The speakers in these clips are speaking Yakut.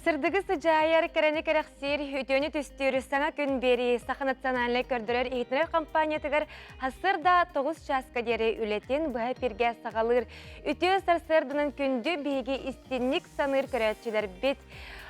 Сырдыгы сыдьаайар, кэрэни кэрэхсиир, үтүөнү түстүүр саҥа күн биэрии Саха национальнай көрдөрөр-иһитиннэрэр компаниятыгар сарсыарда 9 чааска диэри үлэтин быһа эфиргэ саҕалыыр. Үтүө сарсыарданан күндү биһиги истинник саныыр көрөөччүлэрбит.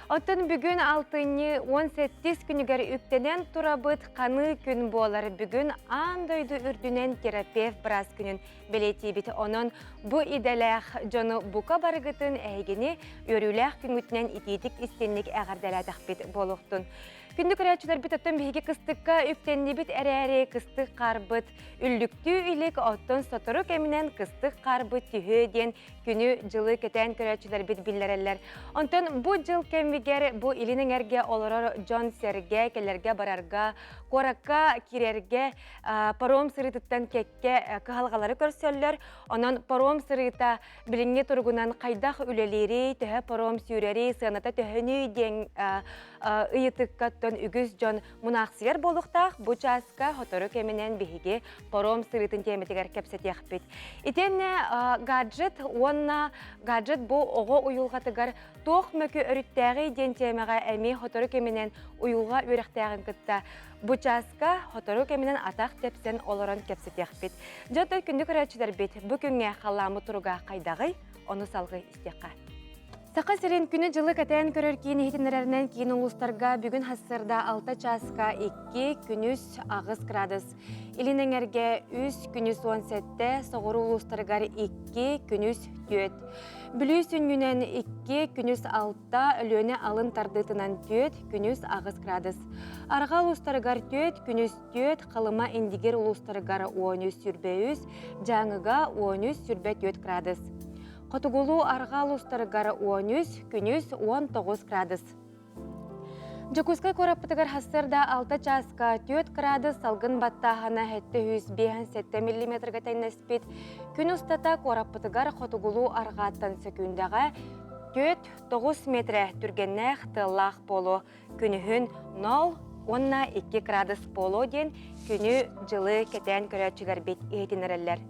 Оттон бүгүн алтынньы 18 күнүгэр үктэнэн турабыт ханыы күн буолар. Бүгүн аан дойду үрдүнэн терапевт быраас күнүн бэлиэтиибит. Онон бу идэлээх дьону бука барыгытын эһигини үөрүүлээх күҥҥүтүнэн итиитик истинник эҕэрдэлээтэхпит буолуохтун. Күндү көрөөччүлэрбит оттон биһиги кыстыкка үктэннибит эрээри кыстык хаарбыт үллүктүү илик оттон сотору кэминэн кыстык хаарбыт түһүө диэн күнү-дьылы кэтээн көрөөччүлэрбит биллэрэллэр. Онтон бу дьыл кэмигэр бу илин эҥэргэ олорор дьон-сэргэ кэлэргэ-барарга, куоракка киирэргэ паром сырыытыттан кэккэ кыһалҕалары көрсөллөр. Онон паром сырыыта билиҥҥи туругунан хайдах үлэлиирий, төһө паром сүүрэрий, сыаната төһөнүй диэн ыйытыккаттан үгүс дьон мунаахсыйар буолуохтаах. Бу чааска сотору кэминэн биһиги паром сырыытын тиэмэтигэр кэпсэтиэхпит. Итиэннэ гаджет уонна гаджет бу оҕо уйулҕатыгар туох мөкү өрүттээҕий диэн тиэмэҕэ эмиэ сотору кэминэн уйулҕа үөрэхтээҕин кытта бу чааска сотору кэминэн атах тэпсэн олорон кэпсэтиэхпит. Дьэ, оттон күндү көрөөччүлэрбит, бу күҥҥэ халлааммыт туруга хайдаҕый? Ону салгыы истиэххэ. Саха сирин күнү-дьылы кэтээн көрөр киин иһитиннэрэринэн киин улуустарга бүгүн сарсыарда 6 чааска 2, күнүс 8 градус. Илин эҥэргэ 3, күнүс 17, соҕуруу улуустарыгар 2, күнүс 4. Бүлүү сүнньүнэн 2, күнүс 6, Өлүөнэ алын тардыытынан 4, күнүс 8 градус. Арҕаа улуустарыгар 4, күнүс 4, Халыма Индигир улуустарыгар 13 сүрбэ 3, Дьааҥыга 13 сүрбэ 4 градус. Хотугулуу-арҕаа улуустарыгар 13, күнүс 19 градус. Дьокуускай куораппытыгар сарсыарда 6 чааска 4 градус салгын баттааһына 757 миллиметрга тэҥнэспит. Күн устата куораппытыгар хотугулуу-арҕааттан сөкүүндэҕэ 4-9 метрэ түргэннээх тыаллаах буолуо. Күнүһүн 0 уонна 2 градус буолуо диэн күнү-дьылы кэтээн көрөөччүлэрбит иһитиннэрэллэр.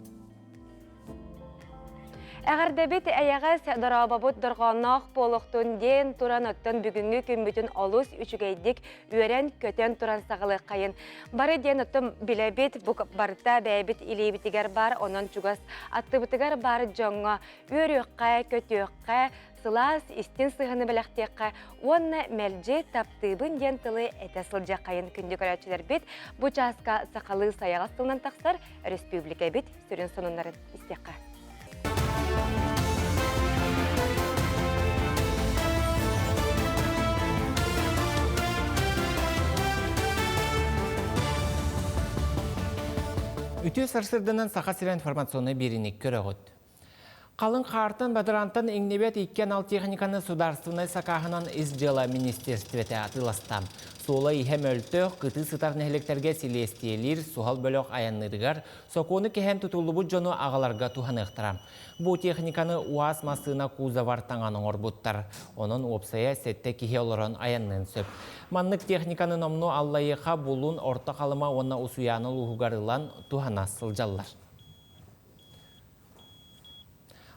Эҕэрдэбит эйэҕэс дорообобут дорҕоонноох буолуохтун диэн туран оттон бүгүҥҥү күммүтүн олус үчүгэйдик үөрэн-көтөн туран саҕалыаххайын. Бары диэн оттон билэбит, бу барыта бэйэбит илиибитигэр баар, онон чугас аттыбытыгар баар дьоҥҥо үөрүөххэ, көтүөххэ, сылаас истин сыһыаны бэлэхтиэххэ уонна мэлдьи таптыыбын диэн тылы этэ сылдьыаххайын күндү көрөөччүлэрбит бу чааска сахалыы сайаҕас тылынан тахсар өрөспүүбүлүкэбит сүрүн сонуннарын истиэххэ. Үтүө сарсырданан Саха сирэ информационнай биэриини көрөҕүт. Халыҥ хаартан бадарантан иҥнибэт икки анал техниканы судаарыстыбаннай сакааһынан ис дьыала министиэристибэтэ атыыласта. Суола-иһэ мөлтөх, кытыы сытар нэһилиэктэргэ силиэстийэлиир суһал бөлөх айанныырыгар сокуону кэһэн тутуллубут дьону аҕаларга туһаныахтара. Бу техниканы УАЗ массыына кузовар таҥан оҥорбуттар. Онон уопсайа сэттэ киһи олорон айанныан сөп. Маннык техниканы номнуо Аллайыаха, Булун, Орто Халыма уонна Усуйаана улууһугар ылан туһана сылдьаллар.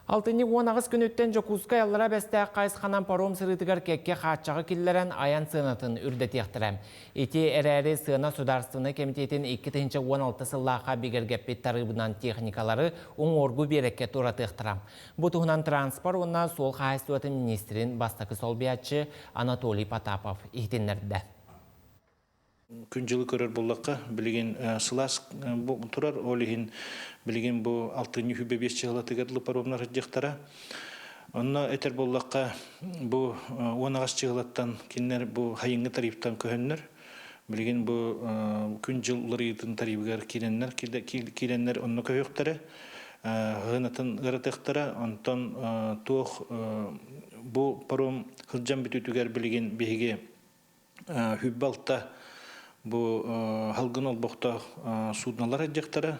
Алтынньы 18 күнүттэн Дьокуускай Аллара Бэстээх хайысханан паром сырыытыгар кэккэ хааччаҕы киллэрэн айан сыанатын үрдэтиэхтэрэ. Ити эрээри сыана судаарыстыбаннай кэмитиэтин 2016 сыллаахха бигэргэппит тарыыбынан техникалары уҥуоргу биэрэккэ туоратыахтара. Бу туһунан транспорт уонна суол хаһаайыстыбатын министрин бастакы солбуйааччы Анатолий Потапов иһитиннэрдэ. Күн-дьылы көрөр буоллахха, билигин сылаас турар, ол иһин билигин бу алтынньы хүбэ биэс чыһылатыгар дылы паромнар сылдьыахтара. Онно этэр буоллахха, бу 10 аҕыс чыһылаттан кинилэр бу хайыҥҥы тарифтан көһөннөр, билигин бу күн-дьыл уларыйыытын тарифыгар киирэннэр, киирэннэр онно көһүөхтэрэ, сыанатын ыаратыахтара. Онтон туох бу паром сылдьан бүтүүтүгэр билигин биһиги Хүббэ алта бу халгын олбохтоох суднолар сылдьыахтара.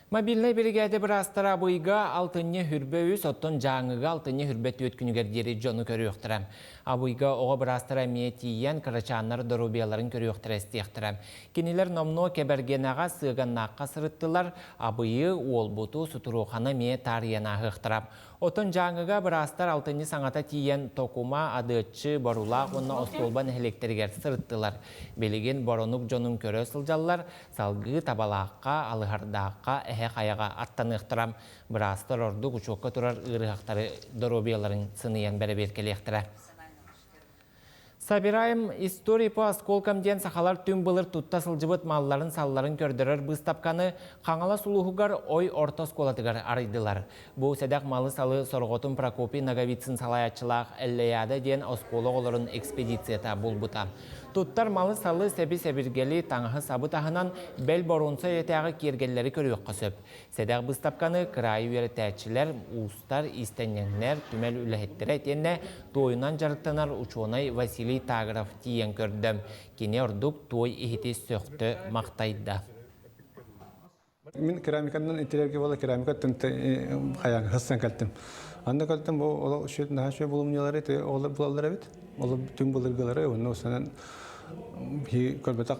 Мобильнай биригээдэ быраастара Абыйга алтынньы хүрбэ үс, оттон Дьааҥыга алтынньы хүрбэ түөрт күнүгэр диэри дьону көрүөхтэрэ. Абыйга оҕо быраастара эмиэ тиийэн, кырачааннар доруобуйаларын көрүөхтэрэ истиэхтэрэ. Кинилэр номнуо Кэбэргэнэҕэ, Сыаганнаахха сырыттылар, Абыйы, Уолбуту, Сутуруоханы эмиэ таарыйан ааһыахтара. Оттон Дьааҥыга быраастар алтынньы саҥата тиийэн Токума, Адыаччы, Борулаах уонна Остуолба нэһилиэктэригэр сырыттылар. Билигин Боронук дьонун көрө сылдьаллар, салгыы Табалаахха, Алыһардаахха, Эһэ Хайаҕа аттаныахтара. Быраастар ордук учуокка турар ыарыһахтары доруобуйаларын сыныйан бэрэбиэркэлиэхтэрэ. Собираем истории по осколкам диэн сахалар түҥ былыр тутта сылдьыбыт малларын-салларын көрдөрөр быыстапканы Хаҥалас улууһугар Ой орто оскуолатыгар арыйдылар. Бу сэдэх малы-салы сорҕотун Прокопий Ноговицын салайааччылаах Эллэйаада диэн оскуола оҕолорун экспедицията булбута. Туттар малы-салы, сэби-сэбиргэли, таҥаһы-сабы таһынан бэл боруонса үйэтээҕи киэргэллэри көрүөххэ сөп. Сэдэх быыстапканы кыраайы үөрэтээччилэр, уустар, иистэнньэҥнэр, түмэл үлэһиттэрэ итиэннэ туойунан дьарыктанар учуонай Василий Тагров тиийэн көрдө. Кини ордук туой иһити сөхтө-махтайда. Мин керамиканан итилерге буола керамика хайаан хассан кэлтим. Анда кэлтим бу ол үшөт наһаа үчүгэй булумньулары те олар булаллар эбит. Ол түҥ былыргылары онно усанан көрбөтөх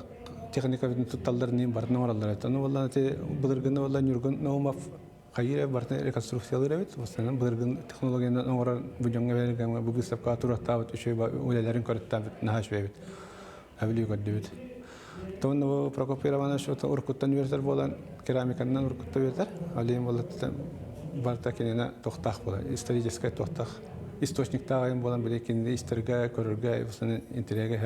техника тутталлар ним бартын оҥороллор эбит. Ону буоллаҕына ити былыргыны буолла Ньургун Наумов хайыыр бартын реконструкциялыыр эбит. Бастакынан былыргын технологиянан оҥорор бу дьоҥҥо бэргэмҥэ бу быыстапкаҕа туруортаабыт үчүгэй үлэлэрин көрүттээбит наһаа үчүгэй эбит. Эбили көрдүбүт. Тон бу Прокопий Романович уруккуттан үөрэтэр буолан керамиканан уруккутта үөрэтэр. Алием буоллаттан барыта кинини тохтаах буолар. Историческай тохтаах источниктаах айым буолан били кинини истэргэ, көрөргө, интэриэгэ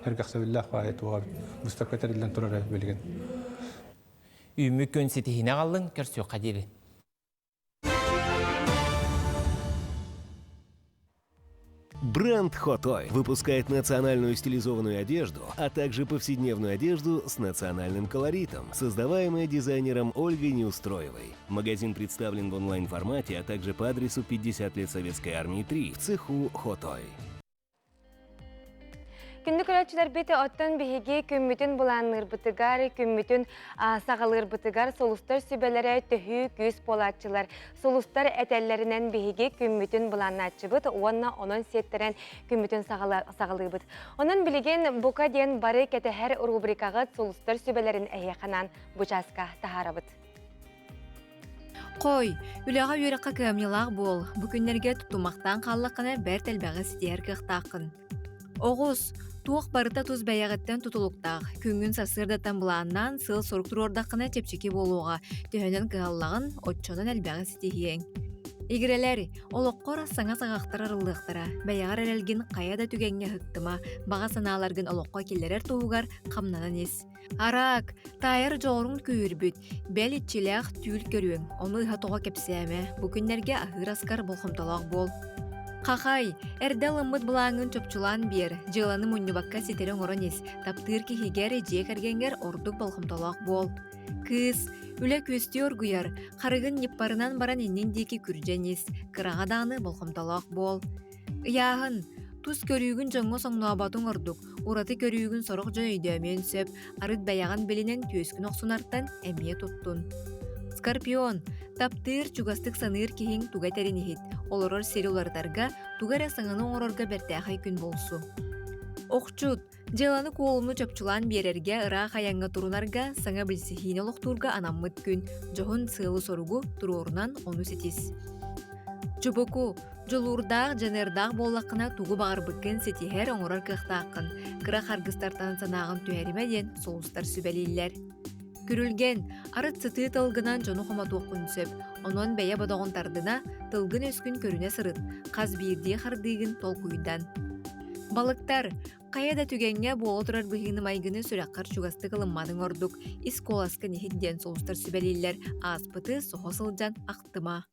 эргэхсэбиллээх баайы туоҕа быыстапка тэриллэн турар билигин. Үүммүт күн ситиһиини аҕаллын, көрсүөххэ диэри. Бренд Хотой выпускает национальную стилизованную одежду, а также повседневную одежду с национальным колоритом, создаваемая дизайнером Ольгой Неустроевой. Магазин представлен в онлайн-формате, а также по адресу 50 лет Советской Армии 3 в цеху Хотой. Күндү көрөөччүлэрбит оттон биһиги күммүтүн былаанныырбытыгар, күммүтүн саҕалыырбытыгар сулустар сүбэлэрэ төһүү күүс буолааччылар. Сулустар этэллэринэн биһиги күммүтүн былааннааччыбыт уонна онон сиэттэрэн күммүтүн саҕалыыбыт. Онон билигин бука диэн бары кэтэһэр рубрикаҕыт сулустар сүбэлэрин эһиэхэ бу чааска таһаарабыт. Хой, үлэҕэ үөрэххэ кыһамньылаах буол, бу күннэргэ тутумахтаан хааллаххына бэрт элбэҕи ситиһэр кыахтааххын. Оҕус, туох барыта тус бэйэҕиттэн тутулуктаах. Күҥҥүн сарсыардаттан былааннаан сыал-сорук туруордаххына чэпчэки буолуоҕа, төһөнөн кыһаллаҕын, оччонон элбэҕи ситиһиэҥ. Игирэлэр, олоххор саҥа саҕахтар арыллыахтара. Бэйэҕэр эрэлгин хайа да түгэҥҥэ ыһыктыма, баҕа санааларгын олоххо киллэрэр туһугар хамнанан ис. Араак, таайар дьоҕуруҥ күүһүрбүт, бэл иччилээх түүл көрүөҥ, ону ыһа-тоҕо кэпсээмэ, бу күннэргэ аһыыр аскар болҕомтолоох буол. Хахай, эрдэ ылыммыт былааҥҥын чопчулаан биэр, дьыаланы мунньубакка ситэри оҥорон ис, таптыыр киһигэр, дьиэ кэргэҥҥэр ордук болҕомтолоох буол. Кыыс, үлэ күөстүү оргуйар, харыгын ньыппарынан баран иннин диэки күрдьэн ис, кыраҕа даҕаны болҕомтолоох буол. Ыйааһын, тус көрүүгүн дьоҥҥо соҥнооботуҥ ордук, ураты көрүүгүн сорох дьон өйдөөмүөн сөп, арыт бэйэҕин билинэн түөскүн охсунартан эмиэ туттун. Скорпион, таптыыр, чугастык саныыр киһиҥ туга этэрин иһит, олорор сири уларытарга, тугу эрэ саҥаны оҥорорго бэртээхэй күн буолсу. Охчут, дьыаланы-куолуну чопчулаан биэрэргэ, ыраах айаҥҥа турунарга, саҥа билсиһиини олохтуурга анаммыт күн, дьоһун сыалы-соругу туруорунан ону ситис. Чубуку, Дьулуурдаах, дьаныардаах буоллаххына тугу баҕарбыккын ситиһэр, оҥорор кыахтааххын. Кыра харгыстартан санааҕын түһэримэ диэн сулустар сүбэлииллэр. Күрүлгэн, арыт сытыы тылгынан дьону хомотуоххун сөп. Онон бэйэ бодоҕун тардына, тылгын-өскүн көрүнэ сырыт, хас биирдии хардыыгын толкуйдан. Балыктар, хайа да түгэҥҥэ буола турар быһыыны-майгыны сүрэххэр чугастык ылымматыҥ ордук, ис куоласкын иһит диэн сулустар сүбэлииллэр, ааспыты соһо сылдьан ахтыма.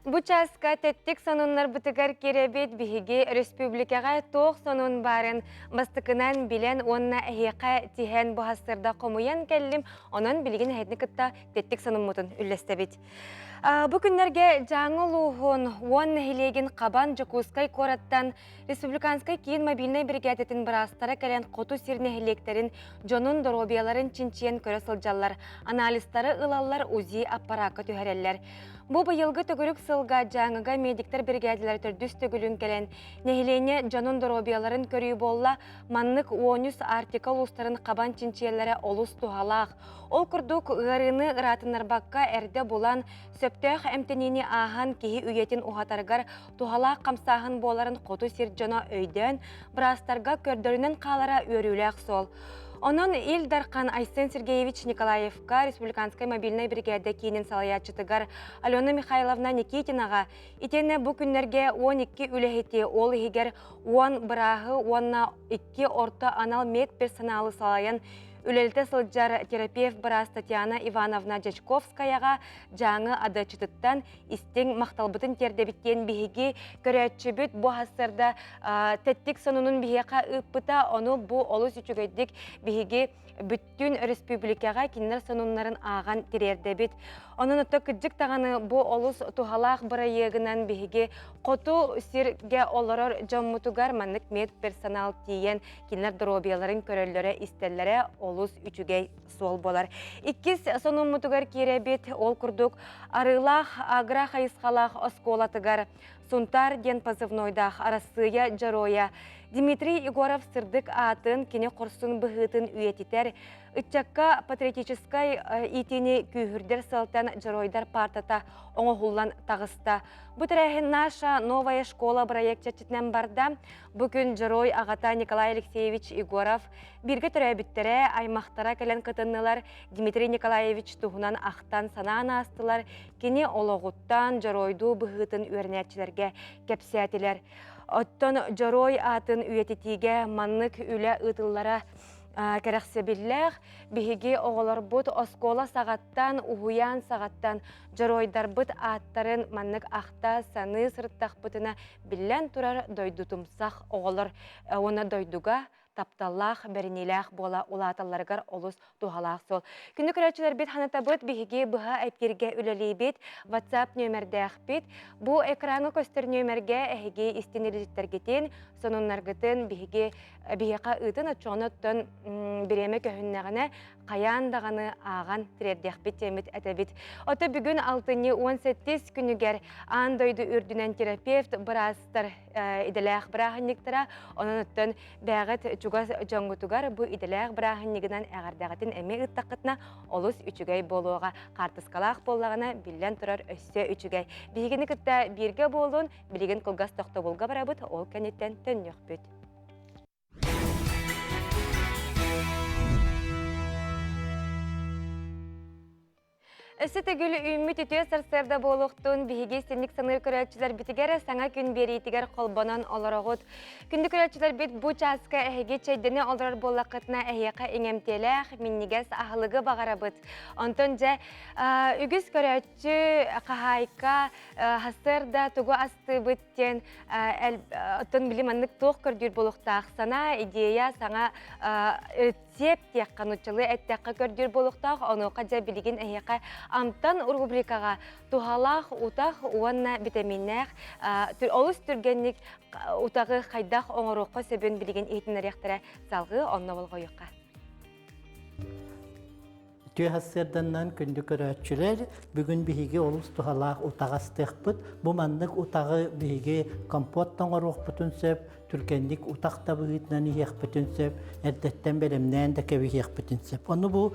Бу чааска тэттик сонуннарбытыгар кирэбит биһиги республикаҕа туох сонун баарын бастакынан билэн уонна эһиэхэ тиһэн бу сырда хомуйан кэллим. Онон билигин эһэтини кытта тэттик сонуммутун үллэстэбит. Бу күннэргэ Дьааҥы улууһун уон нэһилиэгин хабан Дьокуускай куораттан Республиканскай киин мобильнай биригээдэтин быраастара кэлэн хоту сир нэһилиэктэрин дьонун доруобуйаларын чинчийэн көрө сылдьаллар, анализтары ылаллар, УЗИ аппараакка түһэрэллэр. Бу быйылгы төгүрүк сылга Дьааҥыга медиктэр биригээдэлэрэ төрдүс төгүлүн кэлэн нэһилиэнньэ дьонун доруобуйаларын көрүү буолла. Маннык уонүс Арктика улуустарын хабан чинчийэллэрэ олус туһалаах. Ол курдук, ыарыыны ыраатыннарбакка эрдэ булан, сөптөөх эмтэниини ааһан киһи үйэтин уһатарыгар туһалаах хамсааһын буоларын хоту сир дьоно өйдөөн, быраастарга көрдөрүнэн хаалара үөрүүлээх суол. Онон Ил Дархан Айсен Сергеевич Николаевка Республиканскай мобильнай биригээдэ киинин салайааччытыгар Алена Михайловна Никитинаҕа итиэннэ бу күннэргэ 12 үлэһити, ол иһигэр 10 бырааһы уонна 2 орто анал медперсоналы салайан Үлэлэтэ сылдьар терапевт-быраас Татьяна Ивановна Дьячковскаяҕа Дьааҥы адыаччытыттан истиҥ махталбытын тиэрдэбит диэн биһиги көрөөччүбүт бу сарсыарда тэттик сонунун биһиэхэ ыыппыта. Ону бу олус үчүгэйдик биһиги бүттүүн өрөспүүбүлүкэҕэ кинилэр сонуннарын ааҕан тириэрдэбит. Онон ото кырдьык даҕаны бу олус туһалаах бырайыагынан биһиги хоту сиргэ олорор дьоммутугар маннык медперсонал тиийэн кинилэр доруобуйаларын көрөллөрө-истэллэрэ олус үчүгэй суол буолар. Иккис сонуммутугар киирэбит, ол курдук Арыылаах агро хайысхалаах оскуолатыгар Сунтаар диэн позывнойдаах Арассыыйа дьоруойа Дмитрий Егоров сырдык аатын, кини хорсун быһыытын үйэтитэр, ыччакка патриотическай иитиини күүһүрдэр сыалтан дьоруойдар паартата оҥоһуллан таҕыста. Бу тэрээһин «Наша новая школа» проект чэрчитинэн барда. Бу күн дьоруой аҕата Николай Алексеевич Егоров бииргэ төрөөбүттэрэ, аймахтара кэлэн кытыннылар, Дмитрий Николаевич туһунан ахтан санаан аастылар, кини олоҕуттан дьоруойдуу быһыытын үөрэнээччилэргэ кэпсээтилэр. Оттон дьоруой аатын үйэтитиигэ маннык үлэ ыытыллара кэрэхсэбиллээх. Биһиги оҕолорбут оскуола саҕаттан, уһуйаан саҕаттан дьоруойдарбыт ааттарын маннык ахта саныы сырыттахпытына Биллэн турар, дойдутумсах оҕолор уонна дойдуга тапталлаах, бэриниилээх буола улааталларыгар олус туһалаах суол. Күндү көрөөччүлэрбит ханатабыт, биһиги быһа эпииргэ үлэлиибит, WhatsApp нүөмэрдээхпит. Бу экраҥҥа көстөр нүөмэргэ эһиги истин илдьиттэргитин, сонуннаргытын биһиги биһиэхэ ыытын, оччоҕуна оттон бириэмэ көһүннэҕинэ хайаан даҕаны ааҕан тириэрдиэхпит диэммит этэбит. Ото бүгүн алтынньы 18 күнүгэр аан дойду үрдүнэн терапевт быраастар идэлээх бырааһынньыктара, онон оттон бэйэҕит чугас дьоҥҥутугар бу идэлээх бырааһынньыгынан эҕэрдэҕитин эмиэ ыыттаххытына олус үчүгэй буолуоҕа. Хаартыскалаах буоллаҕына, биллэн турар, өссө үчүгэй. Биһигини кытта бииргэ буолун, билигин кылгас тохтобулга барабыт, ол кэнниттэн төннүөхпүт. Өссө төгүл үүммүт үтүө сарсыарда буолуохтун биһиги синник саныыр көрөөччүлэрбитигэр саҥа күн биэриитигэр холбонон олороҕут. Күндү көрөөччүлэрбит бу чааска эһиги чэйдэнэ олорор буоллаххытына эһиэхэ иҥэмтиэлээх, минньигэс аһылыгы баҕарабыт. Онтон дьэ үгүс көрөөччү хаһаайка сарсыарда тугу астыыбыт диэн оттон били маннык туох көрдүүр буолуохтаах санаа, идея, саҥа рецепт диэххэ нууччалыы эттэххэ көрдүүр буолуохтаах. Онуоха дьэ билигин эһиэхэ амтан рубрикаҕа туһалаах утах уонна битэмииннээх олус түргэнник утаҕы хайдах оҥоруохха сөбүн билигин иһитиннэриэхтэрэ салҕыы онно болҕойуохха. Үтүө сарсыарданнан күндү көрөөччүлэр, бүгүн биһиги олус туһалаах утаҕы астыахпыт. Бу маннык утаҕы биһиги компот оҥоруохпутун сөп, түргэнник утах да быһыытынан иһиэхпитин сөп, эрдэттэн бэлэмнээн да кэбиһиэхпитин сөп. Ону бу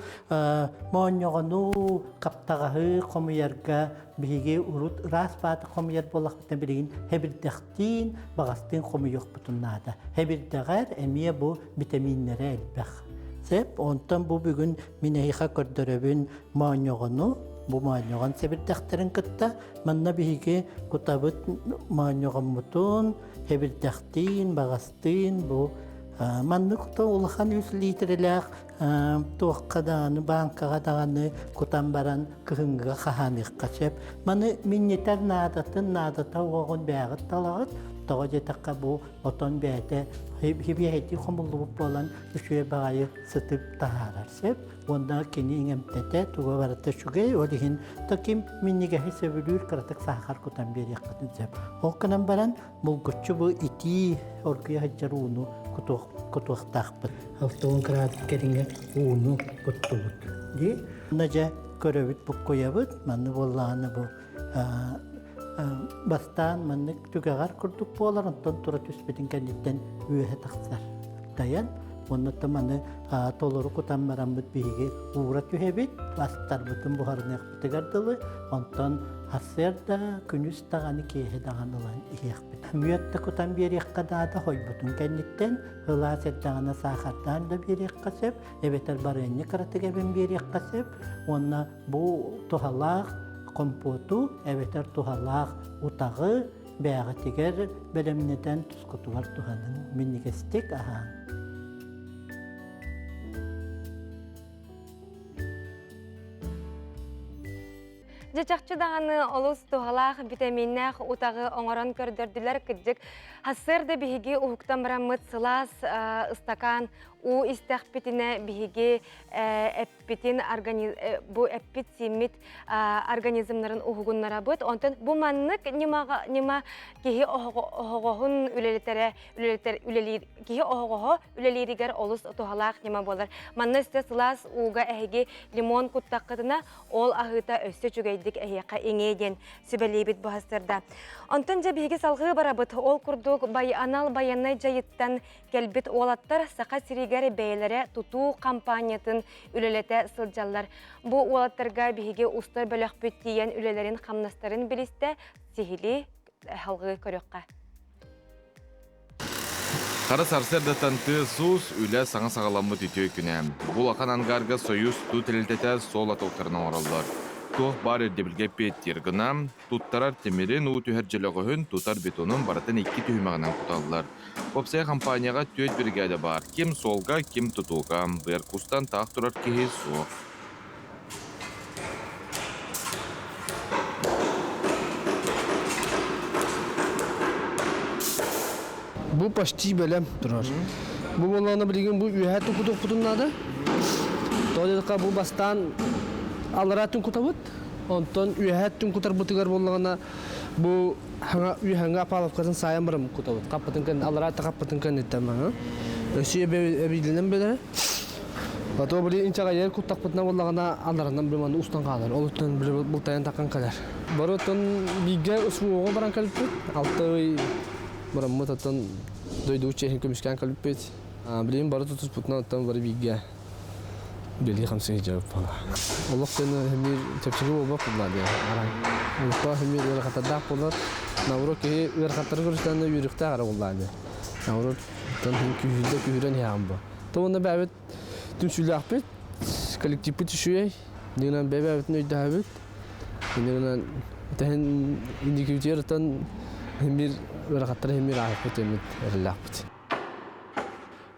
моонньоҕону, хаптаҕаһы хомуйарга биһиги урут ыраас бааты хомуйар буоллахпытына билигин хэбирдэхтиин, баҕастыын хомуйуохпутун наада. Хэбирдэҕэр эмиэ бу битэмииннэрэ элбэх. Сөп, онтон бу бүгүн мин эһиэхэ көрдөрөбүн моонньоҕону, бу моонньоҕон сэбирдэхтэрин кытта манна биһиги кутабыт моонньоҕоммутун хэбирдэхтиин, баҕастыын бу маннык улахан үс литрэлээх туохха даҕаны бааҥкаҕа даҕаны кутан баран кыһыҥҥыга хаһааныахха сөп. Маны минньитэр наадатын наадата уоҕун бэйэҕит талаҕыт. Тоҕо диэтэххэ бу отон бэйэтэ хибиэһэйдии хомуллубут буолан үчүгэй баҕайы сытып таһаарар сөп. Уонна кини иҥэмтэтэ туга барыта үчүгэй, ол иһин таким минньигэһи сөбүлүүр кыратык саахар кутан биэриэххитин сөп. Ол гынан баран булгуччу бу итии оргуйа сылдьар ууну кутуохтаахпыт. 60 градус кэриҥэ ууну куттубут. Дии. Онно дьэ көрөбүт буккуйабыт. Манны буоллаҕына бу бастаан маннык түгэҕэр курдук буолар, онтон тура түспүтүн кэнниттэн үөһэ тахсар. Тайан уонна маны толору кутан бараммыт биһиги уура түһэбит, астарбытын буһарыныахпытыгар дылы, онтон сарсыарда, күнүс даҕаны, киэһэ даҕаны ылан иһиэхпит. Мүөт да кутан биэриэххэ наада, хойбутун кэнниттэн, ылаас эрдэҕинэ саахардаан да биэриэххэ сөп, эбэтэр барыанньа кыратык эбэн биэриэххэ сөп уонна бу туһалаах компоту эбэтэр туһалаах утаҕы бэйэҕитигэр бэлэмнэтэн тускутугар туһаныҥ, минньигэстик аһааҥ. Дьэ чахчы даҕаны олус туһалаах битэмииннээх утаҕы оҥорон көрдөрдүлэр кырдьык. Сарсыарда биһиги уһуктан бараммыт сылаас ыстакаан уу истэхпитинэ биһиги эппитин бу эппит-сииммит организмнарын уһугуннарабыт. Онтон бу маннык ньыма киһи оһоҕоһун үлэлэтэрэ үлэлиир киһи оһоҕоһо үлэлииригэр олус туһалаах ньыма буолар. Манна өссө сылаас ууга эһиги лимон куттаххытына ол аһыыта өссө үчүгэйдик эһиэхэ иҥиэ диэн сүбэлиибит бу сарсыарда. Онтон дьэ биһиги салҕыы барабыт. Ол курдук анал байыаннай дьайыттан кэлбит уолаттар Саха сиригэр бэйэлэрэ тутуу хампаанньатын үлэлэтэ сылдьаллар. Бу уолаттарга биһиги устар бөлөхпүт тиийэн үлэлэрин-хамнастарын билистэ, сиһилии салҕыы көрүөххэ. Хара сарсыардаттан тыас-уус, үлэ саҥа саҕаламмыт үтүө күнэ. Бу улахан ангарга Союз тутуу тэрилтэтэ суол лотоктарын оҥороллор. Туох баар ирдэбилгэ эппиэттиир гына, туттарар тимирин, уу түһэр дьөлөҕөһүн, тутар бетонун барытын икки түһүмэҕинэн куталлар. Уопсайа хампаанньаҕа түөрт биригээдэ баар. Ким суолга, ким тутууга. Быар кустан таах турар киһи суох. Бу почти бэлэм турар. Бу буоллаҕына билигин бу үөһээ тукутуохпутун наада. Тоҕо диэтэххэ бу бастаан аллараа түн кутабыт. Онтон үөһээ түн кутарбытыгар буоллаҕына бу хаҥа үөһэҥҥэ опаловкатын саайан баран кутабыт. Хаппытын кэннэ аллараа хаппытын кэнниттэн маҥа. Өссө эбиилэнэн бэлэрэ. Потом били инчэҕэйэр куттахпытына буоллаҕына алларанан били манна устан хаалар. Ол өттүн били бултайан таххан кэлэр. Бары оттон бииргэ СВО-ҕа баран кэлбиппит. Алта ый бараммыт оттон дойду чиэһин көмүскээн кэлбиппит. Билигин бары тутуспутунан оттон бары бииргэ үлэлии хамсыы сылдьабыт буолла. Олох диэн эмиэ чэпчэки буолбат буолла диэн арай. Олохтоох эмиэ ыарахаттардаах буолар. Наоборот киһи ыарахаттары көрүстэҕинэ үөрүөхтээх эрэ буоллаа диэн. Наоборот, оттон күүһүрдэ күүһүрэн иһэҕин бу. Уонна бэйэбит түмсүүлээхпит, коллективпыт үчүгэй, дьиҥинэн бэйэ-бэйэбитин өйдөһөбүт. Дьиҥинэн тэһин индикибитигэр оттон биир ыарахаттары иһин биир ааһыппыт эмит эрэллээхпит.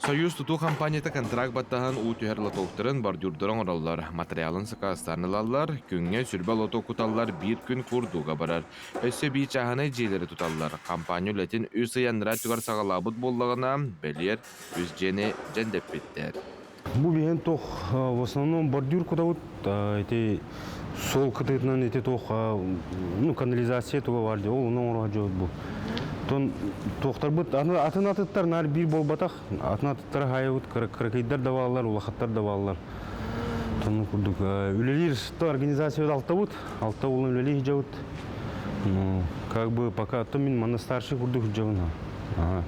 Союз тутуу компанията контракт баттаһан уу түһэр лотоктарын, бордюрдары оҥороллор, материалын сакаастаан ылаллар, күҥҥэ сүрбэ лоток куталлар, биир күн курдуга барар. Өссө биир чааһынай дьиэлэри туталлар. Компания үлэтин үс ый анараа өттүгэр саҕалаабыт буоллаҕына, бэлиэр үс дьиэни дьэндэппиттэр. Бу биһэн туох в основном бордюр кутабыт ити суол кытыытынан ити туох ну канализация туга бар ол ону оҥоро дьоһут бу. Тон туохтарбыт атын атыттар наар биир буолбатах атын атыттары хаайабыт кыракыйдар да бааллар улахаттар да бааллар. Тонну курдук үлэлиир то организация алтабыт алта уолун үлэлии сылдьабыт. Ну, как бы пока то мин манна старший курдук сылдьабын. Ага.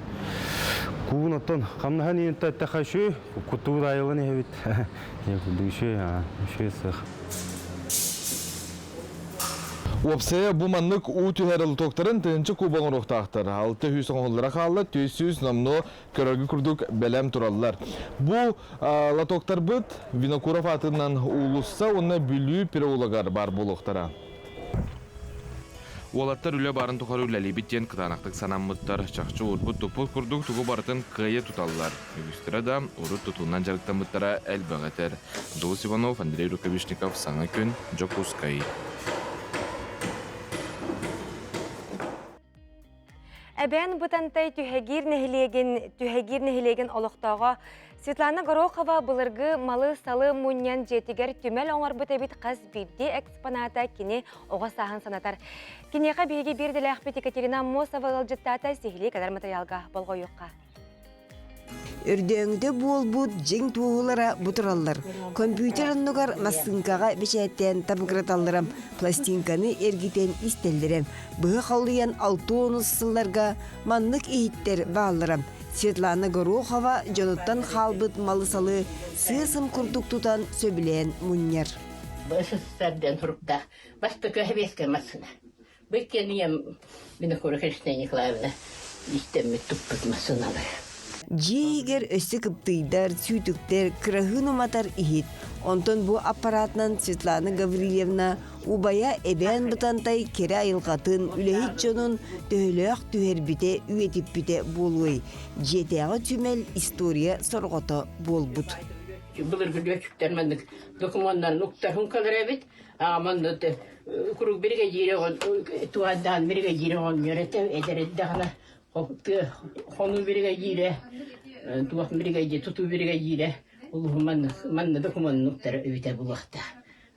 Куун оттон хамнаһан иһин эттэхэ үчүгэй, куттубут айылан иһэбит. Я курдук үчүгэй, үчүгэй сыах. Уопсайа бу маннык уу түһэр лотоктарын тыһыынча куба оҥоруохтаахтар. 600 оҥоһуллара хаалла, 400 номнуо көрөргө курдук бэлэм тураллар. Бу лотоктарбыт Винокуров аатынан уулусса уонна Бүлүү переулогар баар буолуохтара. Уолаттар үлэ баарын тухары үлэлиибит диэн кытаанахтык санаммыттар. Чахчы уурбут-туппут курдук тугу барытын кыайа туталлар. Үгүстэрэ да урут тутуунан дьарыктаммыттара элбэҕи этэр. Дьулус Иванов, Андрей Рукавишников, Саҥа күн, Дьокуускай. Эбээн Бытантай Түһэгиир нэһилиэгин Түһэгиир нэһилиэгин олохтооҕо Светлана Горохова былыргы малы-салы мунньан дьиэтигэр түмэл оҥорбут эбит хас биирдии экспоната кини оҕо сааһын санатар. Киниэхэ биһиги биир идэлээхпит Екатерина Аммосова ыалдьыттаата сиһилии кэлэр матырыйаалга болҕойуохха. Өрдөөҥүтэ буолбут дьиҥ туоһулара бу тураллар. Компьютер оннугар массыыҥкаҕа бэчээттээн табыгыраталлара, пластинканы эргитэн истэллэрэ. Быһа халыйан 60 сылларга маннык иһиттэр бааллара. Светлана Горохова дьонуттан хаалбыт малы-салы сыа-сым курдук тутан сөбүлээн мунньар. СССР диэн суруктаах бастакы сэбиэскэй массыына. Бу иккиэн ийэм Винокурова Христина Николаевна истэммит туппут массыыналара. Дьиэ иһигэр өссө кыптыйдар, сүүтүктэр, кыраһыын уматар иһит. Онтон бу аппаратынан Светлана Гаврильевна убайа Эбээн Бытантай кэрэ айылҕатын, үлэһит дьонун төһөлөөх түһэрбитэ, үйэтиппитэ буолуой? Дьиэтээҕи түмэл история сорҕото буолбут. Былыргы лүөччүктэр маннык докумуоннарын уктарһын кэлэр эбит. Аҕам куруук биригэдьиир туһандаан биригэдьиир оҕонньор этэ эдэр эрдэҕинэ хонуу биригэдьиирэ туох биригэдьиир тутуу биригэдьиирэ улууһу манна докумуоннуктара үбүтэ булуохтаах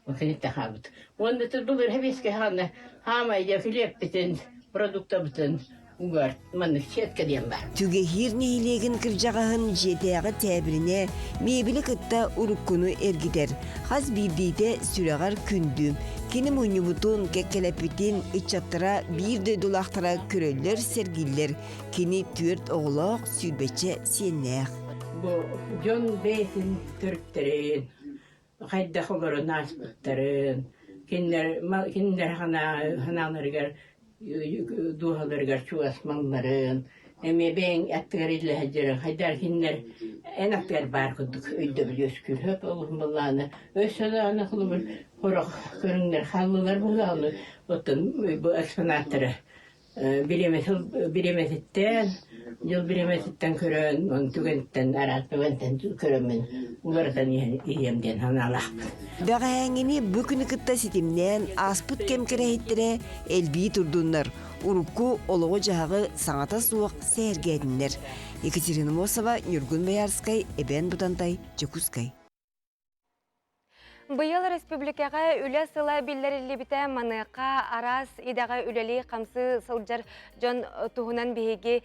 ол хаалбыт уонна былыр сэбиэскэй хаана хаамай дьэ килиэппитин продуктабытын угар маннык сетка диэн баар. Түгэһиир нэһилиэгин кырдьаҕаһын дьиэтээҕи тээбиринэ миэбили кытта уруккуну эргитэр. Хас биирдиитэ сүрэҕэр күндү. Кини мунньубутун, кэккэлэппитин ыччаттара биир дойдулаахтара көрөллөр, сэргииллэр. Кини түөрт оҕолоох, сүүрбэччэ сиэннээх. Бу дьон бэйэтин төрүттэрин, хайдах олорон ааспыттарын, кинилэр кинилэр санааларыгар дууһаларыгар чугас малларын, эмиэ бэйэҥ аттыгар илдьэ сылдьарын хайдах кинилэр эн аттыгар баар курдук өйдөбүл үөскүүр сөп олус былааны өссө даҕаны холобур сорох көрүҥнэр хааллылар буоллаҕына оттон бу экспонаттары Бириэмэтиттэн, дьыл бириэмэтиттэн көрөн, түгэнтэн араас түгэнтэн көрөммүн уларытан иһиэм диэн санаалаахпын. Бэҕэһээҥҥини бу күнү кытта ситимнээн ааспыт кэм кэрэһиттэрэ элбии турдуннар, урукку олоҕу-дьаһаҕы саҥата суох сэһэргээтиннэр. Екатерина Мосова, Ньургун Боярскай, Эбээн Бутантай, Дьокуускай. Быйыл республикаҕа үлэ сыла биллэриллибитэ маныаха араас идэҕэ үлэлии-хамсыы сылдьар дьон туһунан биһиги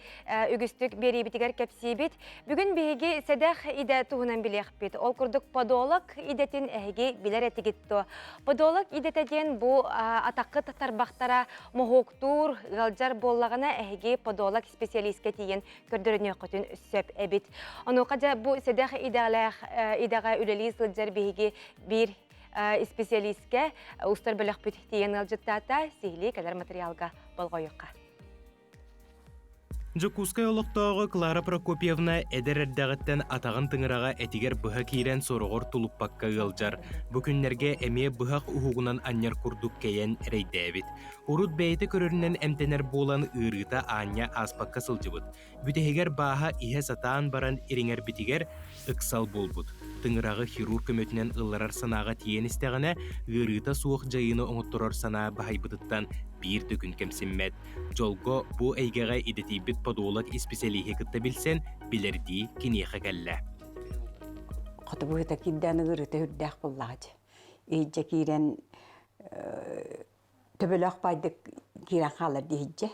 үгүстүк биэриибитигэр кэпсиибит. Бүгүн биһиги сэдэх идэ туһунан билиэхпит. Ол курдук подолог идэтин эһиги билэр этигит дуо? Подолог идэтэ диэн бу атаххыт тарбахтара моһуоктуур, ыалдьар буоллаҕына эһиги подолог специалистка тиийэн көрдөрүнүөххүтүн сөп эбит. Онуоха дьэ бу сэдэх идэҕэлээх идэҕэ үлэлии сылдьар биһиги биир исписэлиискэ устар бөлөхпүт тиийэн ыалдьыттаата, сиһилии кэлэр материалга болҕойуохха. Дьокуускай олохтооҕо Клара Прокопьевна эдэр эрдэҕиттэн атаҕын тыҥыраҕа этигэр быһа киирэн сороҕор тулуппакка ыалдьар. Бу күннэргэ эмиэ быһах уһугунан анньар курдук кэйэн эрэйдээбит. Урут бэйэтэ көрөрүнэн эмтэнэр буолан ыарыыта аанньа ааспакка сылдьыбыт. Бүтэһигэр бааһа иһэ сатаан баран ириҥэрбитигэр ыксал буолбут. Тыҥыраҕы хирург көмөтүнэн ылларар санааҕа тиийэн истэҕинэ, ыарыыта суох дьайыыны оҥотторор санаа баһыйбытыттан биир да күн кэмсиммэт. Дьолго, бу эйгэҕэ идэтийбит подолог исписэлииһи кытта билсэн, билэрдии киниэхэ кэллэ. Хоту быһыта киирдээн ыарыыта үрдээх буоллаҕа дии. Иһирдьэ киирэн төбөлөөх баайдык киирэн хаалар диһиддьэ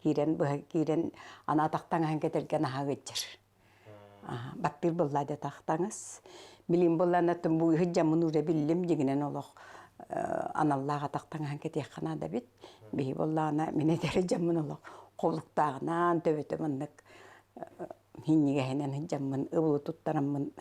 киирэн быһа киирэн аны атах таҥаһын кэтэргэ наһаа ыалдьар баттыыр буолла да атах таҥас билим буоллаана бу ыһыддьаммын уура биллим дьиҥинэн олох аналлаах атах таҥаһын кэтиэххэ наада эбит биһи буоллаҕына мин эдэр дьаммын олох холуктааҕынан төбөтө маннык хинньигэһинэн сылдьаммын ыбылы туттараммын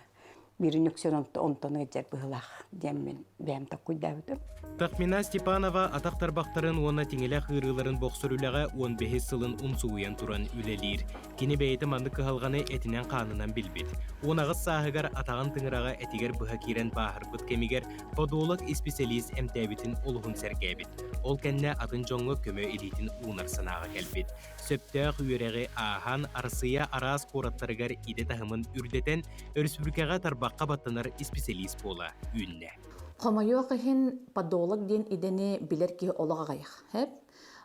биирин үксүн онтон ыалдьар быһыылаах диэммин бэйэм толкуйдаабытым. Тахмина Степанова атах тарбахтарын уонна тиҥилэх ыарыыларын бохсор үлэҕэ 15 сылын умсугуйан туран үлэлиир. Кини бэйэтэ маннык кыһалҕаны этинэн-хаанынан билбит. 18 сааһыгар атаҕын тыҥыраҕа этигэр быһа киирэн бааһырбыт кэмигэр подолог исписэлиис эмтээбитин олуһун сэргээбит. Ол кэннэ атын дьоҥҥо көмө илиитин уунар санааҕа кэлбит. Сөптөөх үөрэҕи ааһан, Арассыыйа араас куораттарыгар идэ таһымын үрдэтэн, өрөспүүбүлүкэҕэ тарбахха баттанар исписэлиис буола үүннэ. Хомойуох иһин, подолог диэн идэни билэр киһи олох аҕыйах.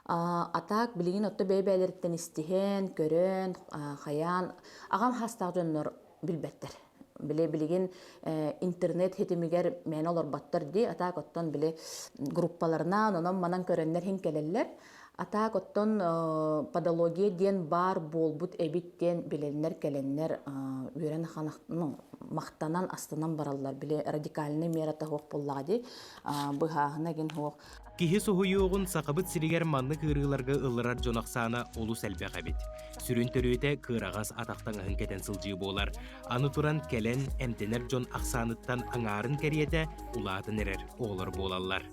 А так билигин отто бэйэ-бэйэлэриттэн истиһэн, көрөн, хайаан аҕам хастаах дьоннор билбэттэр. Били билигин интернет хитимигэр мээнэ олорботтор дии, а так оттон били группаларынан, онон-манан көрөннөр иһин кэлэллэр. А так оттон подология диэн баар буолбут эбит диэн билэннэр кэлэннэр үөрэн ну, махтанан астынан бараллар. Били радикальный мера таһуох буоллаҕа дии, быһааһына гин хуох. Киһи соһуйуоҕун Сахабыт сиригэр маннык ыарыыларга ылларар дьон ахсаана олус элбэх эбит. Сүрүн төрүөтэ кыараҕас атах таҥаһын кэтэн сылдьыы буолар. Аны туран кэлэн эмтэнэр дьон ахсааныттан аҥаарын кэриэтэ улаатан эрэр оҕолор буолаллар.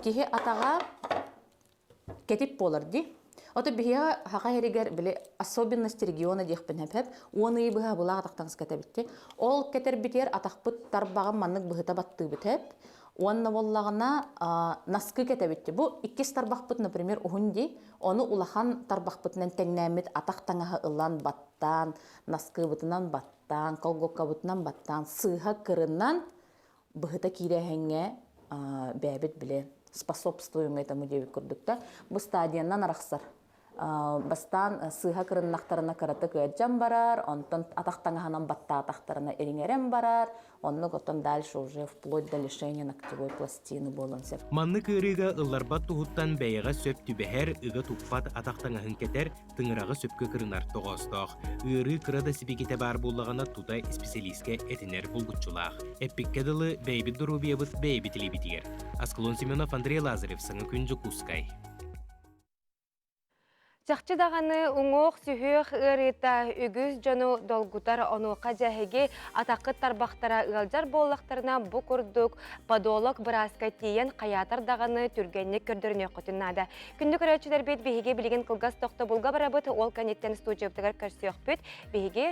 Киһи атаҕа кэтит буолар дии. Ото биһиэхэ хаха иһэригэр били особенности региона диэхпин хэп уон ый быһа былаах атахтаҥас кэтэбитти. Ол кэтэрбитигэр атахпыт тарбаҕын маннык быһыта баттыыбыт хэп. Уонна буоллаҕына наскы кэтэбит. Бу иккис тарбахпыт, например, уһун дии. Ону улахан тарбахпытынан тэҥнээммит атах таҥаһы ылан баттаан, наскыбытынан баттаан, колгоккабытынан баттаан, сыыһа кырынан быһыта киирээһиҥҥэ бэйэбит били способствуем этому диэбит курдук да бу стадиянан арахсар Бастаан сыыһа кырыннахтарына кыратык ыалдьан барар, онтон атах таҥаһынан баттаатахтарына ириҥэрэн барар, оннук оттон дальше уже вплоть до лишения ногтевой пластины буолуон сөп. Маннык ыарыыга ылларбат туһуттан бэйэҕэ сөп түбэһэр, ыга туппат атах таҥаһын кэтэр, тыҥыраҕы сөпкө кырынар тоҕоостоох. Ыарыы кыра да сибикитэ баар буоллаҕына тута исписэлиискэ этинэр булгуччулаах. Эппиккэ дылы, бэйэбит доруобуйабыт бэйэбит илиибитигэр. Аскалон Семенов, Андрей Лазарев, Саҥа күн Дьокуускай. Чахчы даҕаны уҥуох-сүһүөх ыарыыта үгүс дьону долгутар, онуоха дьэһиги атаххыт тарбахтара ыалдьар буоллахтарына бу курдук подолог бырааска тиийэн хайаатар даҕаны түргэнник көрдөрүнүөххүтүн наада. Күндү көрөөччүлэрбит биһиги билигин кылгас тохтобулга барабыт, ол кэнниттэн студиябытыгар көрсүөхпүт. Биһиги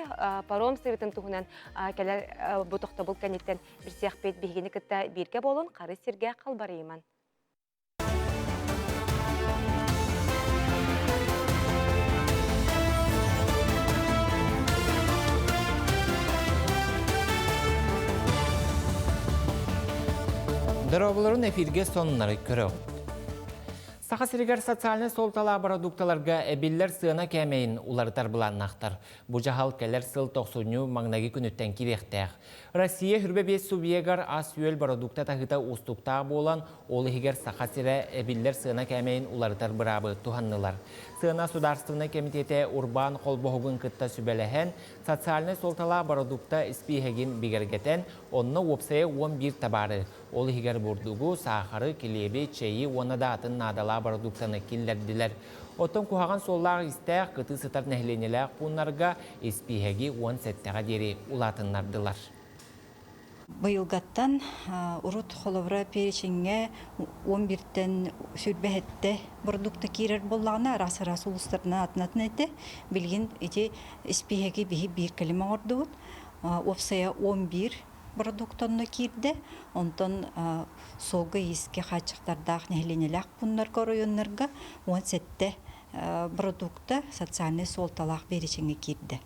паром сырыытын туһунан кэлэр бу тохтобул кэнниттэн билсиэхпит. Биһигини кытта бииргэ буолун, хары сиргэ халбарыйыман. Дорооболорун эфиргэ сонуннары көрөҕүт. Саха сиригэр социальнай суолталаах бородуукталарга эбиллэр сыана кээмэйин уларытар былааннаахтар. Бу дьаһал кэлэр сыл тохсунньу маҥнайгы күнүттэн киириэхтээх. Россия хүрбэ биэс субъегар ас-үөл бородуукта таһыыта уустуктаах буолан, ол иһигэр Саха сирэ эбиллэр сыана кээмэйин уларытар быраабы туһаннылар. Сыана Судаарыстыбаннай кэмитиэтэ урбаан холбоһугун кытта сүбэлэһэн, социальнай суолталаах бородуукта испииһэгин бигэргэтэн, онно уопсайа 11 табаары, ол иһигэр бурдугу, саахары, килиэби, чэйи уонна да атын наадалаах бородууктаны киллэрдилэр. Оттон куһаҕан суоллаах-иистээх, кытыы сытар нэһилиэнньэлээх пууннарга испииһэги 17-ҕэ диэри улаатыннардылар. Быйылгаттан урут холобура перечеҥҥэ 11-тэн 27 бородуукта киирэр буоллаҕына, араас-араас улуустарынан атын-атын этэ. Билигин ити испииһэги биһи биир кэлим оҥордубут. Уопсайа 11 бородуукта онно киирдэ. Онтон суолга-иискэ хааччахтардаах нэһилиэнньэлээх пууннарга, оройуоннарга 17 бородуукта социальнай суолталаах перечеҥҥэ киирдэ.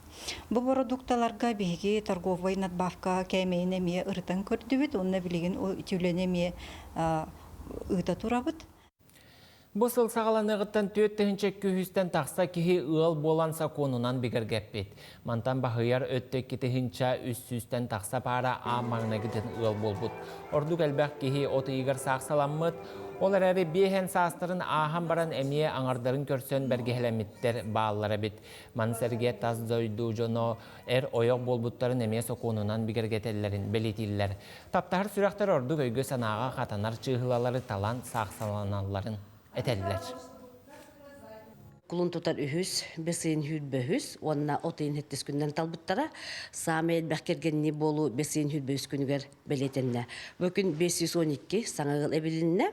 Бу бородуукталарга биһиги торговай надбавка кээмэйин эмиэ ырытан көрдүбүт уонна билигин ити үлэни эмиэ ыыта турабыт. Бу сыл саҕаланыаҕыттан 4 күүһүстэн тахса киһи ыал буолан сокуонунан бигэргэппит. Мантан баһыйар өттө 2300-тэн тахса паара аан маҥнайгытын ыал буолбут. Ордук элбэх киһи от ыйыгар саахсаламмыт, ол эрээри биэһэн саастарын ааһан баран эмиэ аҥардарын көрсөн бэргэһэлэммиттэр бааллар эбит. Маны сэргэ тас дойду дьоно эр-ойох буолбуттарын эмиэ сокуонунан бигэргэтэллэрин бэлиэтииллэр. Таптаһар сүрэхтэр ордук өйгө-санааҕа хатанар чыыһылалары талан саахсаланалларын этэллэр. Кулун тутар үһүс, бэс ыйын сүүрбэһүс уонна от ыйын сэттис күнүнэн талбыттара. Саамай элбэх кэргэннии буолуу бэс ыйын сүүрбэһүс күнүгэр бэлиэтэннэ. Бу күн 512 саҥа ыал эбилиннэ.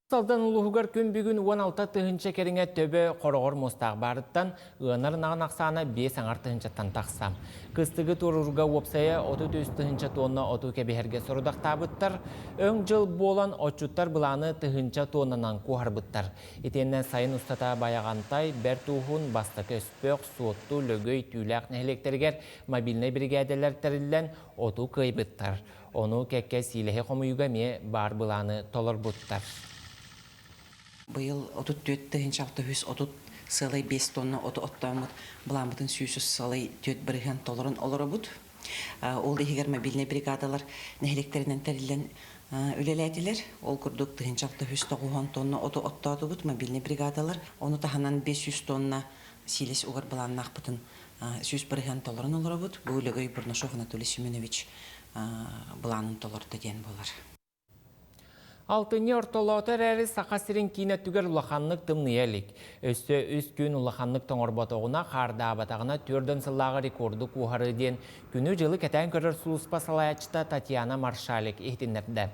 Алдан улууһугар күн бүгүн 16 тыһыынча кэриҥэ төбө хороҕор муостаах баарыттан ыанар ынаҕын ахсаана биэс аҥар тыһыынчаттан тахса. Кыстыгы туоруурга уопсайа 33 тыһыынча туонна оту кэбиһэргэ сорудахтаабыттар. Өҥ дьыл буолан отчуттар былааны тыһыынча туоннанан куоһарбыттар. Итиэннэ сайын устата Байаҕантай, Бэрт Ууһун, Бастакы Өспөх, Суотту, Лөгөй, Түүлээх нэһилиэктэригэр мобильнай биригээдэлэр тэриллэн оту кыайбыттар. Ону кэккэ сиилэһи хомуйууга эмиэ баар былааны толорбуттар. Быйыл 34 тыһыынча 630 сыалай 5 тонна оту оттооммут былааммытын 103,4 бырыһыан толорон олоробут. Ол иһигэр мобильнай бригадалар нэһилиэктэринэн тэриллэн үлэлээтилэр. Ол курдук 1690 тонна оту оттоотубут мобильнай бригадалар. Ону таһынан 500 тонна сиилэс угар былааннаахпытын 100% толорон олоробут. Бу Лөгөй Бурнашов Анатолий Семенович былаанын толордо диэн буолар. Алтынньы ортолоото эрээри Саха сирин киин өттүгэр улаханнык тымныйа илик. Өссө үс күн улаханнык тоҥорботоҕуна, хаардаабатаҕына түөрдөн сыллааҕы рекорду куоһарыы диэн күнү-дьылы кэтээн көрөр сулууспа салайааччыта Татьяна Маршалик иһитиннэрдэ.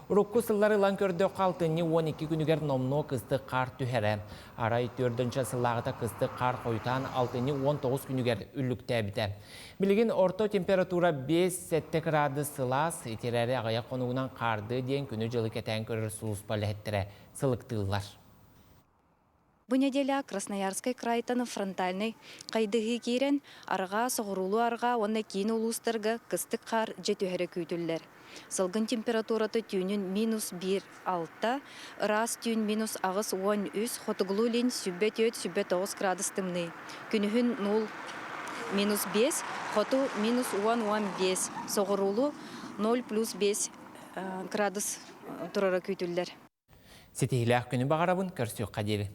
Урукку сыллары ылан көрдөххө, алтынньы 12 күнүгэр номнуо кыстык хаар түһэрэ. Арай түөрдөнчө сыллааҕыта кыстык хаар хойутаан алтынньы 19 күнүгэр үллүктээбитэ. Билигин орто температура 5-7 кыраадыс сылаас, итирээри аҕыйах хонугунан хаардыы диэн күнү-дьылы кэтээн көрөр сулууспа үлэһиттэрэ сылыктыыллар. Бу неделя Красноярскай крайтан фронтальнай хайдыһыы киирэн, арҕаа, соҕуруулуу арҕаа уонна киин улуустарга кыстык хаар дьэ түһэрэ күүтүллэр. Салгын температурата түүнүн минус 1,6, ыраас түүн минус 83, хотугулуу-илин 104-109 градус тымныы. Күнүһүн 0 минус 5, хоту минус 10-15, соҕуруулуу 0 плюс 5 градус турара күүтүллэр. Ситиһиилээх күнү баҕарабын, көрсүөххэ диэри.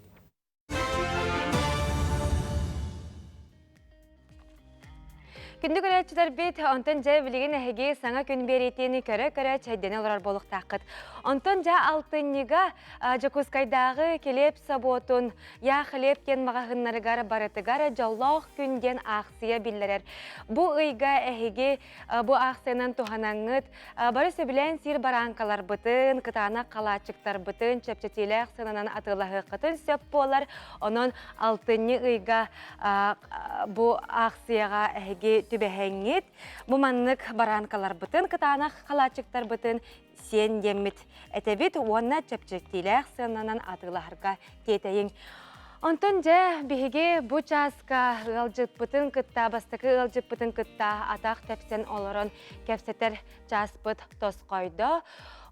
Күндү көрөөччүлэрбит, онтон дьэ билигин эһиги саҥа күн биэриитин көрө-көрө чэйдэнэ олорор буолуохтааххыт. Онтон дьэ алтынньыга Дьокуускайдааҕы килиэп собуотун Я хлеб диэн маҕаһыыннарыгар барытыгар дьоллоох күн диэн аахсыйа биллэрэр. Бу ыйга эһиги бу аахсыйанан туһанаҥҥыт бары сөбүлээн сиир барааҥкаларбытын, кытаанах халааччыктарбытын чэпчэтиилээх сыананан атыылаһыаххытын сөп буолар. Онон алтынньы ыйга бу аахсыйаҕа эһиги түбэһэҥҥит. Бу маннык бараанкаларбытын, кытаанах халааччыктарбытын сиэн диэммит этэбит уонна чэпчэтиилээх сыананан атыылаһарга тиэтэйиҥ. Онтон дьэ биһиги бу чааска ыалдьыппытын кытта, бастакы ыалдьыппытын кытта атах тэпсэн олорон кэпсэтэр чааспыт тосхойдо.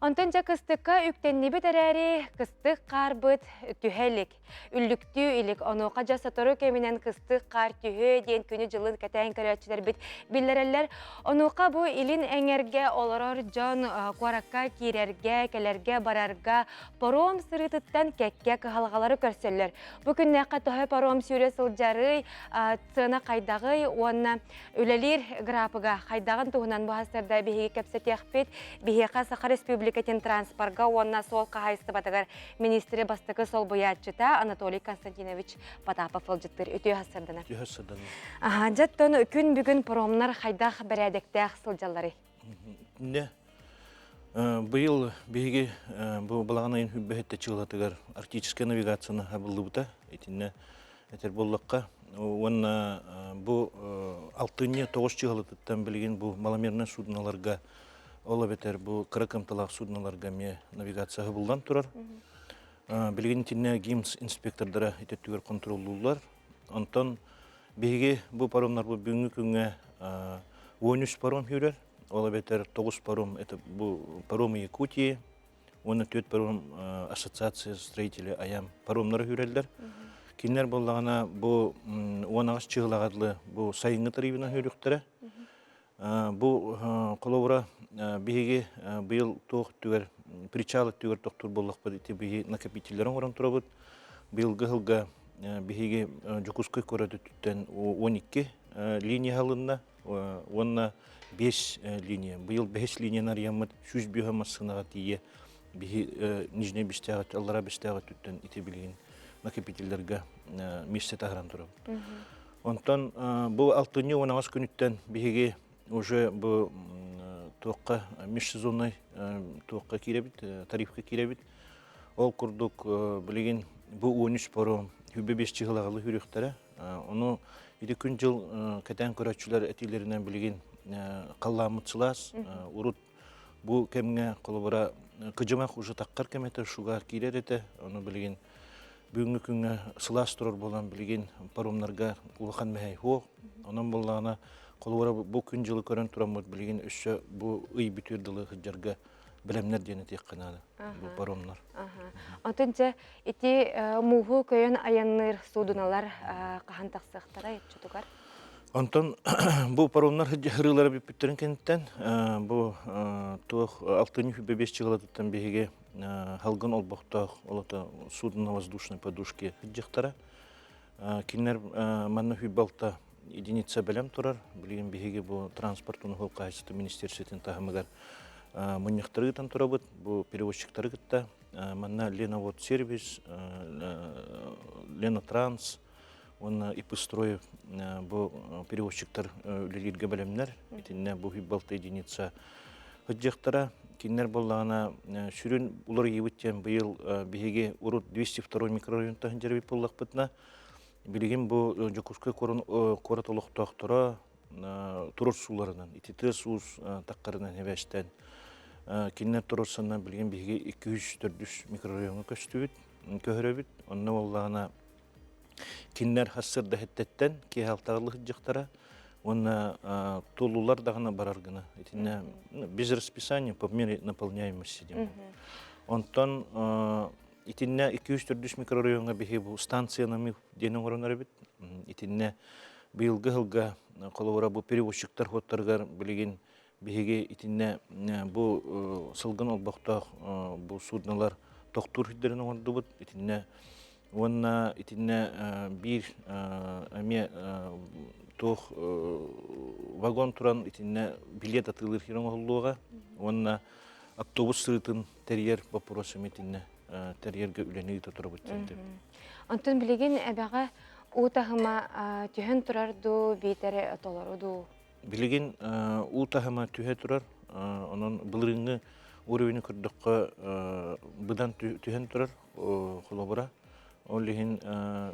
Онтон дьэ кыстыкка үктэннибит эрээри, кыстык хаарбыт түһэ илик. Үллүктүү илик, онуоха дьэ сотору кэминэн кыстык хаар түһүө диэн күнү-дьылын кэтээн көрөөччүлэрбит биллэрэллэр. Онуоха бу илин эҥэргэ олорор дьон куоракка киирэргэ, кэлэргэ, барарга паром сырыытыттан кэккэ кыһалҕалары көрсөллөр. Бу күннээххэ төһө паром сүүрэ сылдьарый, сыана хайдаҕый уонна үлэлиир грапыга хайдаҕын туһунан бу сарда биһиги кэпсэтиэхпит. Биһиэхэ Саха Республикатын транспорга уонна суол хаһаайыстыбатыгар министри бастакы солбуйааччыта Анатолий Константинович Потапов ыалдьыттыыр. Үтүө сарсыардана. Үтүө сарсыардана. Аха, дьэттон күн бүгүн паромнар хайдах бэрээдэктээх сылдьалларый? Не быйыл биһиги бу балаҕан ыйын хүббэһиттэ чыылатыгар арктическая навигацияны хабыллыбыта. Итиннэ этэр буоллахха уонна бу алтынньы тоҕус чыһалытыттан билигин бу маломернай судноларга ол эбэтэр бу кыра кымталаах судноларга эмиэ навигация хабыллан турар. Билигин итиннэ ГИМС инспектордара ити өттүгэр контроллууллар. Онтон биһиги бу паромнарбыт бүгүҥҥү күҥҥэ 13 паром сүүрэр. Ол эбэтэр 9 паром это бу паромы Якутии уонна 4 паром ассоциация строителей АЯМ паромнары сүүрэллэр. Кинилэр буоллаҕына бу 18 чыһылаҕа дылы бу сайыҥҥы тарыыбынан сүүрүхтэрэ. Бу холобура биһиги быйыл туох өттүгэр причал өттүгэр тохтуур буоллахпыт ити биһи накопителлэрин оҥорон турабыт. Быйылгы сылга биһиги Дьокуускай куорат өттүттэн 12 линия аһылынна уонна 5 линия. Быйыл 5 линияны арыйаммыт 105 массыынаҕа тиийэ биһи Нижнэй Бэстээҕи, Аллараа Бэстээх өттүттэн ити билигин накопителлэргэ миэстэ таһааран турабыт. Онтон бу алтынньы 18 күнүттэн биһиги уже бу туохха межсезоннай туохха киирэбит, тарифка киирэбит. Ол курдук билигин бу 13 паром хүбэ бес чыһылаҕылы хүрүөхтэрэ. Ону ити күн-дьыл кэтээн көрөөччүлэр этиилэринэн билигин халлааммыт сылаас. Урут бу кэмҥэ холобура кыдьымах уже таххар кэмэтэ шуга киирэр этэ. Ону билигин Бүгүҥҥү күҥҥэ сылаас турар буолан билигин паромнарга улахан мэһэй суох. Онон буоллаҕына, холобура бу күн дьылы көрөн тураммыт билигин өссө бу ый бүтүөр дылы сылдьарга бэлэмнэр диэн этиэххэ наада бу паромнар. Онтон дьэ ити мууһу көйөн айанныыр суудуналар хаһан тахсыахтара иччитигэр? Онтон бу паромнар хырыылара бүппүттэрин кэнниттэн бу туох алтынньы хүбэ бес чыгалатыттан биһиги халгын олбохтоох олото судно воздушной подушки сылдьыахтара. Кинилэр манна хүбалта единица бэлэм турар. Билигин биһиги бу транспорт уһул хаһайсытын министерствотын таһымыгар мунньахтары ыытан турабыт. Бу перевозчиктары кытта манна Ленавод сервис, Лена Транс уонна ИП-строй бу перевозчиктар үлэлииргэ бэлэмнэр. Итиннэ бу хүбалта единица сылдьыахтара. Кинилэр буоллаҕына сүрүн уларыйыыбыт диэн быйыл биһиги урут 202 микрорайонтан дьэрбит буоллахпытына, билигин бу Дьокуускай куорат олохтоохторо туруорсууларынан, ити тыас-уус таххарынан эбэстэн кинилэр туруорсаннар билигин биһиги 204 микрорайоҥҥа көстүбүт, көһөрөбүт. Онно буоллаҕына Кинилэр сарсыарда эһэттэттэн киэһэ алтаҕылыы сылдьыахтара уонна тулулар даҕаны барар гына. Итиннэ без расписания по мере наполняемости диэн. Онтон итиннэ 204 микрорайоҥҥа биһи бу станциянами диэн оҥорон эрэбит. Итиннэ быйылгы сылга холобура бу перевозчиктар хуоттарыгар билигин биһиги итиннэ бу сылгын олбохтоох бу суднолар тохтуур сирдэрин оҥордубут. Итиннэ Уонна итиннэ биир эмиэ туох вагон туран итиннэ билиэт атыылыыр сир оҥоһуллуоҕа уонна автобус сырыытын тэрийэр боппуруос эмиэ итиннэ тэрийэргэ үлэни ыыта турабыт диэн. Онтон билигин эбэҕэ уу таһыма түһэн турар дуу, биитэр толору дуу? Билигин уу таһыма түһэ турар, онон былырыыҥҥы уровень көрдөххө быдан түһэн турар. Холобура, ол иһин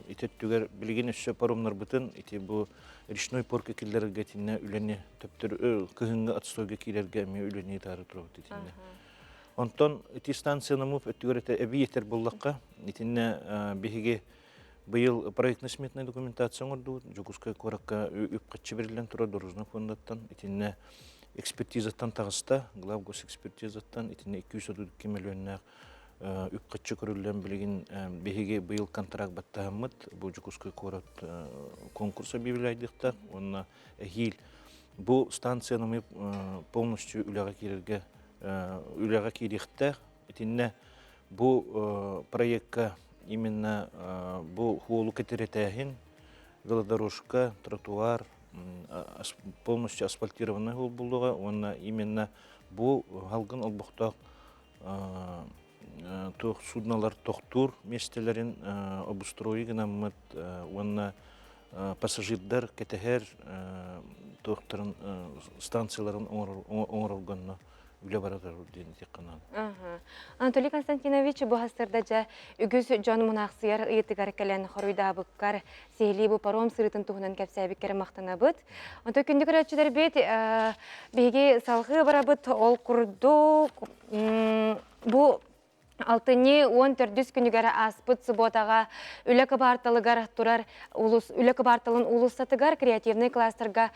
ити өттүгэр билигин өссө паромнарбытын ити бу речной порка киллэрэргэ итиннэ үлэни төптөр кыһыҥҥы отстойга киирэргэ эмиэ үлэни ыытаары турабыт итиннэ. Онтон ити станция Намыв өттүгэр этэ эбии этэр буоллахха, итиннэ биһиги быйыл проектно-сметная документация оҥордубут. Дьокуускай куоракка үп-харчы бэриллэн турар Дорожный фондаттан итиннэ экспертизаттан таҕыста, главгосэкспертизаттан итиннэ 232 миллионнаах үп-харчы көрүллэн билигин биһиги быйыл контракт баттаһаммыт бу Дьокуускай куорат конкурс объявляйдыахтаах уонна эһиил бу станцияны полностью үлэҕэ киирэргэ үлэҕэ киириэхтээх. Итиннэ бу проекка именно бу хуолу кэтирэтээһин, велодорожка, тротуар полностью асфальтированный буолуоҕа уонна именно бу халгын олбохтоох туох суднолар тохтуур миэстэлэрин обустройу гынаммыт уонна пассажирдар кэтэһэр туохтарын станцияларын оҥороргонно үлэ бара турар диэн этиэххэ наада. Анатолий Константинович бу сарда дьэ үгүс дьон мунаахсыйар ыйытыгар кэлэн хоруйдаабыккар сиһилии бу паром сырыытын туһунан кэпсээбиккэр махтанабыт. Онтон күндү көрөөччүлэрбит биһиги салҕыы барабыт ол курдук бу алтынньы 14 күнүгэр ааспыт субуотаҕа үлэ кыбаарталыгар турар улус үлэ кыбаарталын уулуссатыгар креативный кластерга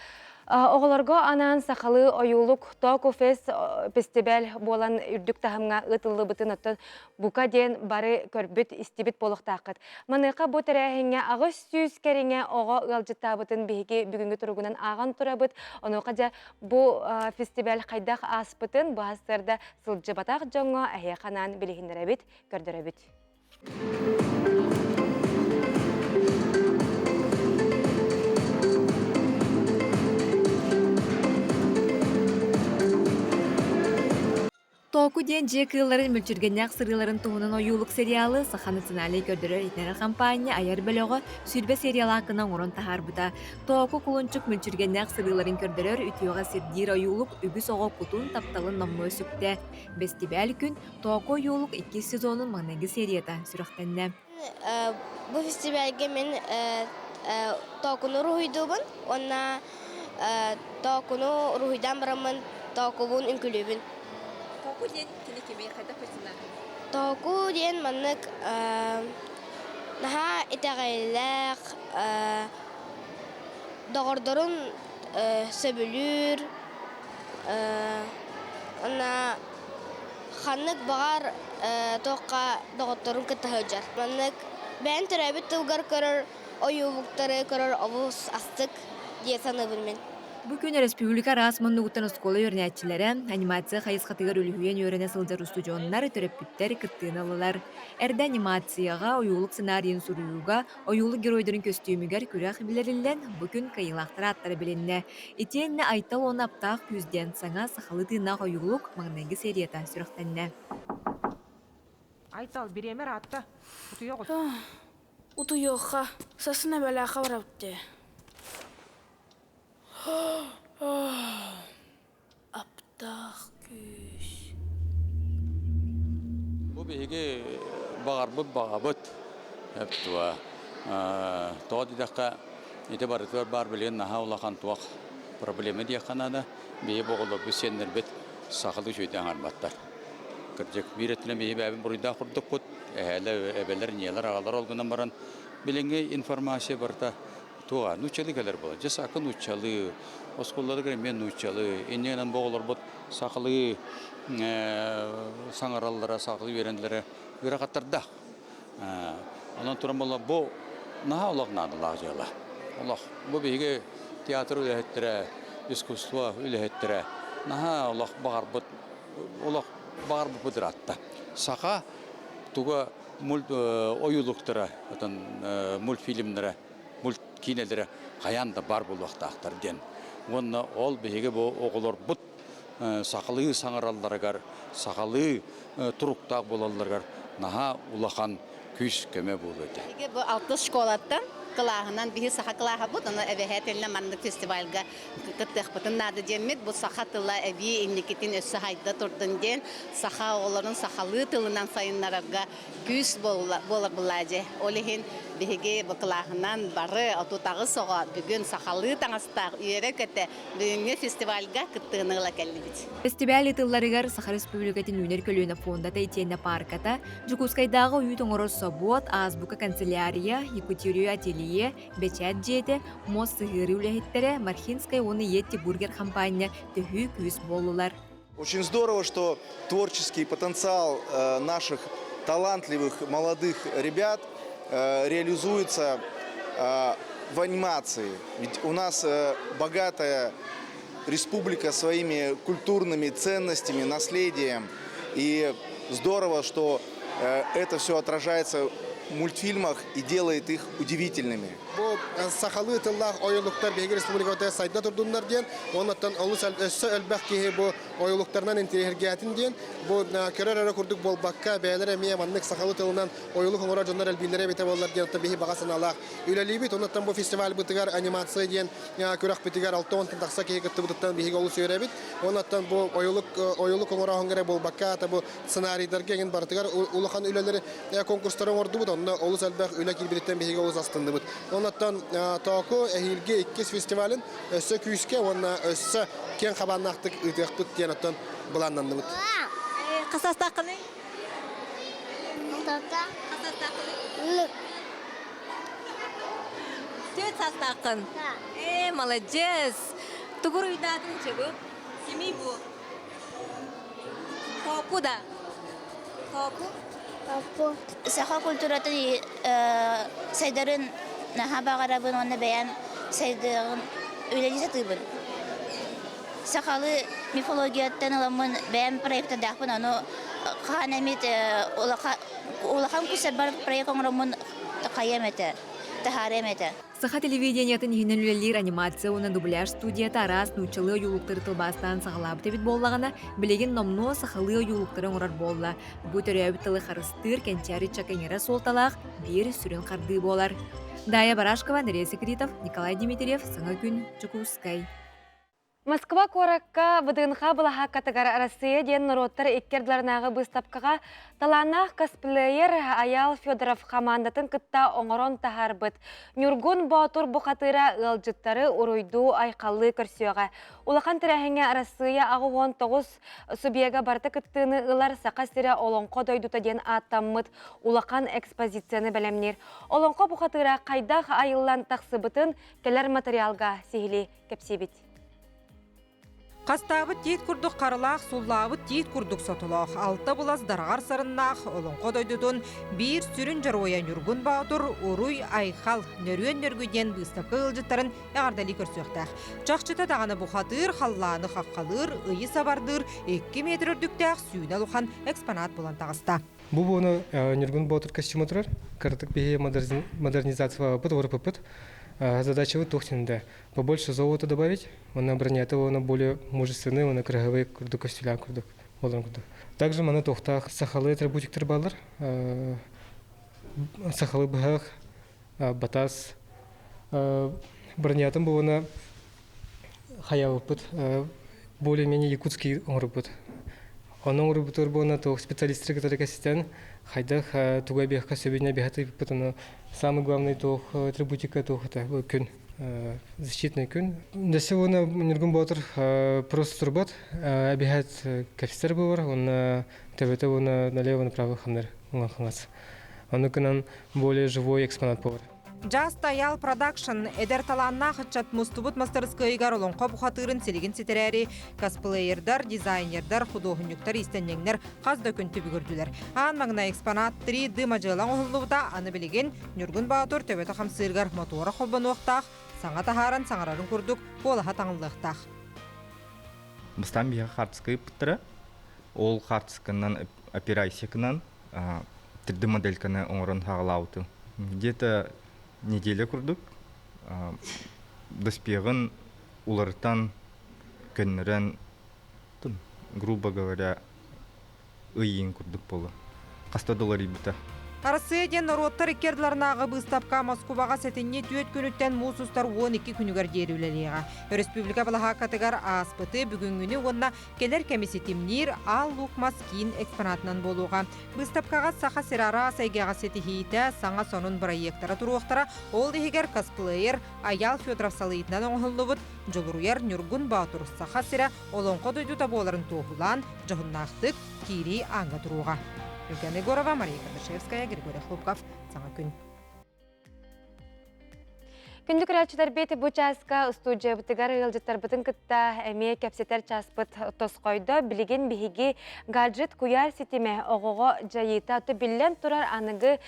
оҕолорго анаан сахалыы ойуулук Току Фест фестиваль буолан үрдүк таһымҥа ыытыллыбытын оттон бука диэн бары көрбүт истибит буолуохтааххыт. Маныаха бу тэрээһиҥҥэ 800 кэриҥэ оҕо ыалдьыттаабытын биһиги бүгүҥҥү туругунан ааҕан турабыт. Онуоха дьэ бу фестиваль хайдах ааспытын бу сарсыарда сылдьыбатах дьоҥҥо эһиэхэ анаан билиһиннэрэбит, көрдөрөбүт. Тооку диэн дьиэ кыылларын мүлчүргэннээх сырыыларын туһунан ойуулук сериалы Саха национальнай көрдөрөр-иһитиннэрэр хампаанньа айар бөлөҕө 20 сериялаах гына оҥорон таһаарбыта. Тооку кулунчук мүлчүргэннээх сырыыларын көрдөрөр үтүөҕэ сирдиир ойуулук үгүс оҕо кутун, тапталын номнуо сүктэ. Бэстибээл күн Тооку ойуулук иккис сезонун маҥнайгы серията сүрэхтэннэ. Бу фестивальга мин тоокуну уруһуйдуубун уонна тоокуну уруһуйдаан бараммын тоокубун үҥкүлүүбүн. Тооку диэн кини кимий, хайдах персонажый? Тооку диэн маннык наһаа итэҕэллээх, доҕордорун сөбүлүүр уонна. Ханнык баҕар туохха доҕотторун кытта сылдьар. Маннык бэйэм төрөөбүт тылгар көрөр ойуулуктары көрөр олус астык дии саныыбын мин. Бу күн өрөспүүбүлүкэ араас муннугуттан оскуола үөрэнээччилэрэ, анимация хайысхатыгар үлүһүйэн үөрэнэ сылдьар устудьуоннар, төрөппүттэр кыттыыны ыллылар. Эрдэ анимацияҕа, ойуулук сценарийын суруйууга, ойуулук геройдарын көстүүмүгэр күрэх биллэриллэн, бу күн кыайыылаахтар ааттара билиннэ. Итиэннэ Айтал уонна Аптаах күүс диэн саҥа сахалыы тыыннаах ойуулук маҥнайгы серията сүрэхтэннэ. Айтал, бириэмэр аатта. Утуйоҕут. Утуйуохха, сасын эбэлээххэ барабыт дии. Аптаах күүс. Бу биһиги баҕарбыт баҕабыт туа тоҕо диэтэххэ ити барытыгар баар билигин наһаа улахан туох проблема диэххэ наада. Биһи бу оҕолорбут сиэннэрбит сахалыы үчүгэйдик аҥарбаттар. Кырдьык биир өттүнэн биһи бэйэбит буруйдаах курдукпут. Эһээлэр, эбэлэр, ийэлэр, аҕалар ол гынан баран билиҥҥи информация барыта туоҕа нууччалыы кэлэр буолар. Дьэ саакы нууччалыы, оскуолаларыгар эмиэ нууччалыы. Инньэ гынан бу оҕолорбут сахалыы саҥараллара, сахалыы үөрэнэллэрэ ыарахаттардаах. Онон туран буолла бу наһаа олох наадалаах дьыала. Олох бу биһиги театр үлэһиттэрэ, искусство үлэһиттэрэ наһаа олох баҕарбыт олох баҕарбыппыт ыраатта. Саха туга мульт ойуулуктара, отон мультфильмнара мульткиинэлэрэ хайаан да баар буолуохтаахтар диэн. Уонна ол биһиги бу оҕолорбут сахалыы саҥаралларыгар, сахалыы туруктаах буолалларыгар наһаа улахан күүс-көмө буолуо этэ. Биһиги бу алтыс школаттан кылааһынан биһи саха кылааһа бут, ону эбэһээтэлинэ маннык фестивальга кыттыахпытын наада диэммит, бу саха тыла эбии инникитин өссө хайда турдун диэн саха оҕолорун сахалыы тылынан сайыннарарга күүс буолар былаадьы. Ол иһин биһиги бу кылааһынан бары 38 оҕо бүгүн сахалыы таҥастаах үөрэ-көтө бүгүҥҥү фестивальга кыттыыны ыла кэллибит. Фестиваль ытылларыгар Саха Республикатын үүнэр көлүөнэ фондата итиэннэ паарката, Дьокуускайдааҕы үүт оҥорор собуот, Азбука канцелярия, Якутирия ателье, Бэчээт дьиэтэ, Муос сыһыарыы үлэһиттэрэ, Мархинскай уонна Йетти бургер хампаанньа төһүү күүс буоллулар. Очень здорово, что творческий потенциал наших талантливых молодых ребят реализуется в анимации. Ведь у нас богатая республика своими культурными ценностями, наследием. И здорово, что это все отражается в мультфильмах и делает их удивительными. Бу сахалыы тыллаах ойуулуктар биһиги республикабытыгар сайда турдуннар диэн, оннуттан олус өссө элбэх киһи бу ойуулуктарынан интэриэһиргээтин диэн, бу көрөр эрэ курдук буолбакка, бэйэлэрэ эмиэ маннык сахалыы тылынан ойуулук оҥорор дьоннор элбииллэрэ эбитэ буоллар диэн биһи баҕа санаалаах үлэлиибит. Оннуттан бу фестивальбытыгар анимация диэн күрэхпитигэр 60 тахса киһи кыттыбытыттан биһиги олус үөрэбит. Оннуттан бу ойуулук ойуулук оҥорооһуҥҥа эрэ буолбакка, ата бу сценарийдарга эҥин барытыгар улахан үлэлэри конкурстары оҥордубут. Онно олус элбэх үлэ киирбититтэн биһиги олус астынныбыт. Оннуттан Тооку эһиилги иккис фестивалын өссө күүскэ уонна өссө киэҥ хабааннаахтык ыытыахпыт диэн оттон былааннанныбыт. Хасастааххыный? Хасастааххыный? Түөрт саастааххын? Ээ, маладьыас! Тугу уруйдаатын чебу? Кимий бу? Тооку да? Тооку? Тооку. Саха культуратын сайдарын наһаа баҕарабын уонна бэйэм сайдыаҕын үлэлии сатыыбын. Сахалыы мифологияттан ыламмын бэйэм проектардаахпын, ону хаһан эмит улахан курсарбар проект оҥороммун хайыам этэ, таһаарыам этэ. Саха телевидениетын иһинэн үлэлиир анимация уонна дубляж студията араас нууччалыы ойуулуктары тылбаастаан саҕалаабыт эбит буоллаҕына, билигин номнуо сахалыы ойуулуктары оҥорор буолла. Бу төрөөбүт тылы харыстыыр кэнчээри ыччакка суолталаах биир сүрүн хардыы буолар. Дая Барашкова, Андрей Секретов, Николай Дмитриев, Саҥа күн, Дьокуускай. Москва куоракка ВДНХ былаһааккатыгар Россия диэн норуоттар икки ардыларынааҕы быыстапкаҕа талааннаах косплеер Айаал Федоров хамаандатын кытта оҥорон таһаарбыт Ньургун Боотур бухатыыра ыалдьыттары уруйдуу-айхаллыы көрсүөҕэ. Улахан тэрээһиҥҥэ Арассыыйа 89 субъега барыта кыттыыны ылар Саха сирэ Олоҥхо дойдута диэн ааттаммыт улахан экспозицияны бэлэмниир. Олоҥхо бухатыыра хайдах айыллан тахсыбытын кэлэр материалга сиһилии кэпсиибит. Хастаабыт тиит курдук харалаах, суллаабыт тиит курдук сотолоох, алта булас дараҕар сарыннаах олоҥхо дойдутун биир сүрүн дьоруойа Ньургун Боотур Уруй Айхал Нөрүөн Нөргү диэн быыстапка ыалдьыттарын эҕэрдэлии көрсүөхтээх. Чахчыта даҕаны бухатыыр, халлааны хаххалыыр, ыйы сабардыыр 2 метр үрдүктээх сүүнэ улахан экспонат булан таҕыста. Бу буону Ньургун Боотур костюма турар. Кыратык биһи модернизациялаабыт, уларыппыппыт. Задачабыт туох да побольше золота добавить, онно бронята уонна более мужественный, уонна кыраһыбай курдук көстүүлээх курдук болон курдук. Также маны туохтаах сахалыы атрибутиктар бааллар. Сахалыы быһах, батас, бронятын буона хаябыппыт более-менее якутский оҥорбут. Ону оҥорбутугар буона туох специалисттары кытары кэситэн хайдах тугу эбиэххэ сөбүн эбиэхэ тыыппыт ону самый главный туох атрибутика туох это күн защитный күн. Десе уонна Ньургун Боотур просто турбат эбиһэт кэпсэтэр буолар уонна төбөтө уонна налево направо хамнар уҥа хаҥас. Ону гынан более живой экспонат буолар. Жас Таял Продакшн эдэр талааннаах ыччат мустубут мастарыскыайыгар олоҥхо бухатыырын силигин ситэрээри косплеердар, дизайнердар, худуоһунньуктар, иистэнньэҥнэр хас да күн түбүгүрдүлэр. Аан маҥнай экспонат 3D мадьыала оҥоһуллубута, аны билигин Ньургун Боотур төбөтө хамсыырыгар мотуора холбонуохтаах, саҥа таһааран саҥарарын курдук куолаһа таҥыллыахтаах. Бастаан биһиэхэ хаартыска ыыппыттара. Ол хаартысканан операйсикынан 3D модельканы оҥорон хаалаабытым. Где-то неделя курдук доспеҕын уларытан, көннөрөн, грубо говоря, ыйыын курдук буолуо. Хаста да уларыйбыта. Арассыыйа диэн норуоттар икки ардыларынааҕы быыстапка Москубаҕа сэтинньи түөрт күнүттэн муус устар 12 күнүгэр диэри үлэлиэҕэ. Өрөспүүбүлүкэ балаһааккатыгар ааспыты, бүгүҥҥүнү уонна кэлэр кэми ситимниир Аал Луук Мас киин экспонатынан буолуоҕа. Быыстапкаҕа Саха сирэ араас эйгэҕэ ситиһиитэ, саҥа сонун бырайыактара туруохтара, ол иһигэр косплеер Айаал Федоров салайыытынан оҥоһуллубут Дьулуруйар Ньургун Боотур Саха сирэ олоҥхо дойдута буоларын туоһулаан, дьоһуннаахтык киирии ааҥҥа туруоҕа. Евгения Егорова, Мария Кардашевская, Григорий Хлопков. Саҥа күн. Күндү көрөөччүлэрбит бу чааска устуудьуйабытыгар ыалдьыттарбытын кытта эмиэ кэпсэтэр чааспыт тосхойдо. Билигин биһиги гаджет куйаар ситимэ оҕоҕо дьайыыта биллэн турар аныгы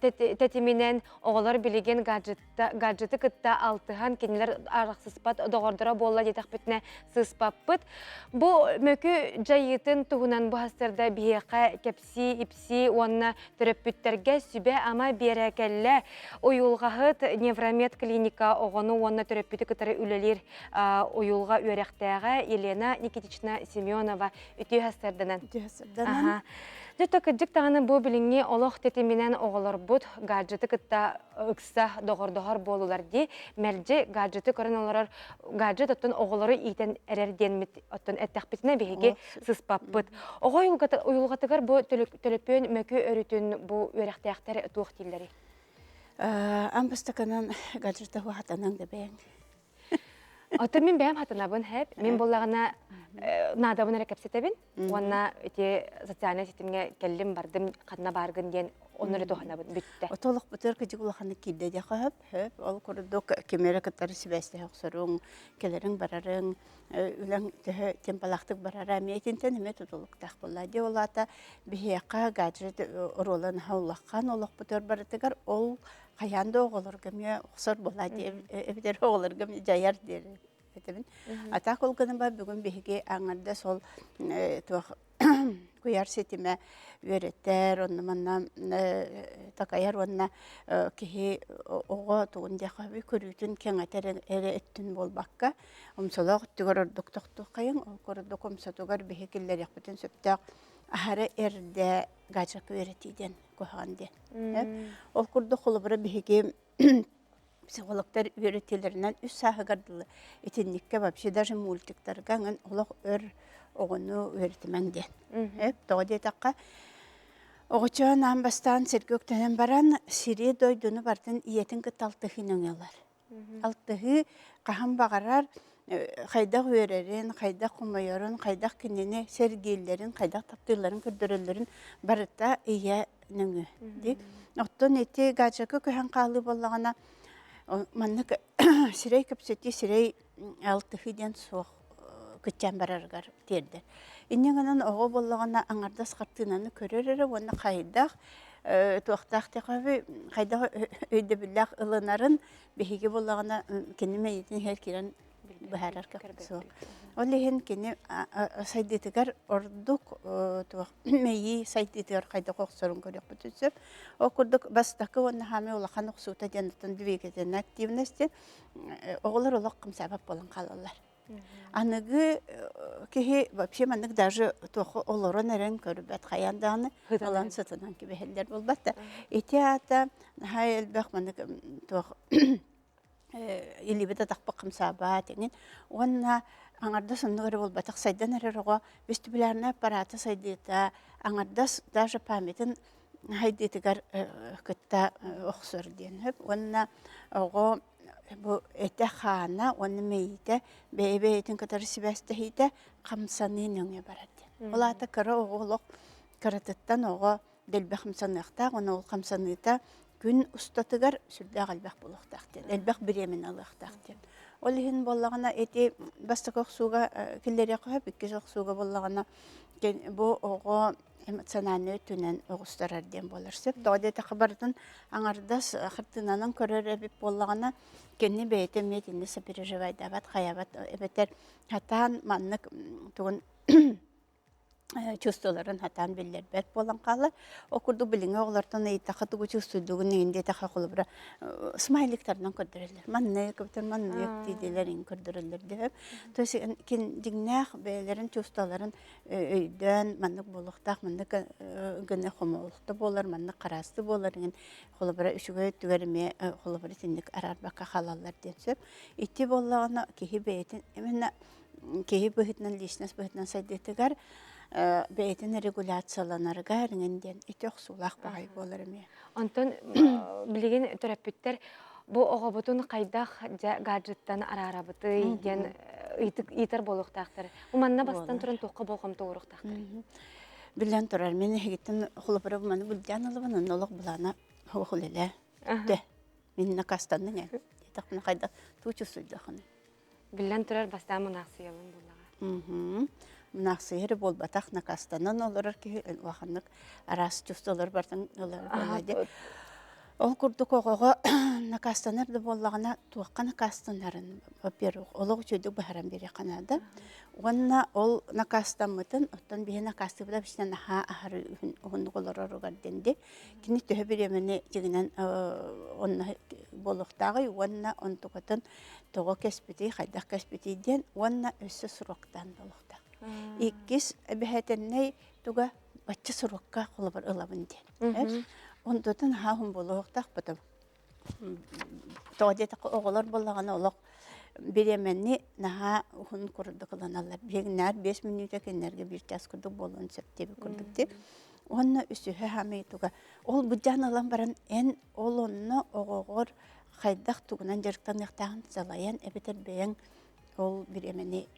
тэтиминэн оҕолор билигин гаджеты кытта алтыһан кинилэр арахсыспат доҕордоро буолла диэтэхпитинэ сыыспаппыт. Бу мөкү дьайыытын туһунан бу сарсыарда биһиэхэ кэпсии-ипсии уонна төрөппүттэргэ сүбэ-ама биэрэ кэллэ. Уйулҕаһыт Невромед клиника оҕону уонна төрөппүтү кытары үлэлиир уйулҕа үөрэхтээҕэ Елена Никитична Семенова үтүө сарсыарданан. Үтүө сарсыарданан. Дьэ то кырдьык даҕаны бу билиҥҥи олох тэтиминэн оҕолорбут гаджеты кытта ыкса доҕордоһор буолулар дии. Мэлдьи гаджеты көрөн олорор гаджет оттон оҕолору иитэн эрэр диэммит оттон эттэхпитинэ биһиги сыспаппыт. Оҕо уйулҕатыгар бу төлөпүөн мөкү өрүтүн бу үөрэхтээхтэр туох дииллэрий? Аан бастакынан гаджета хатанан да бэйэҥ. Оттон мин бэйэм хатанабын хэп. Мин буоллаҕына наадабын эрэ кэпсэтэбин. Уонна ити социальнай ситимҥэ кэллим бардым ханна бааргын диэн онно эрэ туһанабын бүттэ. Отолох бытыр кыдьык улаханнык киирдэ диэхэ хөп. Хөп. Ол курдук кими эрэ кытары сибээстэһэ охсоруҥ, кэлэриҥ барарыҥ, үлэҥ төһө темпалаахтык барара эмиэ итинтэн эмиэ тутулуктаах буолла. Дьэ ол аата биһиэхэ гаджет оруола наһаа улахан олохпутугар барытыгар ол хайаан да оҕолорго эмиэ охсор буолла эбэтэр оҕолорго эмиэ дьайар диэр этэбин. А так ол гынан бар бүгүн биһиги аҥардас ол туох куйаар ситимэ үөрэтэр, онно манна такайар уонна киһи оҕо тугун диэхэ көрүүтүн кэҥэтэр эрэ өттүн буолбакка, омсолоох өттүгэр ордук тохтуоххайыҥ, ол курдук омсотугар биһи киллэриэхпитин сөптөөх аһары эрдэ гаджекка үөрэтии диэн куһаҕан диэн. Ол курдук холобура биһиги психологтар үөрэтиилэринэн үс сааһыгар дылы итинниккэ вообще даже мультиктарга ҥын олох өр оҕону үөрэтимэҥ диэн. Тоҕо диэтэххэ, оҕочоон аан бастаан сиргэ үктэнэн баран сири дойдуну барытын ийэтин кытта алтыһыы нөҥүө ылар. Алтыһыы хаһан баҕарар хайдах үөрэрин, хайдах хомойорун, хайдах кинини сэргииллэрин, хайдах таптыылларын көрдөрөллөрүн барыта ийэ нөҥүө дии. Оттон ити гаджекка көһөн хаалыы буоллаҕына, маннык сирэй кэпсэтии, сирэй алтыһыы диэн суох. кыччаан барарыгар тиэрдэр. Инньэ гынан оҕо буоллаҕына аҥардас хартыынаны көрөр эрэ уонна хайдах туохтаах диэххэ хайдах өйдөбүллээх ылынарын биһиги буоллаҕына кини мэйиитин иһэр киирэн быһаарар кыахпыт суох. Ол иһин кини сайдыытыгар ордук туох мэйии сайдыытыгар хайдах охсорун көрүөхпүтүн сөп. Ол курдук бастакы уонна хаамыы улахан охсуута диэн оттон двигательная активность диэн оҕолор олох хамсаабат буолан хаалаллар. Аныгы киһи вообще маннык даже туоху олорон эрэн көрбөт хайаан даҕаны ылан сытынан кэбиһэллэр буолбат да. Ити аата наһаа элбэх маннык туох илиибит атахпыт хамсаабат эҥин уонна аҥардас оннук эрэ буолбатах сайдан эрэр оҕо вестибулярнай аппарата сайдыыта аҥардас даже памятын сайдыытыгар кытта охсор диэн сөп уонна оҕо бу этэ-хаана уонна мэйиитэ бэйэ-бэйэтин кытары сибээстэһиитэ хамсаныы нөҥүө барар диэн. Ол аата кыра оҕо олох кыратыттан оҕо дэлби хамсаныахтаах уонна ол хамсаныыта күн устатыгар сүрдээх элбэх буолуохтаах диэн, элбэх бириэмэни ылыахтаах диэн. Ол иһин буоллаҕына ити бастакы охсууга киллэриэххэ сөп, иккис охсууга буоллаҕына бу оҕо эмоциональнай өттүнэн оҕустарар диэн буолар сөп. Тоҕо диэтэххэ барытын аҥардас хартыынанан көрөр эбит буоллаҕына, кини бэйэтэ эмиэ итиннэ сопереживайдаабат, хайаабат эбэтэр сатаан маннык тугун чувстволарын сатаан биллэрбэт буолан хаалар. Ол курдук билиҥҥи оҕолортон ыйыттахха тугу чувствуйдугун иһин диэтэххэ холобура смайликтарынан көрдөрөллөр. Маннык эбэтэр маннык дииллэр иһин көрдөрөллөр дөһөп. То есть кин дьиҥнээх бэйэлэрин чувстволарын өйдөөн маннык буолуохтаах, маннык гына хомолто буолар, маннык хараасты буолар иһин холобура үчүгэй өттүгэр эмиэ холобура итинник араарбакка хаалаллар диэн сөп. Ити буоллаҕына киһи бэйэтин именно киһи быһыытынан личность быһыытынан сайдыытыгар бэйэтин регуляцияланарыгар иҥин диэн ити охсуулаах баҕайы буолар эмиэ. Онтон билигин төрөппүттэр бу оҕобутун хайдах дьэ гаджеттан араарабытый диэн ыйытар буолуохтаахтар. Бу манна бастан туран туохха болҕомто ууруохтаахтар? Биллэн турар, мин эһигиттэн холобура маны былдьаан ылабын, онно олох былаана суох үлэлээ. Дэ, мин накастанныҥ эн. Диэтэхпинэ хайдах туу чувствуйдаххыный? Биллэн турар, бастаан мунаахсыйабын буллаҕа. Мунаахсыйа буолбатах, накастанан олорор киһи улаханнык араас чувстволар бартан ылар буолла дии. Ол курдук оҕоҕо накастанар да буоллаҕына, туохха накастанарын, во-первых, олох үчүгэйдик быһааран биэриэххэ наада. Уонна ол накаастаммытын, оттон биһи накаастыыбыта обычно наһаа аһары уһуннук олороругар диэн дии. Кини төһө бириэмэни дьиҥинэн онно буолуохтааҕый уонна онтукатын тоҕо кэспитий, хайдах кэспитий диэн уонна өссө сроктаан буолуохтаах. Иккис эбэһээтэннэй туга бачча срокка холобур ылабын диэн. Онтутун хаахын буолуохтаах потом тоҕо диэтэххэ оҕолор буоллаҕына олох бириэмэни наһаа уһун курдук ылыналлар. Биһигиннээр 5 мүнүүтэ кинилэргэ биир чаас курдук буолуон сөп диэбит курдук дии. Уонна үсүһэ хаамыы туга ол быдьаан ылан баран эн ол онно оҕоҕор хайдах тугунан дьарыктаныахтааҕын салайан эбэтэр бэйэҥ ол бириэмэни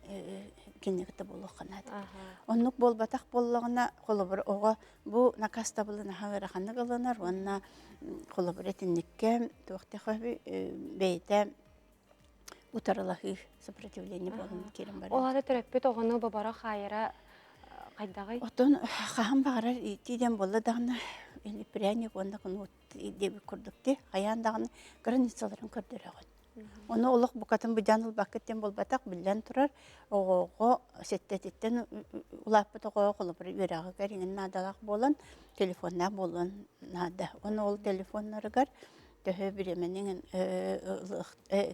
кинини кытта буолуохха наада. Оннук буолбатах буоллаҕына, холобур, оҕо бу накаастабылы наһаа ыараханнык ылынар уонна холобур итинниккэ туох бэйэтэ утарылаһыы сопротивление буолан киирэн барар. Ол аата төрөппүт оҕону боборо хаайара хайдаҕый? Оттон хаһан баҕарар иитии диэн буолла даҕаны или пряник уонна кнут диэбит курдук дии хайаан даҕаны границаларын көрдөрөҕүн. Ону олох букатын быдьаан ылбаккыт диэн буолбатах, биллэн турар, оҕоҕо сэттэтиттэн улааппыт оҕоҕо холобур үөрэҕигэр иҥин наадалаах буолан, телефоннаах буолуон наада. Ону ол телефоннарыгар төһө бириэмэни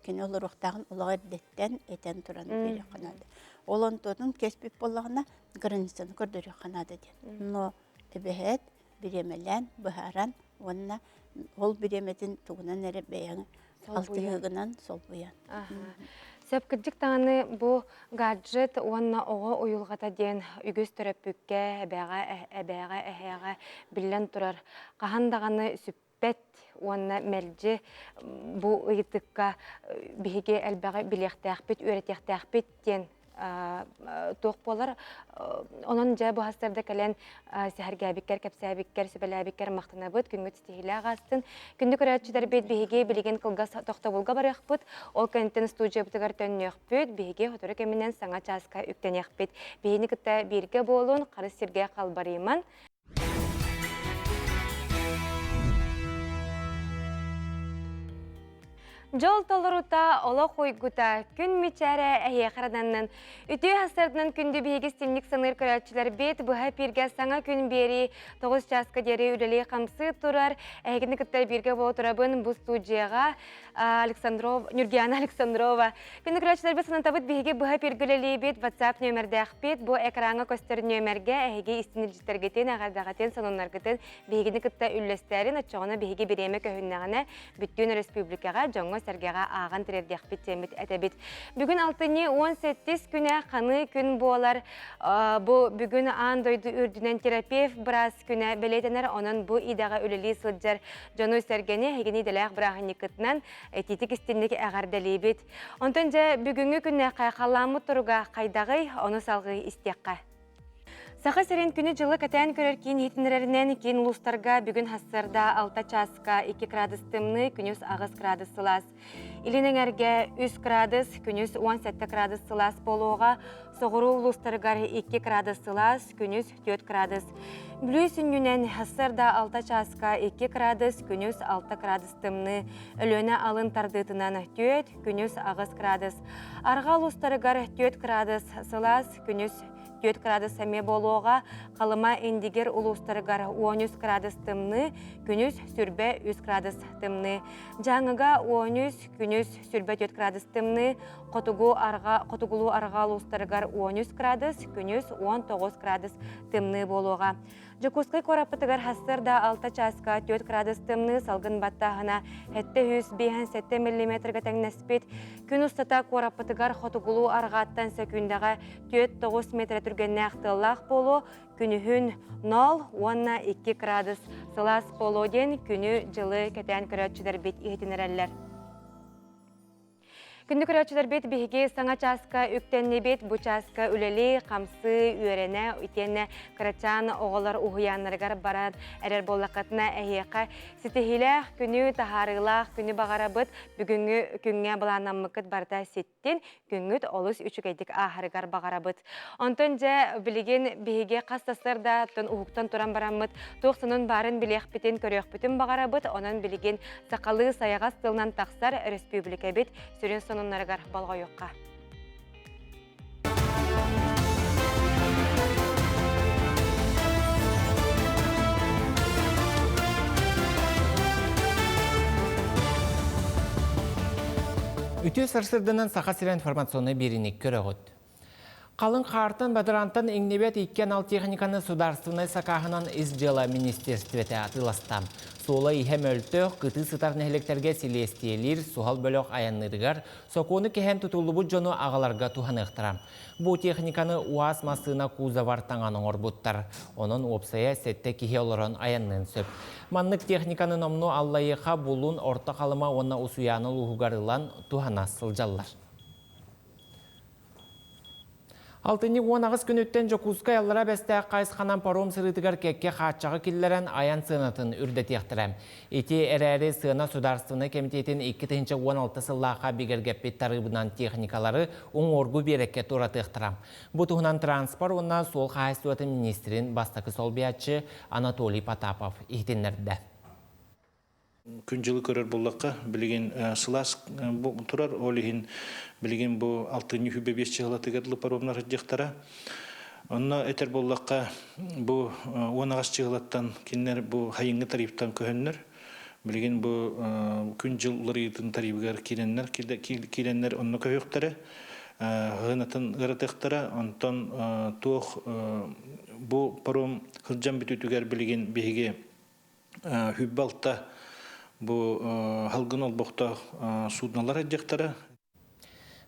кини олоруохтааҕын олох эрдэттэн этэн туран биэриэххэ наада. Ол онтуотун кэспит буоллаҕына, границаны көрдөрүөххэ наада диэн. Но эбэһээт бириэмэлээн, быһааран уонна ол бириэмэтин тугунан эрэ бэйэҥ алтыһыыгынан солбуйан. Сөп кырдьык даҕаны бу гаджет уонна оҕо уйулҕата диэн үгүс төрөппүккэ, эбээҕэ, эбээҕэ, эһээҕэ биллэн турар хаһан даҕаны сүппэт уонна мэлдьи бу ыйытыкка биһиги элбэҕи билиэхтээхпит, үөрэтиэхтээхпит диэн. туох буолар. Онон дьэ бу хастарда кэлэн сэһэргээбиккэр, кэпсээбиккэр, сүбэлээбиккэр махтанабыт. Күҥҥүт ситиһиилээх аастын. Күндү көрөөччүлэрбит биһиги билигин кылгас тохтобулга барыахпыт. Ол кэнниттэн студиябытыгар төннүөхпүт. Биһиги сотору кэминэн саҥа чааска үктэниэхпит. Биһини кытта бииргэ буолун, харыс сиргэ халбарыйман. Дьол толорута, олох уйгута, күн мичээрэ эһиэхэ ырананнын. Үтүө хасырдынан күндү биһиги стинник саныыр көрөөччүлэрбит быһа эпииргэ саҥа күн биэрии 9 чааска диэри үлэлии-хамсыы турар. Эһигини кытта бииргэ буола турабын бу студияҕа Александров, Нюргиана Александрова. Күндү көрөөччүлэрбит санатабыт биһиги быһа эпииргэ үлэлиибит, WhatsApp нүөмэрдээхпит. Бу экраҥҥа көстөр нүөмэргэ эһиги истин илдьиттэргитин, эҕэрдэҕитин, сонуннаргытын биһигини кытта үллэстээрин, оччоҕуна биһиги бириэмэ көһүннэҕинэ бүттүүн өрөспүүбүлүкэҕэ дьоҥҥо-сэргэҕэ ааҕан тириэрдиэхпит диэммит этэбит. Бүгүн алтынньы 18 күнэ ханыы күн буолар. Бу бүгүн аан дойду үрдүнэн терапевт быраас күнэ бэлиэтэнэр. Онон бу идэҕэ үлэлии сылдьар дьону-сэргэни эһигини идэлээх бырааһынньыккытынан итиитик истинник эҕэрдэлиибит. Онтон дьэ бүгүҥҥү күннээххэ халлааммыт туруга хайдаҕый? Ону салҕыы истиэххэ. Саха сирин күнү-дьылы кэтээн көрөр киин иһитиннэрэринэн киин улуустарга бүгүн сарсыарда 6 чааска 2 градус тымныы, күнүс 8 градус сылаас. Илин эҥэргэ 3 градус, күнүс 17 градус сылаас буолуоҕа. Соҕуруу улуустарыгар 2 градус сылаас, күнүс 4 градус. Бүлүү сүнньүнэн сарсыарда 6 чааска 2 градус, күнүс 6 градус тымныы. Өлүөнэ алын тардыытынан 4, күнүс 8 градус. Арҕаа улуустарыгар 4 градус сылаас, күнүс 4 градус эмиэ буолуоҕа. Халыма Индигир улуустарыгар 13 градус тымныы, күнүс сүрбэ 3 градус тымныы. Дьааҥыга 13, күнүс сүрбэ 4 градус тымныы, хотугу арҕа, хотугулуу арҕаа улуустарыгар 13 градус, күнүс 19 градус тымныы буолуоҕа. Дьокуускай куораппытыгар сарсыарда 6 чааска 4 градус тымныы салгын баттааһына 757 миллиметрга тэҥнэспит. Күн устата куораппытыгар хотугулуу арҕааттан сөкүүндэҕэ 4-9 метр түргэннээх тыаллаах буолуо, күнүһүн 0 уонна 2 градус сылаас буолуо диэн күнү-дьылы кэтээн көрөөччүлэрбит иһитиннэрэллэр. Күндү көрөөччүлэрбит биһиги саҥа чааска үктэннибит. Бу чааска үлэлии, хамсыы, үөрэнэ, итиэннэ кырачаан оҕолор уһуйааннарыгар баран эрэр буоллаххытына эһиэхэ ситиһиилээх күнү, таһаарыылаах күнү баҕарабыт. Бүгүҥҥү күҥҥэ былааннаммыккыт барыта ситтин, күҥҥүт олус үчүгэйдик ааһарыгар баҕарабыт. Онтон дьэ билигин биһиги хас да сырдаттан уһуктан туран бараммыт туох сонун баарын билиэхпитин, көрүөхпүтүн баҕарабыт. Онон билигин сахалыы сайаҕас тылынан тахсар өрөспүүбүлүкэбит сүрүн сонуннарыгар болҕойуохха. Үтүө сарсырданан Саха сирэ информационнай биэриини көрөҕүт. Халыҥ хаартан бадарантан иҥнибэт икки анал техниканы судаарственнай сакааһынан ис дьыала министиэристибэтэ атыыласта. Суола иһэ мөлтөх, кытыы сытар нэһилиэктэргэ силиэстийэлиир суһал бөлөх айанныырыгар сокуону кэһэн тутуллубут дьону аҕаларга туһаныахтара. Бу техниканы УАЗ массыына кузовар таҥан оҥорбуттар. Онон уопсайа сэттэ киһи олорон айанныан сөп. Маннык техниканы номнуо Аллайыаха, Булун, Орто Халыма уонна Усуйаана улууһугар ылан туһана сылдьаллар. Алтынньы 18 күнүттэн Дьокуускай Аллара Бэстээх хайысханан паром сырыытыгар кэккэ хааччаҕы киллэрэн айан сыанатын үрдэтиэхтэрэ. Ити эрээри сыана Судаарыстыбаннай кэмитиэтин 2016 сыллаахха бигэргэппит тарыыбынан техникалары уҥуоргу биэрэккэ туоратыахтара. Бу туһунан транспорт уонна суол хаһаайыстыбатын министрин бастакы солбуйааччы Анатолий Потапов иһитиннэрдэ. Күн-дьылы көрөр буоллахха, билигин сылаас турар, ол иһин билигин бу алтынньы хүбэ биэс чыһылатыгар дылы паромнар сылдьыахтара. Онно этэр буоллахха, бу уон аҕыс чыһылаттан кинилэр бу хайыҥҥы тарифтан көһөннөр, билигин бу күн-дьыл уларыйыытын тарифыгар киирэннэр, киирэннэр онно көһүөхтэрэ, сыанатын ыаратыахтара. Онтон туох бу паром сылдьан бүтүүтүгэр билигин биһиги Хүббэ алта бу халгын олбохтоох суднолар сылдьыахтара.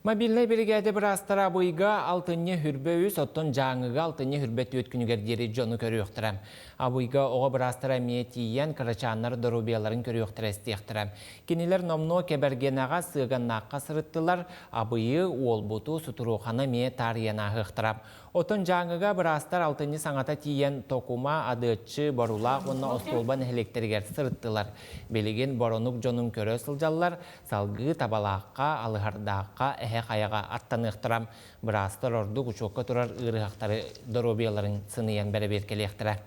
Мобильнай биригээдэ быраастара Абыйга алтынньы хүрбэ үс, оттон Дьааҥыга алтынньы хүрбэ түөрт күнүгэр диэри дьону көрүөхтэрэ. Абыйга оҕо быраастара эмиэ тиийэн, кырачааннар доруобуйаларын көрүөхтэрэ истиэхтэрэ. Кинилэр номнуо Кэбэргэнэҕэ, Сыаганнаахха сырыттылар, Абыйы, Уолбуту, Сутуруоханы эмиэ таарыйан ааһыахтара. Оттон Дьааҥыга быраастар алтынньы саҥата тиийэн Токума, Адыаччы, Борулаах уонна Остуолба нэһилиэктэригэр сырыттылар. Билигин Боронук дьонун көрө сылдьаллар, салгыы Табалаахха, Алыһардаахха, Эһэ Хайаҕа аттаныахтара. Быраастар ордук учуокка турар ыарыһахтары доруобуйаларын сыныйан бэрэбиэркэлиэхтэрэ.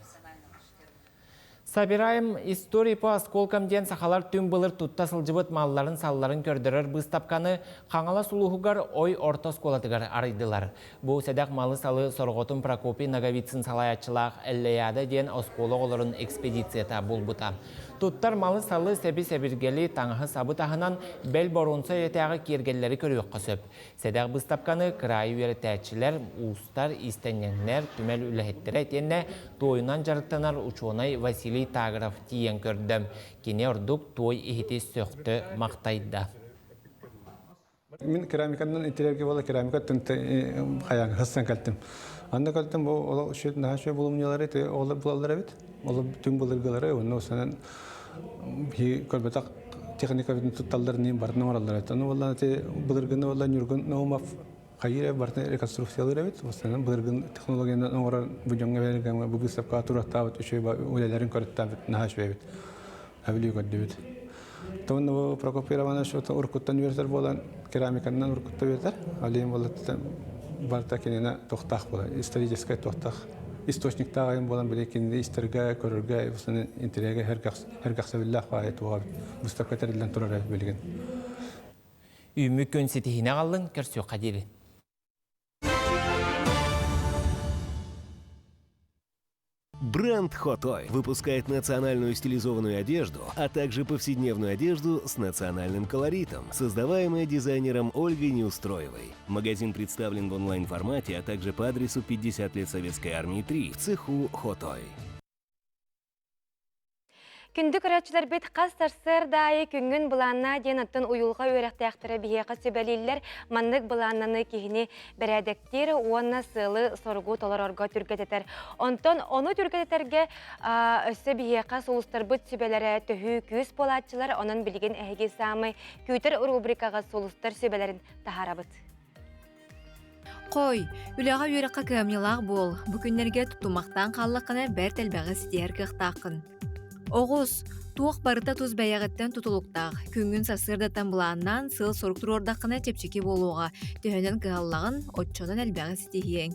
Собираем истории по осколкам диэн сахалар түҥ былыр тутта сылдьыбыт малларын-салларын көрдөрөр быыстапканы Хаҥалас улууһугар Ой орто оскуолатыгар арыйдылар. Бу сэдэх малы-салы сорҕотун Прокопий Ноговицын салайааччылаах Эллэйаада диэн оскуола оҕолорун экспедицията булбута. Туттар малы-салы, сэби-сэбиргэли, таҥаһы-сабы таһынан бэл боруонса үйэтээҕи киэргэллэри көрүөххэ сөп. Сэдэх быыстапканы кыраайы үөрэтээччилэр, уустар, иистэнньэҥнэр, түмэл үлэһиттэрэ итиэннэ туойунан дьарыктанар учуонай Василий Тагров тиийэн көрдө. Кини ордук туой иһити сөхтө-махтайда. Мин керамиканан интеллектуальга буола керамика хайаан хассан кэлтим. Анда кэлтим бу ол үчүгэй наһаа үчүгэй булумньулары ити оҕолор булаллар эбит. Ол түҥ былыргылары уонна осанан биһи көрбөтөх техникабытын тутталлар нин бартын оҥороллор эбит. Ону буоллаан ити былыргыны буолла Ньургун Наумов хайыыр бартын реконструкциялыыр эбит. Осанан былыргын технологиянан оҥорор бу дьоҥҥо бэргэн бу выставкаҕа туруортаабыт үчүгэй үлэлэрин көрүттээбит наһаа үчүгэй эбит. Эбили көрдүбүт. Тон Прокопий Романович уруккуттан үөрэтэр буолан, керамиканан уруккутта үөрэтэр. Алиен буолаттан барыта кинини тохтаах буолар. Историческай тохтаах источниктаах айан буолан били кинини истэргэ, көрөргө, интригэ хэргэхсэбиллээх баайы туоҕа выставка тэриллэн турар билигин. Үүммүт күн ситиһиини аҕаллын, көрсүөххэ диэри. Бренд Хотой выпускает национальную стилизованную одежду, а также повседневную одежду с национальным колоритом, создаваемая дизайнером Ольгой Неустроевой. Магазин представлен в онлайн-формате, а также по адресу 50 лет Советской Армии 3 в цеху Хотой. Күндү көрөөччүлэрбит хас сарсыарда аайы күҥҥүн былааннаа диэн оттон уйулҕа үөрэхтээхтэрэ биһиэхэ сүбэлииллэр. Маннык былааннаныы киһини бэрээдэктиир уонна сыалы-соругу толорорго түргэтэтэр. Онтон ону түргэтэтэргэ өссө биһиэхэ сулустарбыт сүбэлэрэ төһүү күүс буолааччылар. Онон билигин эһиги саамай күүтэр рубрикаҕа сулустар сүбэлэрин таһаарабыт. Хой, үлэҕэ-үөрэххэ кыһамньылаах буол, бу күннэргэ тутумахтаан хааллаххына бэрт элбэҕи ситиһэр кыахтааххын. Оҕус, туох барыта тус бэйэҕиттэн тутулуктаах, күҥҥүн сарсыардаттан былааннаан сыал-сорук туруордаххына чэпчэки буолуоҕа, төһөнөн кыһаллаҕын, оччонон элбэҕи ситиһиэҥ.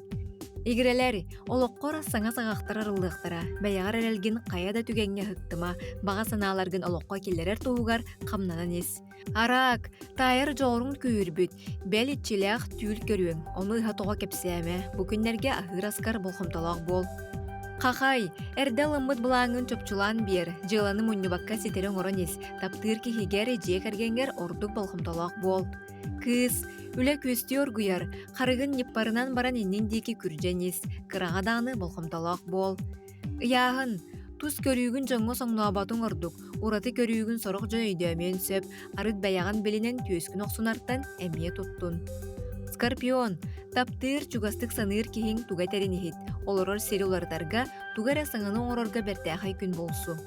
Игирэлэр, олоххор саҥа саҕахтар арыллыахтара, бэйэҕэр эрэлгин хайа да түгэҥҥэ ыһыктыма, баҕа санааларгын олоххо киллэрэр туһугар хамнанан ис. Араак, таайар дьоҕуруҥ күүһүрбүт, бэл иччилээх түүл көрүөҥ, ону ыһа-тоҕо кэпсээмэ, бу күннэргэ аһыыр аскар болҕомтолоох буол. Хахай, эрдэ ылыммыт былааҥҥын чопчулаан биэр, дьыаланы мунньубакка ситэри оҥорон ис, таптыыр киһигэр, дьиэ кэргэҥҥэр ордук болҕомтолоох буол. Кыыс, үлэ күөстүү оргуйар, харыгын ньыппарынан баран иннин диэки күрдьэн ис, кыраҕа даҕаны болҕомтолоох буол. Ыйааһын, тус көрүүгүн дьоҥҥо соҥнооботуҥ ордук, ураты көрүүгүн сорох дьон өйдөөмүөн сөп, арыт бэйэҕин билинэн түөскүн охсунартан эмиэ туттун. Скорпион, таптыыр, чугастык саныыр киһиҥ туга этэрин иһит, олорор сири уларытарга, тугу эрэ саҥаны оҥорорго бэртээхэй күн буолсу.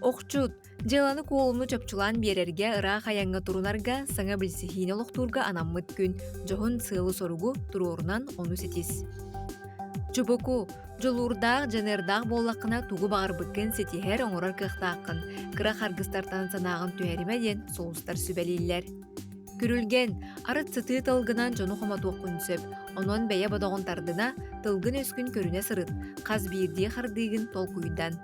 Охчут, дьыаланы-куолуну чопчулаан биэрэргэ, ыраах айаҥҥа турунарга, саҥа билсиһиини олохтуурга анаммыт күн, дьоһун сыалы-соругу туруорунан ону ситис. Чубуку, дьулуурдаах, дьаныардаах буоллаххына тугу баҕарбыккын ситиһэр, оҥорор кыахтааххын. Кыра харгыстартан санааҕын түһэримэ диэн сулустар сүбэлииллэр. Күрүлгэн, арыт сытыы тылгынан дьону хомотуоххун сөп. Онон бэйэ бодоҕун тардына, тылгын-өскүн көрүнэ сырыт, хас биирдии хардыыгын толкуйдан.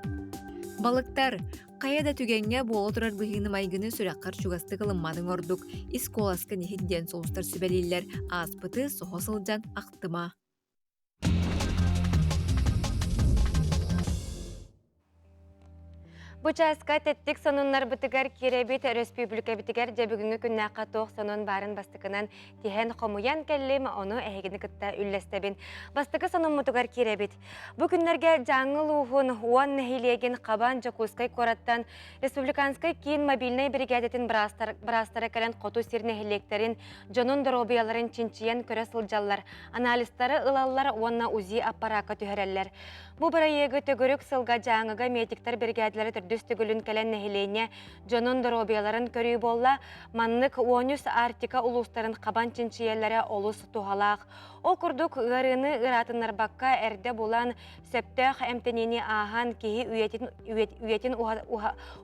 Балыктар, хайа да түгэҥҥэ буола турар быһыыны-майгыны сүрэххэр чугастык ылымматыҥ ордук, ис куоласкын иһит диэн сулустар сүбэлииллэр, ааспыты соһо сылдьан ахтыма. Бу чааска тэттик сонуннарбытыгар киирэбит өрөспүүбүлүкэбитигэр дьэ бүгүҥҥү күннээххэ туох сонун баарын бастакынан тиһэн хомуйан кэллим, ону эһигини кытта үллэстэбин. Бастакы сонуммутугар киирэбит. Бу күннэргэ Дьааҥы улууһун уон нэһилиэгин хабан Дьокуускай куораттан Республиканскай киин мобильнай биригээдэтин быраастара кэлэн хоту сир нэһилиэктэрин дьонун доруобуйаларын чинчийэн көрө сылдьаллар, анализтары ылаллар уонна УЗИ аппараакка түһэрэллэр. Бу бырайыагы төгүрүк сылга Дьааҥыга медиктэр биригээдэлэрэ төрдүс төгүлүн кэлэн нэһилиэнньэ дьонун доруобуйаларын көрүү буолла. Маннык Уонүс Арктика улуустарын хабан чинчийэллэрэ олус туһалаах. Ол курдук ыарыыны ыраатыннарбакка эрдэ булан, сөптөөх эмтэниини ааһан киһи үйэтин, үйэтин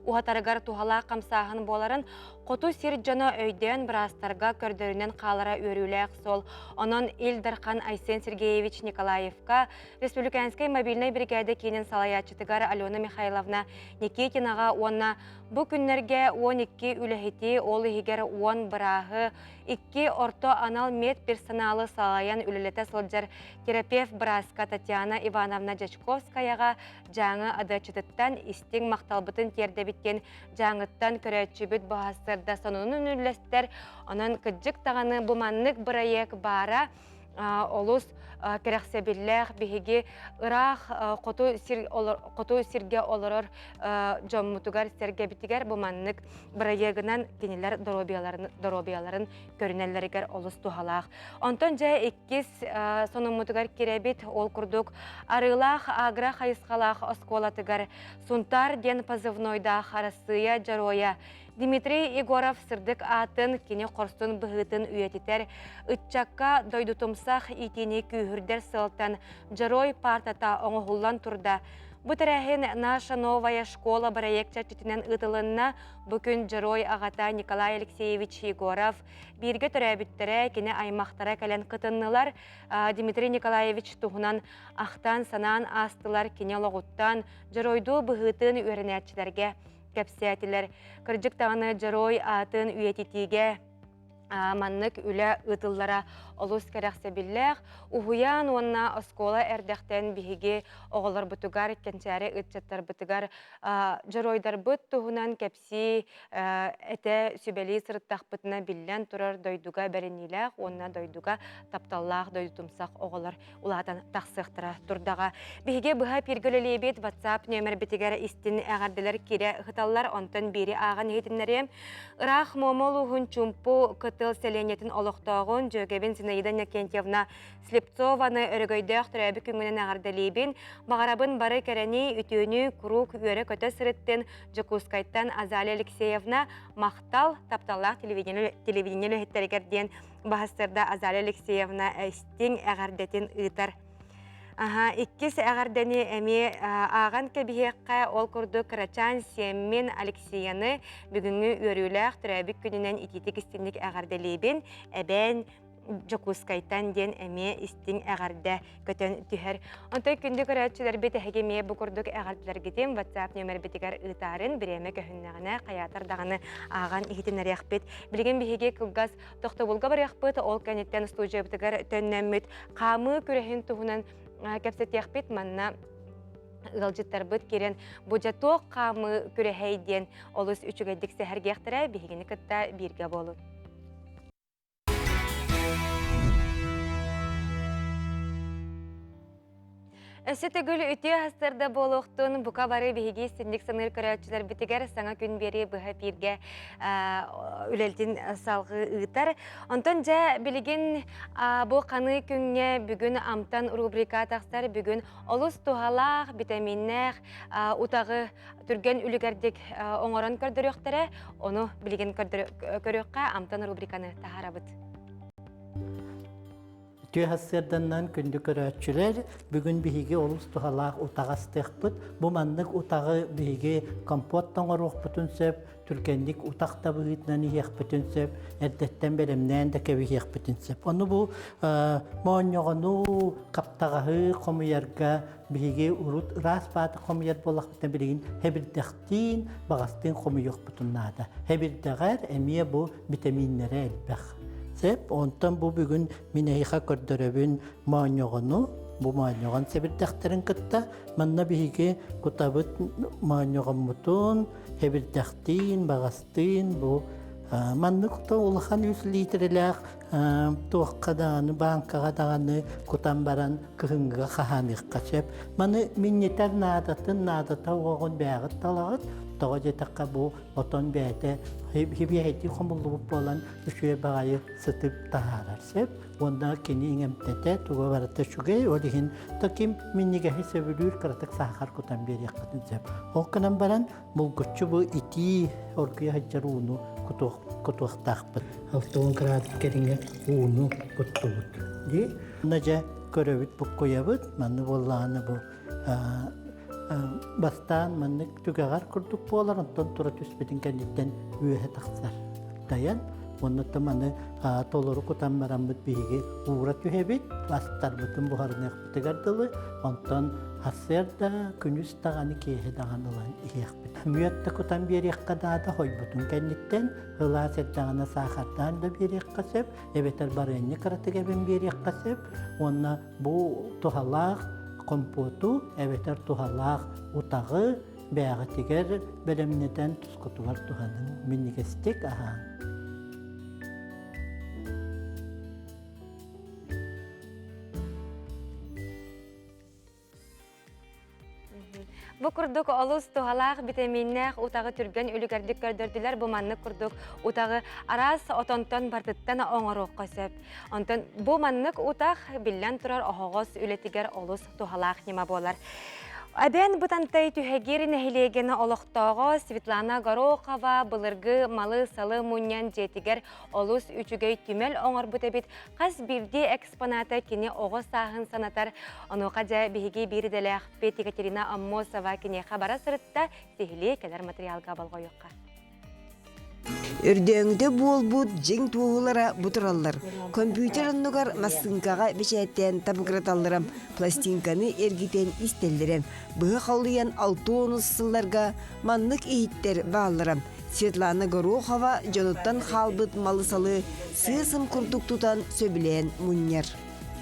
уһатарыгар туһалаах хамсааһын буоларын Хоту сир дьоно өйдөөн быраастарга көрдөрүнэн хаалара үөрүүлээх суол. Онон Ил Дархан Айсен Сергеевич Николаевка Республиканскай мобильнай биригээдэ киинин салайааччытыгар Алена Михайловна Никитинаҕа уонна бу күннэргэ 12 үлэһити, ол иһигэр 10 бырааһы, икки орто анал медперсоналы салайан үлэлэтэ сылдьар терапевт бырааска Татьяна Ивановна Дьячковскаяҕа Дьааҥы адыаччытыттан истиҥ махталбытын тиэрдэбит диэн Дьааҥыттан көрөөччүбүт быһассырда сонунун үллэстэр. Онон кырдьык даҕаны бу маннык бырайыак баара олус кэрэхсэбиллээх биһиги ыраах хоту сир хоту сиргэ олорор дьоммутугар сэргэбитигэр бу маннык бырайыагынан кинилэр доруобуйаларын доруобуйаларын көрүнэллэригэр олус туһалаах. Онтон дьэ иккис сонуммутугар кирэбит ол курдук Арыылаах агро хайысхалаах оскуолатыгар Сунтаар диэн позывнойдаах Арассыыйа Дьоруойа Дмитрий Егоров сырдык аатын, кини хорсун быһыытын үйэтитэр, ыччакка дойдутумсах иитиини күүһүрдэр сыалтан Дьоруой паартата оҥоһуллан турда. Бу тэрээһин «Наша новая школа» бырайыак чэрчитинэн ыытылынна. Бу күн Дьоруой аҕата Николай Алексеевич Егоров бииргэ төрөөбүттэрэ, кини аймахтара кэлэн кытыннылар. Дмитрий Николаевич туһунан ахтан-санаан аастылар, кини олоҕуттан, дьоруойдуу быһыытын үөрэнээччилэргэ кэпсээтилэр. Кырдьык даҕаны дьоруой аатын үйэтитиигэ маннык үлэ ыытыллара олус кэрэхсэбиллээх. Уһуйаан уонна оскуола эрдэхтэн биһиги оҕолорбутугар, кэнчээри ыччаттарбытыгар дьоруойдарбыт туһунан кэпсии, этэ, сүбэлии сырыттахпытына биллэн турар дойдуга бэриниилээх уонна дойдуга тапталлаах дойдутумсах оҕолор улаатан тахсыахтара турдаҕа. Биһиги быһа эпииргэ үлэлиибит WhatsApp нүөмэрбитигэр истин эҕэрдэлэр киирэ ыһыталлар, онтон биири ааҕан иһитиннэриэм. Ыраах Муома улууһун Чумпу Кытыл сэлиэнньэтин олохтооҕун дьүөгэбин Зинаида Иннокентьевна Слепцованы өрөгөйдөөх төрөөбүт күҥҥүнэн эҕэрдэлиибин. Баҕарабын бары кэрэни, үтүөнү куруук үөрэ-көтө сырыттын. Дьокуускайтан Азалия Алексеевна махтал, тапталлаах телевидение үлэһиттэригэр диэн баһастарда Азалия Алексеевна истиҥ эҕэрдэтин ыытар. Аха, иккис эҕэрдэни эмиэ ааҕан кэбиһиэххэ, ол курдук кырачаан сиэммин Алексеяны бүгүҥҥү үөрүүлээх төрөөбүт күнүнэн итиитик истиҥник эҕэрдэлиибин. Эбээн Дьокуускайтан диэн эмиэ истиҥ эҕэрдэ көтөн түһэр. Онтон күндү көрөөччүлэрбит эһиги эмиэ бу курдук эҕэрдэлэргитин WhatsApp нүөмэрбитигэр ыытаарын бириэмэ көһүннэҕинэ хайаатар даҕаны ааҕан иһитиннэриэхпит. Билигин биһиги кылгас тохтобулга барыахпыт, ол кэнниттэн студиябытыгар төннөммүт хаамыы күрэһин туһунан кэпсэтиэхпит. Манна ыалдьыттарбыт киирэн бу дьэ туох хаамыы күрэһэй диэн олус үчүгэйдик сэһэргиэхтэрэ биһигини кытта бииргэ буолун. Өссө төгүл үтүө астарда буолуохтун бука бары биһиги синник саныыр көрөөччүлэрбитигэр саҥа күн биэрии быһа эпииргэ үлэлтин салҕыы ыытар. Онтон дьэ билигин бу ханыы күҥҥэ бүгүн амтан рубрика тахсар. Бүгүн олус туһалаах, битэмииннээх утаҕы түргэн үлүгэрдик оҥорон көрдөрүөхтэрэ. Ону билигин көрүөххэ амтан рубриканы таһаарабыт. Үтүө сарсыарданнан күндү көрөөччүлэр, бүгүн биһиги олус туһалаах утаҕастыахпыт. Бу маннык утаҕы биһиги компот оҥоруохпутун сөп, түргэнник утах да быһыытынан иһиэхпитин сөп, эрдэттэн бэлэмнээн да кэбиһиэхпитин сөп. Ону бу моонньоҕону, хаптаҕаһы хомуйарга биһиги урут ыраас бааты хомуйар буоллахпытына билигин хэбирдэхтиин, баҕастыын хомуйуохпутун наада. Хэбирдэҕэр эмиэ бу битэмииннэрэ элбэх. Сөп, онтон бу бүгүн мин эһиэхэ көрдөрөбүн моонньоҕону. Бу моонньоҕон сэбирдэхтэрин кытта манна биһиги кутабыт моонньоҕоммутун сэбирдэхтиин, баҕастыын бу маннык улахан үс литрэлээх туохха даҕаны бааҥкаҕа даҕаны кутан баран кыһыҥҥыга хаһааныахха сөп. Маны минньитэр наадатын наадата уоҕун бэйэҕит талаҕыт. Тоҕо диэтэххэ бу отон бэйэтэ хибиэһэйдии хомуллубут буолан үчүгэй баҕайы сытып таһаарар сөп. Уонна кини иҥэмтэтэ туга барыта үчүгэй, ол иһин то ким минньигэһи сөбүлүүр кыратык саахар кутан биэриэххитин сөп. Ол гынан баран булгуччу бу итии оргуйа сылдьар ууну кутуохтаахпыт. 60 градус кэриҥэ ууну куттубут. Дии. Онно дьэ көрөбүт, буккуйабыт. Манны буоллаҕына бу бастаан маннык түгэҕэр курдук буолар, онтон тура түспүтүн кэнниттэн үөһэ тахсар. Тайан, оннуттан маны толору кутан бараммыт биһиги уура түһэбит, астарбытын буһарыныахпытыгар дылы, онтон сарсыарда, күнүс даҕаны, киэһэ даҕаны ылан иһиэхпит. Мүөт да кутан биэриэххэ наада, хойбутун кэнниттэн, ылаас эрдэҕинэ саахардаан да биэриэххэ сөп, эбэтэр барыанньа кыратык эбэн биэриэххэ сөп уонна бу туһалаах компоту эбэтэр туһалаах утаҕы бэйэҕитигэр бэлэмнэтэн тускутугар туһаныҥ, минньигэстик аһааҥ. Бу курдук олус туһалаах битэмииннээх утаҕы түргэн үлүгэрдик көрдөрдүлэр. Бу маннык курдук утаҕы араас отонтон бартыттан оҥоруохха сөп. Онтон бу маннык утах биллэн турар оһоҕос үлэтигэр олус туһалаах ньыма буолар. Эбээн Бытантай Түһэгир нэһилиэгин олохтооҕо Светлана Горохова былыргы малы-салы мунньан дьиэтигэр олус үчүгэй түмэл оҥорбут эбит. Хас биирдии экспоната кини оҕо сааһын санатар. Онуоха дьэ биһиги биир идэлээхпит Екатерина Аммосова киниэхэ бара сырытта, сиһилии кэлэр материалга болҕойуохха. Өрдөөҥүтэ буолбут дьиҥ туоһулара бу тураллар. Компьютер оннугар массыыҥкаҕа бэчээттээн табыгыраталлара, пластинканы эргитэн истэллэрэ. Быһа халыйан 60 сылларга маннык иһиттэр бааллара. Светлана Горохова дьонуттан хаалбыт малы-салы сыа-сым курдук тутан сөбүлээн мунньар.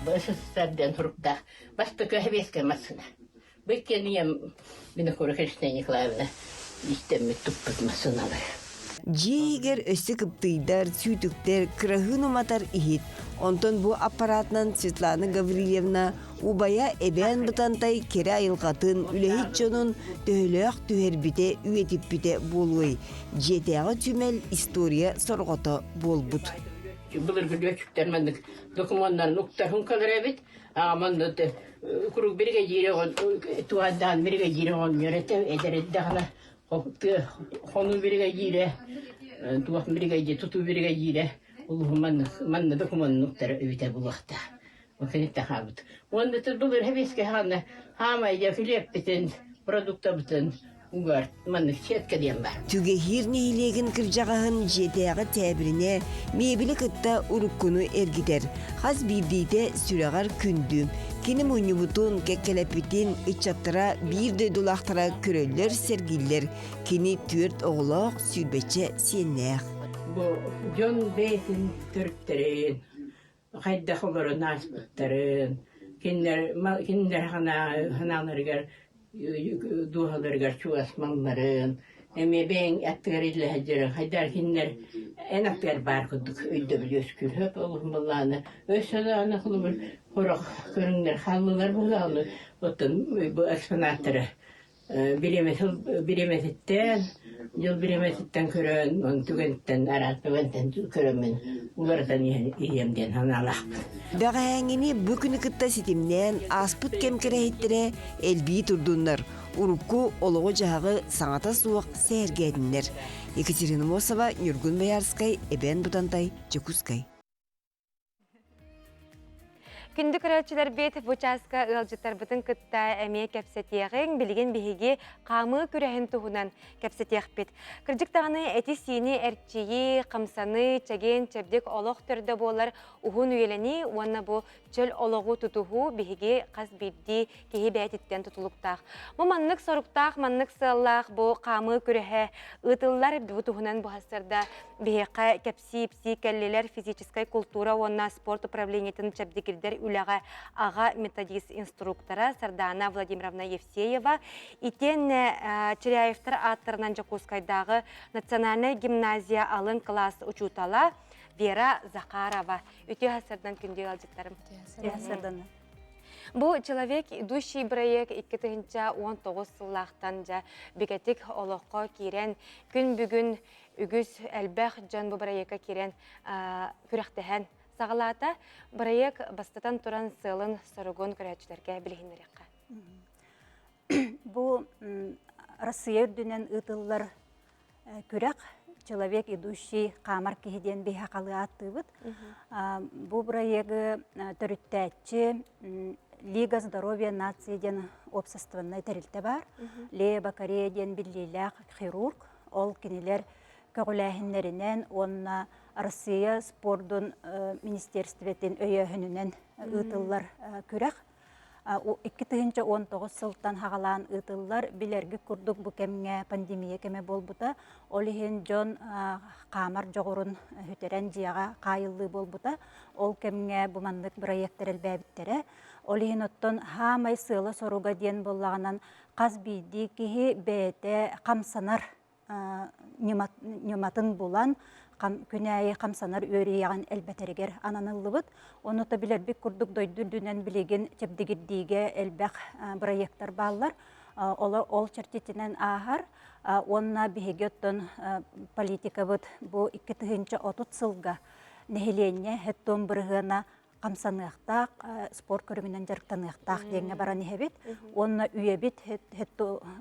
СССР диэн суруктаах бастакы сэбиэскэй массыына. Бу иккиэн ийэм Винокурова Христина Николаевна истэммит туппут массыыналара. Дьиэ иһигэр өссө кыптыйдар, сүүтүктэр, кыраһыын уматар иһит. Онтон бу аппаратынан Светлана Гаврильевна Убайа Эбээн Бытантай кэрэ айылҕатын, үлэһит дьонун төһөлөөх түһэрбитэ, үйэтиппитэ буолуой? Дьиэтээҕи түмэл история сорҕото буолбут. Былыргы лүөччүктэр маннык докумуоннарын уктарһын кэлэр эбит. Аҕам куруук биригэдьиир туһандаан биригэдьиир оҕонньор этэ, эдэр эрдэҕинэ хонуу биригэдьиирэ, туох биригэдьиир, тутуу биригэдьиирэ улууһу манна докумуонун уктара эбитэ буолуохтаах. Киниттэн хаалбыт. Уонна былыр сэбиэскэй хаана хаамай дьэ килиэппитин, продуктабытын угар маннык сетка диэн баар. Түгэһиир нэһилиэгин кырдьаҕаһын дьиэтээҕи тээбиринэ миэбили кытта уруккуну эргитэр. Хас биирдиитэ сүрэҕэр күндү. Кини мунньубутун, кэккэлэппитин ыччаттара биир дойдулаахтара көрөллөр, сэргииллэр. Кини түөрт оҕолоох, сүүрбэччэ сиэннээх. Бу дьон бэйэтин төрүттэрин, хайдах олорон ааспыттарын, кинилэр кинилэр санааларыгар дууһаларыгар чугас малларын, эмиэ бэйэҥ аттыгар иллэ сылдьарын хайдах кинилэр эн аттыгар баар курдук өйдөбүл үөскүүр сөп олуһун былааны өссө даҕаны холобур сорох көрүҥнэр хааллылар быһыылаах оттон бу экспонаттары Бириэмэтиттэн, дьыл бириэмэтиттэн көрөн, түгэнтэн араас түгэнтэн көрөммүн уларытан иһиэм диэн санаалаахпын. Бэҕэһээҥҥини бу күнү кытта ситимнээн ааспыт кэм кэрэһиттэрэ элбии турдуннар, урукку олоҕу-дьаһаҕы саҥата суох сэһэргээтиннэр. Екатерина Мосова, Ньургун Боярскай, Эбээн Бутантай, Дьокуускай. Күндү көрөөччүлэрбит, бу чааска ыалдьыттарбытын кытта эмиэ кэпсэтиэҕиҥ. Билигин биһиги хаамыы күрэһин туһунан кэпсэтиэхпит. Кырдьык даҕаны эти-сиини эрчийии, хамсаныы, чэгиэн-чэбдик олох төрдө буолар уһун үйэлэнии уонна бу чөл олоҕу тутуһуу биһиги хас биирдии киһи бэйэтиттэн тутулуктаах. Бу маннык соруктаах, маннык сыаллаах бу хаамыы күрэһэ ыытыллар. Бу туһунан бу сарсыарда биһиэхэ кэпсии-ипсии кэллилэр физическай култуура уонна спорт управлениетын чэбдигирдэр үлэҕэ аҕа методист инструктора Сардана Владимировна Евсеева, итиэннэ Чиряевтар ааттарынан Дьокуускайдааҕы национальнай гимназия алын кылаас учуутала Вера Захарова. Үтүө сарсыардан күндү ыалдьыттарым. Үтүө Бу «Человек идущий» проект 2019 сыллаахтан дьэ бигэтик олоххо киирэн, күн бүгүн үгүс элбэх дьон бу бырайыакка киирэн күрэхтэһэн саҕалаата. Бырайыак бастатан туран сыалын-соругун көрөөччүлэргэ билиһиннэриэххэ. Бу Россия үрдүнэн ыытыллар күрэх «Человек идущий» хаамар киһи диэн биһи халыы ааттыыбыт. Бу бырайыагы төрүттээччи Лига здоровья нации диэн уопсастыбаннай тэрилтэ баар. Лея Бакарея диэн биллиилээх хирург. Ол кинилэр көҕүлээһиннэринэн уонна Россия спордун министерствотын өйөөһүнүнэн ыытыллар күрэх. 2019 сылтан хаҕалаан ыытыллар. Билэргит курдук бу кэмҥэ пандемия кэмэ буолбута. Ол иһин дьон хаамар дьоҕурун сүтэрэн дьиэҕэ хаайыллыы буолбута. Ол кэмҥэ бу маннык бырайыактар элбээбиттэрэ. Ол иһин оттон хаамай сыала-соруга диэн буоллаҕынан хас биирдии киһи бэйэтэ хамсанар ньыматын булан күн аайы хамсанар үөрүйэҕин элбэтэригэр ананыллыбыт. Ону та билэрбит курдук дойду үрдүнэн билигин чэбдигирдиигэ элбэх бырайыактар бааллар. Олор ол чэрчитинэн ааһар. Уонна биһиги оттон политикабыт бу 2030 сылга нэһилиэнньэ хэттон бырыһыана хамсаныахтаах, спорт көрүҥүнэн дьарыктаныахтаах диэҥҥэ баран иһэбит. Уонна үйэбит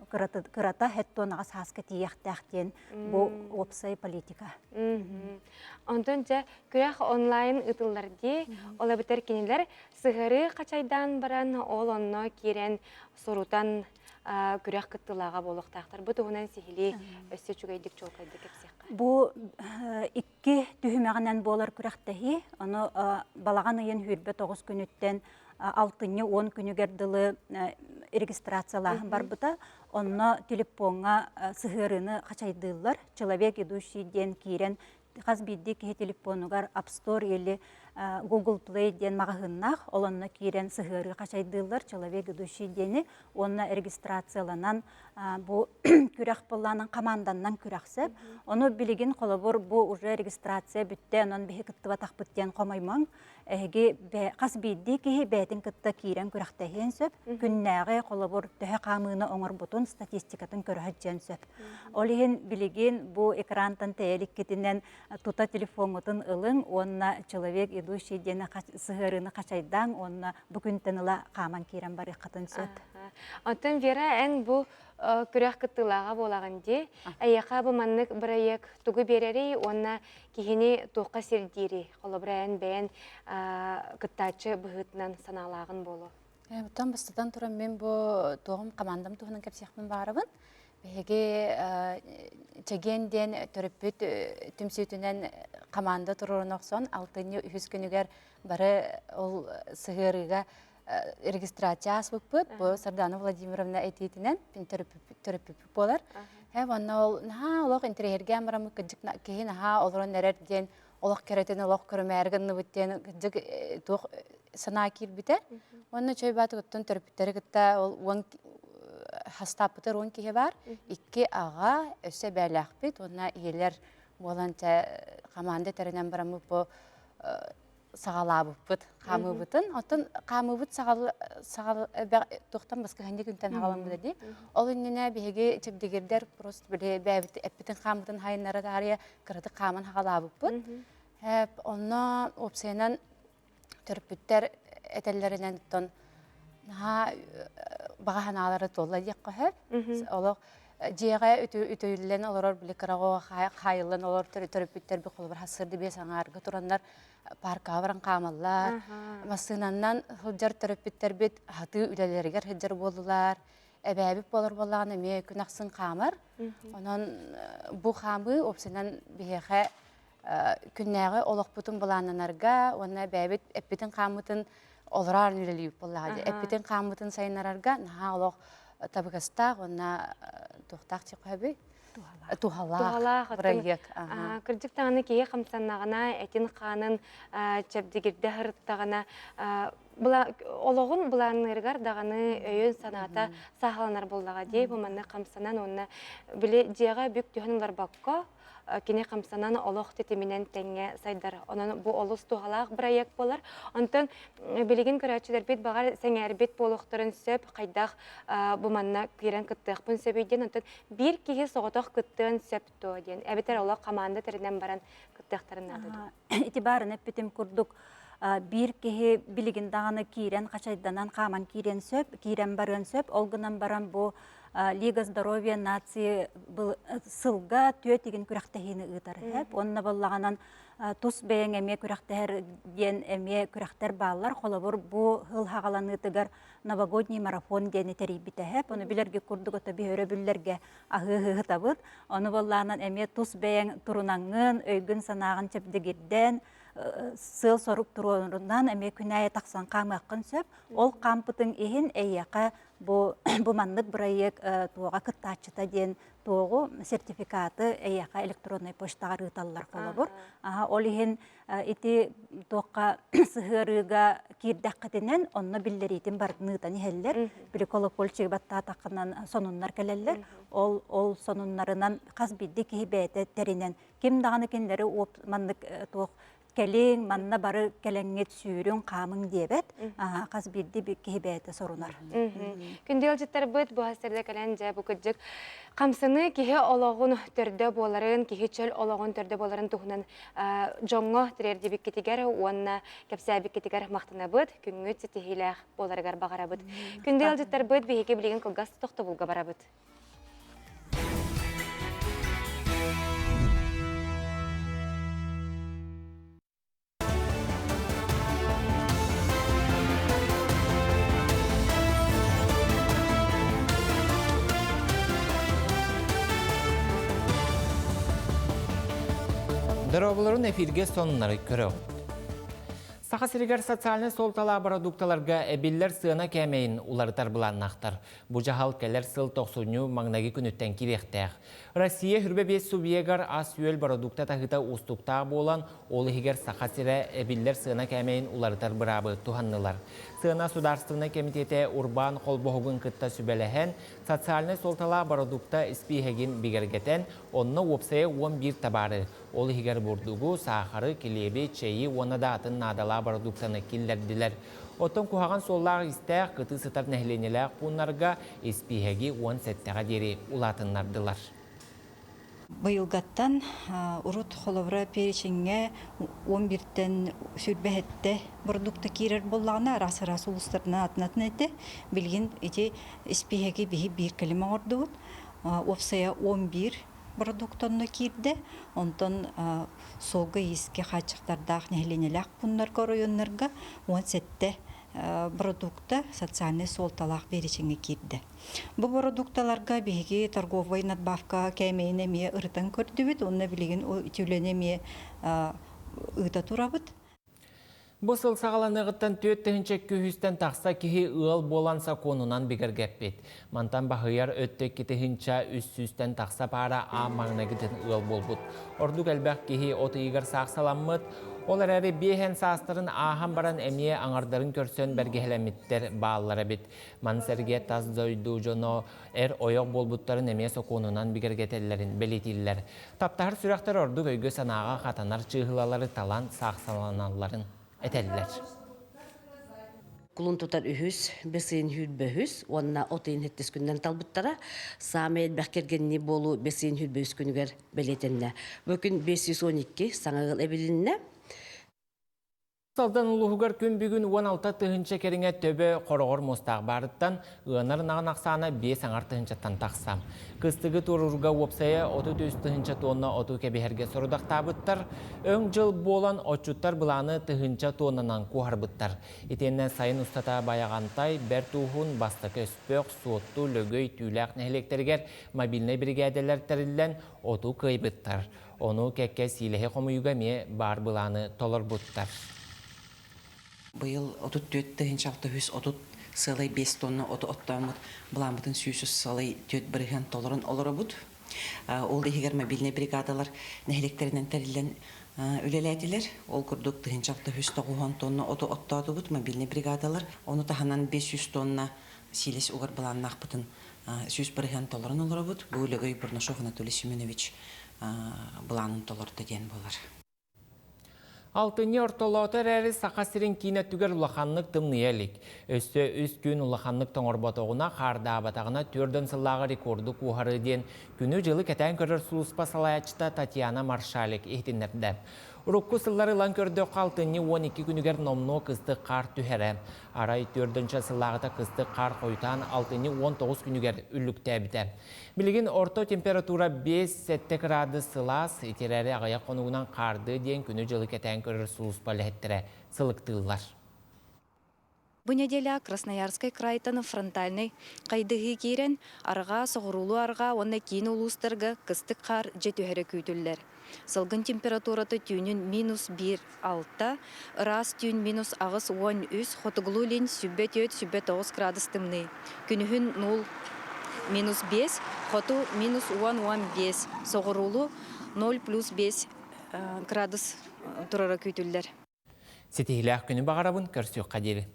кырата хеттуонаҕа сааска тиийиэхтээх диэн бу уопсай политика. Онтон дьэ күрэх онлайн ыытыллар дии. Ол эбэтэр кинилэр сыһыарыы хачайдаан баран ол онно киирэн сурутан күрэх кыттыылааҕа буолуохтаахтар. Бу туһунан сиһилии өссө үчүгэйдик чуолкайдык кэпсиэххэ. Бу икки түһүмэҕинэн буолар күрэхтэһии. Ону балаҕан ыйын 29 күнүттэн алтынньы 10 күнүгэр дылы регистрациялааһын барбыта. Онно телефоҥҥа сыһыарыыны хачайдыыллар. Человек идущий диэн киирэн хас биирдии киһи телефонугар App Store или Google Play диэн маҕаһыыннаах, ол онно киирэн сыһыарыы хачайдыыллар Человек идущий диэни уонна регистрацияланан бу күрэх былаанын команданнан күрэхсэп. Ону билигин холобур бу уже регистрация бүттэ, онон биһи кыттыбатахпыт диэн хомоймоҥ. Эһиги хас биирдии киһи бэйэтин кытта киирэн күрэхтэһиэн сөп. Күннээҕи холобур төһө хаамыыны оҥорбутун статистикатын көрө сылдьыан сөп. Ол иһин билигин бу экрантан тэйэликкитинэн тута телефоҥҥутун ылыҥ уонна человек идущий диэн сыһыарыыны хачайдааҥ уонна бу күнтэн ыла хааман киирэн барыаххытын сөп. Оттон Вера, эн бу күрэх кыттыылааҕа буолаҕын дии. Эйиэхэ бу маннык бырайыак тугу биэрэрий уонна киһини туохха сирдиирий? Холобура, эн бэйэн кыттааччы быһыытынан санаалааҕын буолуо. Оттон бастатан туран мин бу туоҕум командам туһунан кэпсиэхпин баҕарабын. Биһиги Чэгиэн диэн төрөппүт түмсүүтүнэн команда туруорун охсон алтынньы үһүс күнүгэр бары ол сыһыарыыга регистрация ааспыппыт. Бу Сардана Владимировна этиитинэн төрөппүппүт буолар. Уонна ол наһаа олох интэриэһиргээн бараммыт кырдьык киһи наһаа олорон эрэр диэн олох кэрэтин олох көрүмээри гынныбыт диэн кырдьык туох санаа киирбитэ. Уонна чой баатыгыттан төрөппүттэри кытта ол уон хастааппытар 10 киһи баар. Икки аҕа, өссө эбээлээхпит уонна ийэлэр буолан команда тэринэн бараммыт бу саҕалаабыппыт хаамыыбытын. Оттон хаамыыбыт саҕал саҕал туохтан баскыһынньы күнтэн хаҕаламмыта дии. Ол иннинэ биһиги чэбдигирдэр просто били бэйэбит эппитин хааммытын хайыннара таарыйа кыратык хааман хаҕалаабыппыт. Онно уопсайынан төрөппүттэр этэллэринэн оттон наһаа баҕа санаалара туолла диэххэ сөп. Олох дьиэҕэ үтүллэн олорор били кыраҕа хаайыллан олорор төрөппүттэр би холобур сарсыарда биэс аҥаарга тураннар паркаҕа баран хаамаллар. Массыынаннан сылдьар төрөппүттэрбит хатыы үлэлэригэр сылдьар буоллулар. Эбээбит буолар буоллаҕына эмиэ күн ахсын хаамар. Онон бу хаамыы уопсайынан биһиэхэ күннээҕи олохпутун былааннанарга уонна бэйэбит эппитин-хааммытын олороор үлэлиибит буоллаҕа дии. Эппитин-хааммытын сайыннарарга наһаа олох табыгастаах уонна туохтаах диэххэ сөбүй? Туһалаах бырайыак. Кырдьык даҕаны киһи хамсаннаҕына, этин-хаанын чэбдигирдэ сырыттаҕына, олоҕун былаанныырыгар даҕаны өйүн-санаата сааһыланар буоллаҕа дии. Бу манна хамсанан уонна били дьиэҕэ бүк түһэн олорбокко, кини хамсанан олох тэтиминэн тэҥҥэ сайдар. Онон бу олус туһалаах бырайыак буолар. Онтон билигин көрөөччүлэрбит баҕар сэҥээрбит буолуохтарын сөп, хайдах бу манна киирэн кыттыахпын сөбүй диэн. Онтон биир киһи соҕотох кыттыан сөп дуо диэн, эбэтэр олох хамаанда тэринэн баран кыттыахтарын наада дуо? Ити баарын эппитим курдук, биир киһи билигин даҕаны киирэн хачайданан хааман киириэн сөп, киирэн барыан сөп. Ол гынан баран бу Лига здоровья нации сылга түөрт игин күрэхтэһиини ыытар сөп. Онно боллаҕынан тус бэйэҥ эмиэ күрэхтэһэр диэн эмиэ күрэхтэр бааллар. Холобур, бу сыл хаҕаланыытыгар новогодний марафон диэни тэрийбитэ сөп. Ону билэргэ курдук ото биһи өрөбүллэргэ аһыы-ыһытабыт. Ону боллаанан эмиэ тус бэйэҥ турунаҥҥын, өйгүн-санааҕын чэбдигирдэн, сыал-сорук туруорунан эмиэ күн аайы тахсан хаамыаххын сөп. Ол хаампытыҥ иһин эйиэхэ бу бу маннык бырайыак туоҕа кыттааччыта диэн туоҕу сертификаты эйиэхэ электроннай почтаҕа ыыталлар холобур. Ол иһин ити туохха сыһыарыыга киирдэххитинэн онно биллэриитин барытын ыытан иһэллэр. Били колокольчигы баттаатаххынан сонуннар кэлэллэр. Ол ол сонуннарынан хас биирдии киһи бэйэтэ тэринэн ким даҕаны кинилэри маннык туох кэлиҥ, манна бары кэлэҥҥит сүүрүҥ, хаамыҥ диэбэт, хас биирдии киһи бэйэтэ сорунар. Күндү ыалдьыттарбыт бу сирде кэлэн дьэ бу кырдьык хамсаныы киһи олоҕун төрдө буоларын, киһи чөл олоҕун төрдө буоларын туһунан дьоҥҥо тириэрдибиккитигэр уонна кэпсээбиккитигэр махтанабыт, күҥҥүт ситиһиилээх буоларыгар баҕарабыт. Күндү ыалдьыттарбыт биһиги билигин кылгас тохтобулга барабыт. Дорооболорун эфирге сонуннары көрөҕүт. Саха сиригэр социальнай суолталаах бородуукталарга эбиллэр сыана кээмэйин уларытар былааннаахтар. Бу дьаһал кэлэр сыл тохсунньу маҥнайгы күнүттэн киириэхтээх. Россия хүрбэ биэс субъегар ас-үөл бородуукта таһыыта уустуктаах буолан, ол иһигэр Саха сирэ эбиллэр сыана кээмэйин уларытар быраабы туһаннылар. Сыана судаарыстыбаннай кэмитиэтэ урбаан холбоһугун кытта сүбэлэһэн, социальнай суолталаах бородуукта испииһэгин бигэргэтэн, онно уопсайа 11 табаары, ол иһигэр бурдугу, саахары, килиэби, чэйи уонна да атын наадалаах бородууктаны киллэрдилэр. Оттон куһаҕан суоллаах-иистээх кытыы сытар нэһилиэнньэлээх пууннарга испииһэги 17-ҕэ диэри улаатыннардылар. Быйылгаттан урут холобура перечеҥҥэ 11-тэн 27 бородуукта киирэр буоллаҕына, араас-араас улуустарынан атын-атын этэ. Билигин ити испииһэги биһи биир кэлим оҥордубут. Уопсайа 11 бородуукта онно киирдэ. Онтон суолга-иискэ хааччахтардаах нэһилиэнньэлээх пууннарга, оройуоннарга 17 бородуукта социальнай суолталаах перечеҥҥэ киирдэ. Бу бородуукталарга биһиги торговай надбавка кээмэйин эмиэ ырытан көрдүбүт уонна билигин ити үлэни эмиэ ыыта турабыт. Бу сыл саҕаланыаҕыттан 4200-тэн тахса киһи ыал буолан сокуонунан бигэргэппит. Мантан баһыйар өттө 2300-тэн тахса паара аан маҥнайгытын ыал буолбут. Ордук элбэх киһи от ыйыгар саахсаламмыт, ол эрээри биэһэн саастарын ааһан баран эмиэ аҥардарын көрсөн бэргэһэлэммиттэр бааллар эбит. Маны сэргэ тас дойду дьоно эр-ойох буолбуттарын эмиэ сокуонунан бигэргэтэллэрин бэлиэтииллэр. Таптаһар сүрэхтэр ордук өйгө-санааҕа хатанар чыыһылалары талан саахсаланалларын этэллэр. Кулун тутар үһүс, бэс ыйын сүүрбэ үһүс уонна от ыйын сэттис күнүнэн талбыттара. Саамай элбэх кэргэннии буолуу бэс ыйын 23 күнүгэр бэлиэтэннэ. Бу күн 512 саҥа ыал эбилиннэ. Алдан улууһугар күн бүгүн 16 тыһыынча кэриҥэ төбө хороҕор муостаах баарыттан ыанар ынаҕын ахсаана биэс аҥар тыһыынчаттан тахса. Кыстыгы туоруурга уопсайа 33 тыһыынча тонна оту кэбиһэргэ сорудахтаабыттар. Өҥ дьыл буолан отчуттар былааны тыһыынча тоннанан куоһарбыттар. Итиэннэ сайын устата Байаҕантай, Бэрт Ууһун, Бастакы Өспөх, Суотту, Лөгөй, Түүлээх нэһилиэктэригэр мобильнай биригээдэлэр тэриллэн оту кыайбыттар. Ону кэккэ сиилэһи хомуйууга эмиэ баар былааны толорбуттар. Быйыл 34 тыһыынча 630 сыалай 5 тонна оту оттооммут былааммытын 103 сыалай 4 бырыһыан толорон олоробут. Ол иһигэр мобильнай бригадалар нэһилиэктэринэн тэриллэн үлэлээтилэр. Ол курдук 1690 тонна оту оттоотубут мобильнай бригадалар. Ону таһынан 500 тонна сиилэс угар былааннаахпытын 100% толорон олоробут. Бу Лөгөй Бурнашов Анатолий Семенович былаанын толордо диэн буолар. Алтынньы ортолоото эрээри Саха сирин киин өттүгэр улаханнык тымныйа илик. Өссө үс күн улаханнык тоҥорботоҕуна, хаардаабатаҕына түөрдөн сыллааҕы рекорду куоһарыы диэн күнү-дьылы кэтээн көрөр сулууспа салайааччыта Татьяна Маршалик иһитиннэрдэ. Урукку сыллары ылан көрдөххө, алтынньы 12 күнүгэр номнуо кыстык хаар түһэрэ. Арай түөрдөнчө сыллааҕыта кыстык хаар хойутаан алтынньы 19 күнүгэр үллүктээбитэ. Билигин орто температура 5-7 кыраадыс сылаас, итирээри аҕыйах хонугунан хаардыа диэн күнү-дьылы кэтээн көрөр сулууспа үлэһиттэрэ сылыктыыллар. Бу неделя Красноярскай крайтан фронтальнай хайдыһыы киирэн, арҕаа, соҕуруулуу арҕаа уонна киин улуустарга кыстык хаар дьэ түһэрэ күүтүллэр. Салгын температурата түүнүн минус 1,6, ыраас түүн минус 8,13, хотугулуу-илин 104-109 градус тымныы. Күнүһүн 0 минус 5, хоту минус 10-15, соҕуруулуу 0 плюс 5 градус турара күүтүллэр. Ситиһиилээх күнү баҕарабын, көрсүөххэ диэри.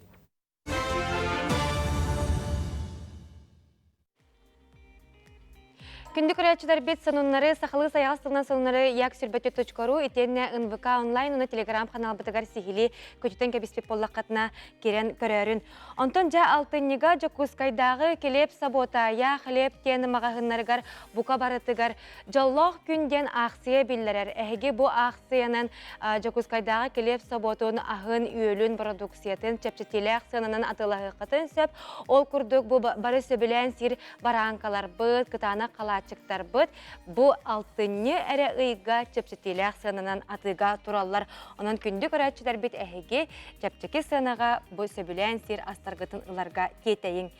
Күндү көрөөччүлэрбит сонуннары сахалыы сайаҕас тылынан сонуннары як сүрбэти точкору итиэннэ НВК онлайн уонна телеграм ханаалбытыгар сиһилии көтүтэн кэбиспит буоллаххытына кирэн көрөөрүн. Онтон дьэ алтынньыга Дьокуускайдааҕы килиэп собуота Я хлеб диэн маҕаһыыннарыгар бука барытыгар Дьоллоох күн диэн аахсыйа биллэрэр. Эһиги бу аахсыйанан Дьокуускайдааҕы килиэп собуотун аһын-үөлүн бородууксуйатын чэпчэтиилээх сыананан атыылаһыаххытын сөп. Ол курдук бу бары сөбүлээн сиир барааҥкаларбыт, кытаанах халааччыктарбыт бу алтынньы эрэ ыйга чэпчэтиилээх сыананан атыыга тураллар. Онон күндү көрөөччүлэрбит эһиги чэпчэки сыанаҕа бу сөбүлээн сиир астаргытын ыларга тиэтэйиҥ.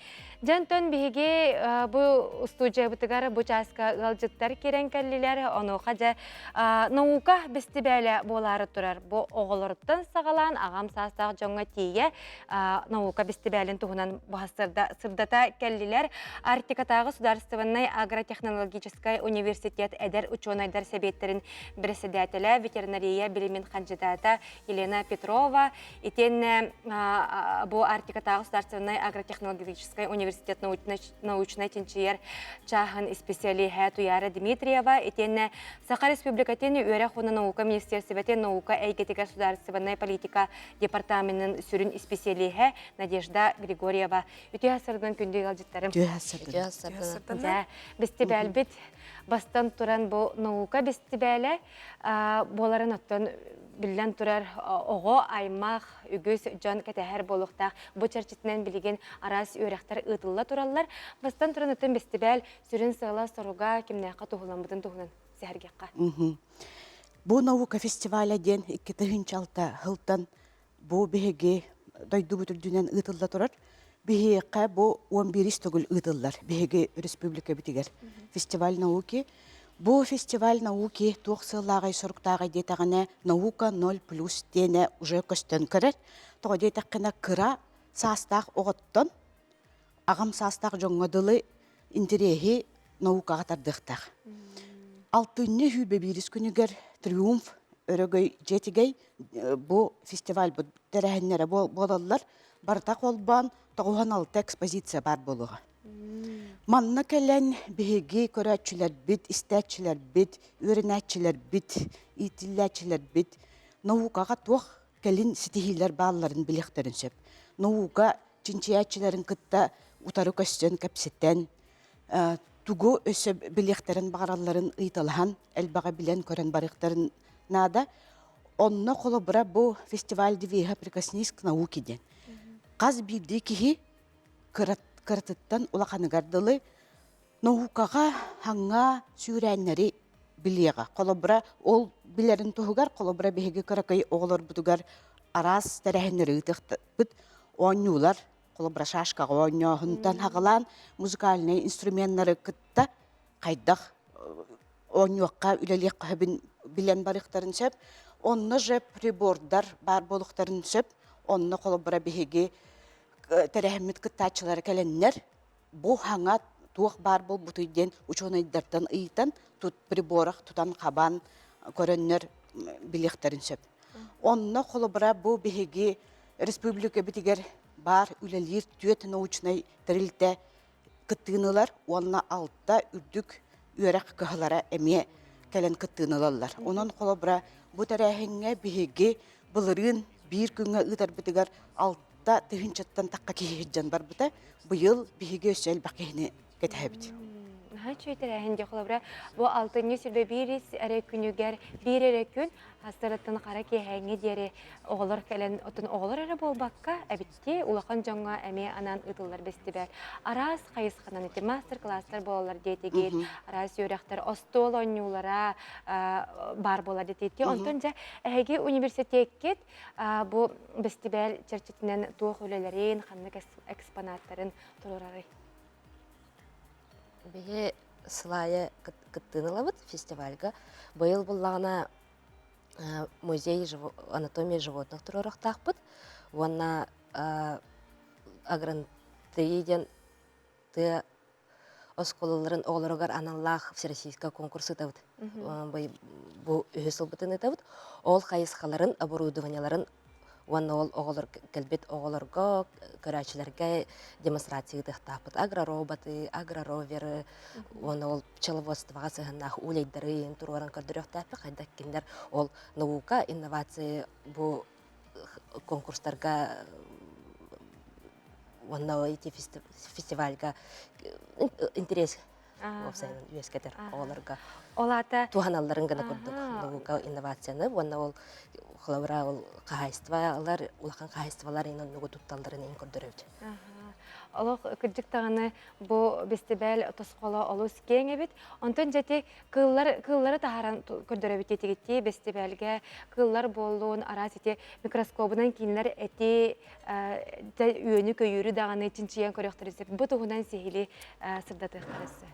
Дьэнтэн биһиги бу устуудьуйабытыгар бу чааска ыалдьыттар киирэн кэллилэр. Онуоха дьэ наука бэстибээлэ буолаары турар. Бу оҕолоруттан саҕалаан аҕам саастаах дьоҥҥо тиийэ наука бэстибээлин туһунан сырдата кэллилэр. Арктикатааҕы судаарыстыбаннай агротехнологическай университет эдэр учуонайдар сэбиэттэрин бэрэссэдээтэлэ, ветеринария билимин хандьыдаата Елена Петрова, итиэннэ бу Арктикатааҕы государственнай агротехнологическай университет научнай чинчийэр чааһын исписэлииһэ Туяра Дмитриева, итиэннэ Саха Республикатын үөрэх уонна наука министиэристибэтин наука эйгэтигэр судаарыстыбаннай политика департаменын сүрүн исписэлииһэ Надежда Григорьева. Үтүө сырдын күндү ыалдьыттарым. Үтүө сырдын. Бэстибээлбит бастан туран бу наука бэстибээлэ буоларын оттон биллэн турар оҕо аймах үгүс дьон кэтэһэр буолуохтаах. Бу чэрчитинэн билигин араас үөрэхтэр ыытылла тураллар. Бастан туран оттон бэстибээл сүрүн сыала-соруга кимнээххэ туһуламмытын туһунан сэһэргэххэ. Бу наука фестиваля диэн 2006 сылтан бу биһиги дойдубут үрдүнэн ыытылла турар. Биһиэхэ бу 11 төгүл ыытыллар биһиги республикабытыгар фестиваль науки. Бу фестиваль науки туох сыаллааҕай соруктааҕай диэтэҕинэ наука 0 плюс диэнэ уже көстөн көрөр. Тоҕо диэтэххинэ кыра саастаах оҕоттон аҕам саастаах дьоҥҥо дылы интэриэһи наукаҕа тардыахтаах. Алтынньы сүүрбэ биирис күнүгэр Триумф өрөгөй дьиэтигэй бу фестивальбыт тэрээһиннэрэ буолаллар. Барыта холбоон 96 экспозиция баар буолуоҕа. Манна кэлэн биһиги көрөөччүлэрбит, истээччилэрбит, үөрэнээччилэрбит, иитиллээччилэрбит наукаҕа туох кэлин ситиһиилэр баалларын билиэхтэрин сөп. Наука чинчийээччилэрин кытта утары көстөн кэпсэтэн, тугу өссө билиэхтэрин баҕаралларын ыйыталаһан, элбэҕи билэн-көрөн барыахтарын наада. Онно холобура бу фестиваль девиһа «Прикоснись к науке» диэн. Хас биирдии киһи кыратыттан улаханыгар дылы наукаҕа хаҥа сүүрээннэри билиэҕэ. Холобура, ол билэрин туһугар, холобура, биһиги кыракый оҕолорбутугар араас тэрээһиннэри ыытыахпыт, оонньуулар, холобура, шашкаҕа оонньооһунтан хаҕалаан музыкальнай инструменнары кытта хайдах оонньуохха, үлэлиэххэ сөбүн билэн барыахтарын сөп. Онно же прибордар баар буолуохтарын сөп. Онно холобура биһиги тэрээһиммит кыттааччылара кэлэннэр бу хаҥа туох баар буолбутуй диэн учуонайдартан ыйытан тут приборах тутан хабан көрөннөр билиэхтэрин сөп. Онно холобура бу биһиги республикабытыгар баар үлэлиир түөрт научнай тэрилтэ кыттыыны ылар уонна алта үрдүк үөрэх кыһалара эмиэ кэлэн кыттыыны ылаллар. Онон холобура бу тэрээһиҥҥэ биһиги былырыын биир күҥҥэ ыытарбытыгар 6000-тан тахха киһи сылдьан барбыта. Быйыл биһиги өссө элбэх киһини кэтэһэбит. Наһаа үчүгэй тэрээһин дии холобура бу алтынньы 21 эрэ күнүгэр биир эрэ күн астарыттан хара киэһээҥҥи диэри оҕолор кэлэн оттон оҕолор эрэ буолбакка эбитти улахан дьоҥҥо эмиэ анаан ыытыллар бэстибээл араас хайысханан ити мастер-класстар буолаллар диэтигит араас үөрэхтэр остуол оонньуулара баар буолар диэтигит онтон дьэ эһиги университеккит бу бэстибээл чэрчитинэн туох үлэлэрин ханнык экспонаттарын туруорарый Биһи сылаайа кыттыыны ылабыт фестивальга. Быйыл буллаҕына музей анатомия животных туруорахтаахпыт уонна агрантии диэн тыа оскуолаларын оҕолоругар аналлаах всероссийскай конкурс ыытабыт. Бу үһүс сылбытын ыытабыт. Ол хайысхаларын, оборудованиеларын Уонна ол оҕолор кэлбит оҕолорго, көрөөччүлэргэ демонстрация ыытыахтаахпыт. Агророботы, агророверы уонна ол пчеловодствоҕа сыһыаннаах улейдары туруоран көрдөрүөхтээхпит. Хайдах кинилэр ол наука, инновации бу конкурстарга уонна ити фестивальга интерес уопсайынан үөскэтэр оҕолорго ол аата туһаналларын гына курдук наука инновацияны уонна ол холобура ол хаһаайыстыбалар улахан хаһаайыстыбалар ин оннугу тутталларын ин көрдөрөбүт. Олох кырдьык даҕаны бу бэстибээл тосхоло олус киэҥ эбит. Онтон дьэти кыыллар кыыллары таһааран көрдөрөбүт диэтигиттии бэстибээлгэ кыыллар буоллун араас ити микроскобунан кинилэр эти үөнү-көйүүрү даҕаны чинчийэн көрүөхтэрин сөп. Бу туһунан сиһили сырдатыахтара өссө.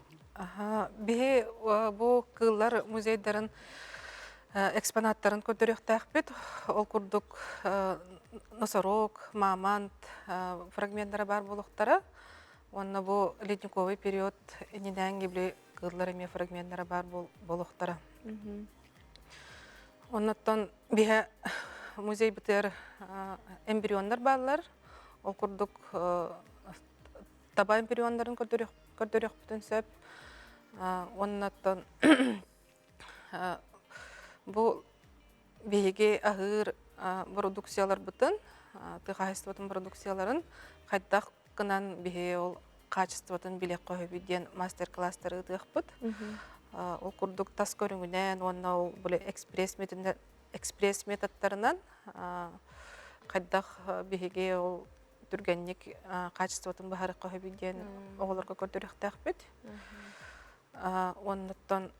Биһи бу кыыллар музейдарын экспонаттарын көрдөрүөхтээхпит. Ол курдук носорог, мамонт фрагменттара баар буолуохтара. Уонна бу ледниковый период иннинээҥҥи били кыыллар эмиэ фрагменттара баар буолуохтара. Оннуттан биһэ музейбытыгар эмбрионнар бааллар. Ол курдук таба эмбрионнарын көрдөрүөхпүтүн сөп. Оннуттан бу биһиги аһыыр продукцияларбытын, тыа хаһаайыстыбатын продукцияларын хайдах гынан биһи ол хаачыстыбатын билиэххэ сөбүй диэн мастер-класстары ыытыахпыт. Ол курдук тас көрүҥүнэн уонна ол били экспресс экспресс методтарынан хайдах биһиги ол түргэнник хаачыстыбатын быһаарыахха сөбүй диэн оҕолорго көрдөрүөхтээхпит. Оннуттан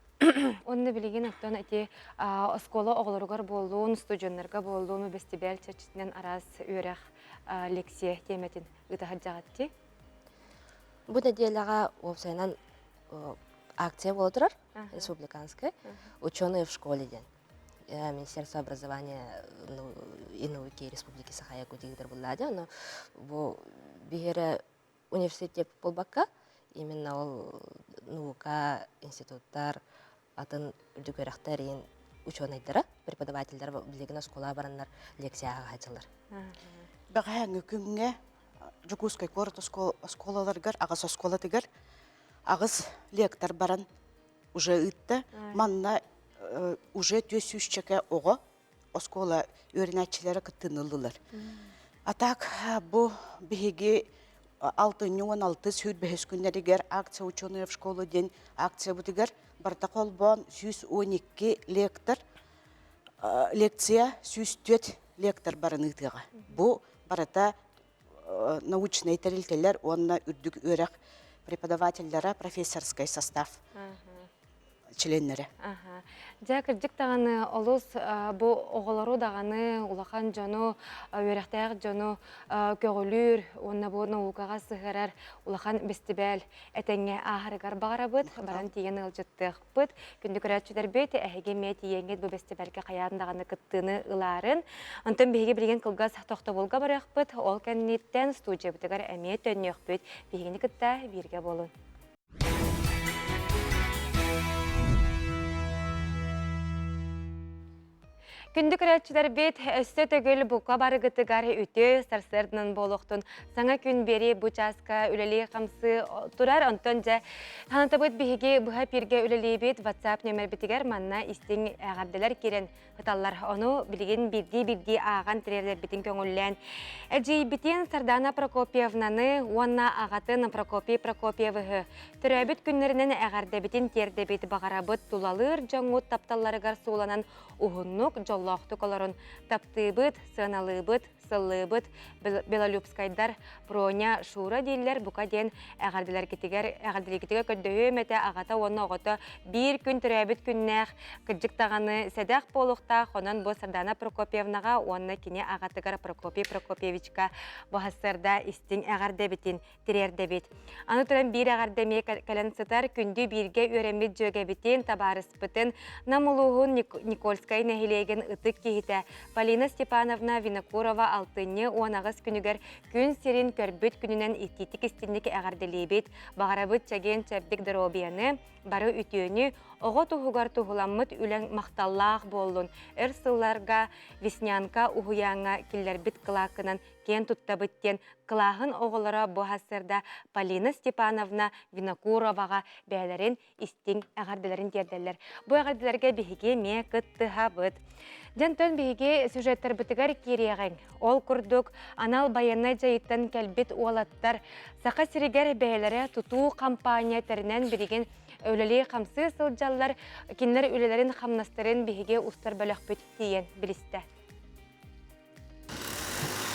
Онно билигин оттон ити оскуола оҕолоругар буоллун, студеннарга буоллун, бэстибээл чэрчитинэн араас үөрэх лекция тиэмэтин ыыта сылдьаҕыт Бу нэдиэлэҕэ уопсайынан акция буола турар, республиканская, «Ученые в школе» диэн. Министерство образования и науки Республики Саха-Якутия ыытар буллаа Ону бу биһиэрэ университет буолбакка, именно ол наука, институттар, атын үрдүк үөрэхтэр иин учуонайдара, преподавателлэр билигин оскуола бараннар лекцияҕа хаачылар. Бэҕэһээҥҥи күҥҥэ Дьокуускай куорат оскуолаларыгар, аҕыс оскуолатыгар аҕыс лектор баран уже ыытта. Манна уже түөрт сүүсчэкэ оҕо оскуола үөрэнээччилэрэ кыттыыны ыллылар. А так бу биһиги алтынньы 16 сүүрбэһис күннэригэр акция ученые в школу диэн акциябытыгар барыта холбоон 112 лектор лекция 104 лектор баран ыытыаҕа. Бу барыта научнай тэрилтэлэр уонна үрдүк үөрэх преподавателлара профессорскай состав членнэрэ. Дьэ, кырдьык даҕаны олус бу оҕолору даҕаны, улахан дьону, үөрэхтээх дьону көҕүлүүр уонна бу наукаҕа сыһыарар улахан бэстибээл этэҥҥэ ааһарыгар баҕарабыт. Баран тиийэн ыалдьыттыахпыт. Күндү көрөөччүлэрбит, эһиги эмиэ тиийэҥҥит бу бэстибээлгэ хайаан даҕаны кыттыыны ылаарын. Онтон биһиги билигин кылгас тохтобулга барыахпыт. Ол кэнниттэн студиябытыгар эмиэ төннүөхпүт. Биһигини кытта бииргэ буолун. Күндү көрөөччүлэрбит, өссө төгүл бука барыгытыгар үтүө сарсыарданан буолуохтун. Саҥа күн биэрии бу чааска үлэлии-хамсыы турар. Онтон дьэ, санатабыт биһиги быһа эпииргэ үлэлиибит WhatsApp нүөмэрбитигэр манна истиҥ эҕэрдэлэр киирэн ыталлар. Ону билигин биирдии-биирдии ааҕан тириэрдэрбитин көҥүллээн, эдьиийбитин Сардана Прокопьевнаны уонна аҕатын Прокопий Прокопьевыһы төрөөбүт күннэринэн эҕэрдэбитин тиэрдэбит, баҕарабыт тулалыыр дьоҥҥут тапталларыгар сууланан уһуннук, дьоллоохтук олорун таптыыбыт, сыаналыыбыт, сыллыыбыт Белолюбскайдар Проня, Шура дииллэр бука диэн эҕэрдэлэргитигэр эҕэрдэлиигитигэр көрдөһүөм этэ аҕата уонна оҕото биир күн төрөөбүт күннээх кырдьык даҕаны сэдэх буолуохтаах онон бу Сардана Прокопьевнаҕа уонна кини аҕатыгар Прокопий Прокопьевичка бу сарсыарда истиҥ эҕэрдэбитин тириэрдэбит. Аны туран биир эҕэрдэ эмиэ кэлэн сытар күндү бииргэ үөрэммит дьүөгэбитин, табаарыспытын Нам улууһун Никольскай нэһилиэгин ытык киһитэ Полина Степановна Винокурова алтынньы 18 күнүгэр күн сирин көрбүт күнүнэн итиитик-истинник эҕэрдэлиибит. Баҕарабыт чэгиэн-чэбдик доруобуйаны, бары үтүөнү, оҕо туһугар туһуламмыт үлэҥ махталлаах буоллун. Өр сылларга Веснянка уһуйааҥҥа киллэрбит кылааккынан киэн туттабыт диэн кылааһын оҕолоро бу сарсыарда Полина Степановна Винокуроваҕа бэйэлэрин истиҥ эҕэрдэлэрин тиэрдэллэр. Бу эҕэрдэлэргэ биһиги эмиэ кыттыһабыт. Дьэнтэн биһиги сюжеттарбытыгар киириэҕиҥ. Ол курдук, анал байыаннай дьайыттан кэлбит уолаттар Саха сиригэр бэйэлэрэ тутуу компания тэринэн билигин үлэлии-хамсыы сылдьаллар. Кинилэр үлэлэрин-хамнастарын биһиги устар бөлөхпүт тиийэн билистэ.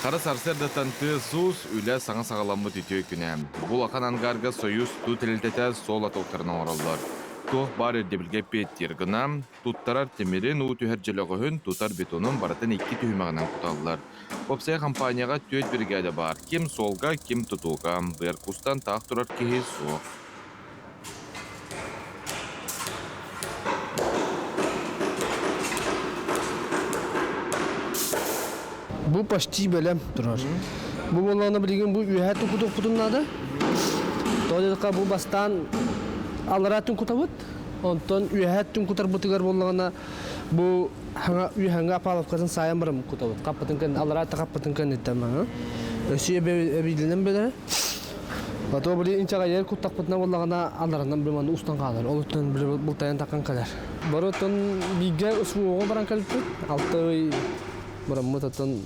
Хара сарсыардаттан тыас-уус, үлэ саҥа саҕаламмыт үтүө күнэ. Бу улахан ангарга Союз тутуу тэрилтэтэ суол лотоктарын оҥороллор. Туох баар ирдэбилгэ эппиэттиир гына, туттарар тимирин, уу түһэр дьөлөҕөһүн, тутар бетонун барытын икки түһүмэҕинэн куталлар. Уопсайа компанияҕа түөрт биригээдэ баар. Ким суолга, ким тутууга. Быар кустан таах турар киһи суох. Бу почти бэлэм турар. Бу буоллаҕына билигин бу үөһээ тукутуохпутун наада. Тоҕо диэтэххэ бу бастаан аллараа түн кутабыт. Онтон үөһээ түн кутарбытыгар буоллаҕына бу хаҥа үөһэҥҥэ опаловкатын саайан баран кутабыт. Хаппытын кэннэ аллараа хаппытын кэнниттэн маҥа. Өссө эбиилэнэн бэлэр. Ото били инчэҕэйэр куттахпытына буоллаҕына алларанан били манна устан хаалар. Ол оттон били бултайан таххан кэлэр. Бары оттон бииргэ СВО-ҕа баран кэлбиппит. Алта ый бараммыт оттон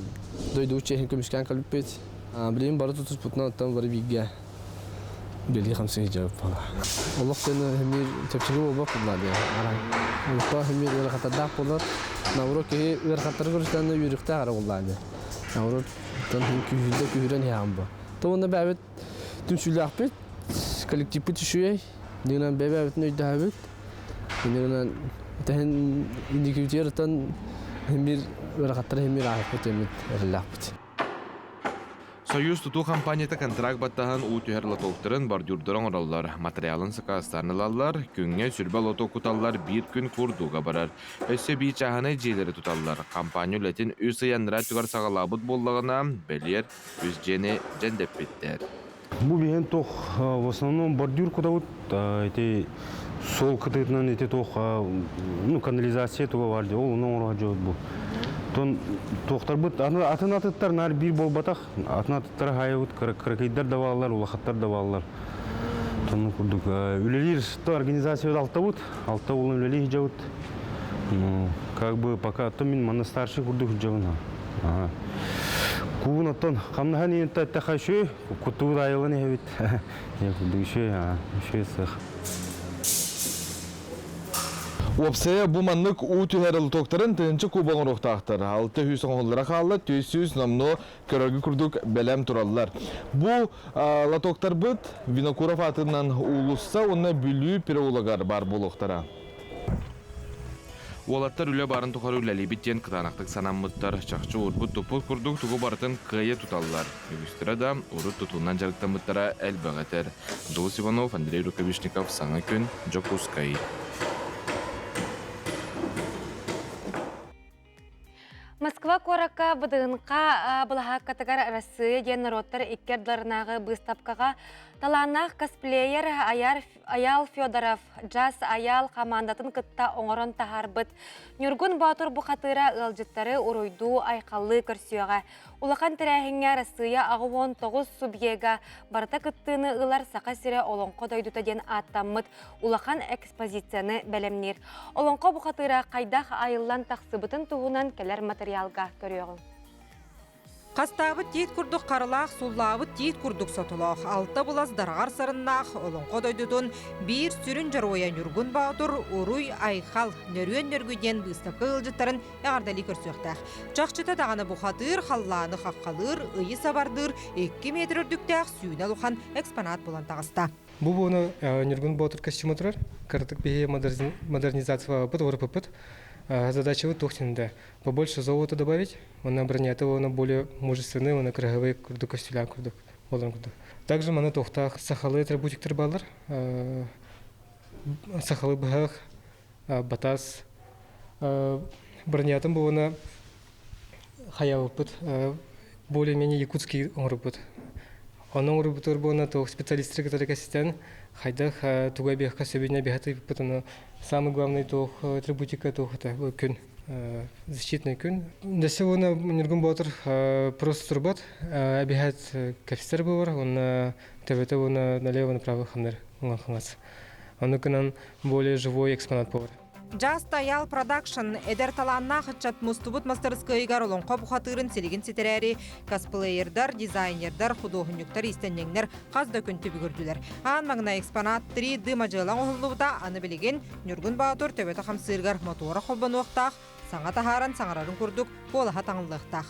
дойду чиэһин көмүскээн кэлбиппит. Билигин бары тутуспутунан оттон бары бииргэ үлэлии хамсыы сылдьабыт буолла. Олох диэн эмиэ чэпчэки буолбат буолла диэн арай. Олохтоох эмиэ ыарахаттардаах буолар. Наоборот киһи ыарахаттары көрүстэҕинэ үөрүөхтээх эрэ буоллаҕа диэн. Наоборот оттон күүһүрдэ күүһүрэн иһэҕин бу. Уонна бэйэбит түмсүүлээхпит, коллективпыт үчүгэй, иннинэн бэйэ-бэйэбитин өйдөһөбүт. Иннинэн тэһин индикүүтүөр биир ыарахаттары иһин биир ааһыппыт эмит эрэллээхпит. Союз тутуу компанията контракт баттаһан уу түһэр лотоктарын, бордюрдары оҥороллор, материалын сакаастаан ылаллар, күҥҥэ сүрбэ лоток куталлар, биир күн куурдууга барар. Өссө биир чааһынай дьиэлэри туталлар. Компания үлэтин үс ый анараа өттүгэр саҕалаабыт буоллаҕына, бэлиэр үс дьиэни дьэндэппиттэр. Бу биһэн туох в основном бордюр кутабыт ити суол кытыытынан ити туох ну канализация туга бар дии ол ону оҥоро сылдьабыт бу. Тон туохтарбыт атын атыттар наар биир буолбатах атын атыттары хаайабыт кыракыйдар да бааллар улахаттар да бааллар. Тонну курдук үлэлиир то организация алтабыт алта буолан үлэлии сылдьабыт. Ну как бы пока то мин манна старший курдук сылдьабын. Ага. Куун оттон хамнаһан иһин эттэхэ үчүгэй, куттубут айылын иһэбит. Курдук үчүгэй, үчүгэй сыах. Уопсайа бу маннык уу түһэр лотоктарын тыһыынча куба оҥоруохтаахтар. 600 оҥоһуллара хаалла, 400 номнуо көрөргө курдук бэлэм тураллар. Бу лотоктарбыт Винокуров аатынан уулусса уонна Бүлүү переулогар баар буолуохтара. Уолаттар үлэ баарын тухары үлэлиибит диэн кытаанахтык санаммыттар, чахчы уурбут-туппут курдук тугу барытын кыайа туталлар. Үгүстэрэ да урут тутуунан дьарыктаммыттара элбэҕи этэр. Дьулус Иванов, Андрей Рукавишников, Саҥа күн, Дьокуускай. Москва куоракка Куоракка БДНХ былаһааккатыгар Арассыыйа диэн норуоттар икки ардыларынааҕы быыстапкаҕа талааннаах косплеер Айаал Федоров Джаз Айаал хамаандатын кытта оҥорон таһаарбыт Ньургун Боотур бухатыыра ыалдьыттары уруйдуу-айхаллыы көрсүөҕэ. Улахан тэрээһиҥҥэ Арассыыйа 89 субъега барыта кыттыыны ылар Саха сирэ Олоҥхо дойдута диэн ааттаммыт улахан экспозицияны бэлэмниир. Олоҥхо бухатыыра хайдах айыллан тахсыбытын туһунан кэлэр матырыйаалга көрүөҕүҥ. Хастаабыт тиит курдук харылаах, суллаабыт тиит курдук сотолоох, алта булас дараҕар сарыннаах Олоҥхо дойдутун биир сүрүн дьоруойа Ньургун Боотур Уруй Айхал Нөрүөн Нөргү диэн быыстапка ыалдьыттарын эҕэрдэлии көрсүөхтээх. Чахчыта даҕаны бухатыыр халлааны хаххалыыр, ыйы сабардыыр 2 метр үрдүктээх сүүнэ улахан экспонат буолан таҕыста. Бу буону Ньургун Боотур костюма турар. Кыратык биһи модернизациялаабыт, уларыппыппыт. Задачабыт туох да побольше золота добавить, уонна бронята уонна более мужественный, уонна кыраһыбай курдук көстүүлээх курдук болон курдук. Также маны туохтаах сахалыы атрибутиктар бааллар. Сахалыы быһах, батас, бронятын буона хаябыппыт более-менее якутский оҥорбут. Ону оҥорбутугар буона туох специалисттары кытары кэситэн хайдах тугу эбиэххэ сөбүнэ эбиэхэ тыйпыппыт ону самый главный туох атрибутика туох это күн защитный күн. Десе уонна Ньургун Боотур просто турбат эбиһэт кэпсэтэр буолар уонна төбөтө уонна налево направо хамнар уҥа хаҥас. Ону гынан более живой экспонат буолар. Джаз Таял Продакшн эдэр талааннаах ыччат мустубут мастарыскыайыгар олоҥхо бухатыырын силигин ситэрээри косплеердар, дизайнердар, худуоһунньуктар, иистэнньэҥнэр хас да күн түбүгүрдүлэр. Аан маҥнай экспонат 3D мадьыала оҥоһуллубута аны билигин Ньургун Боотур төбөтө хамсыырыгар мотуора холбонуохтаах, саҥа таһааран саҥарарын курдук куолаһа таҥыллыахтаах.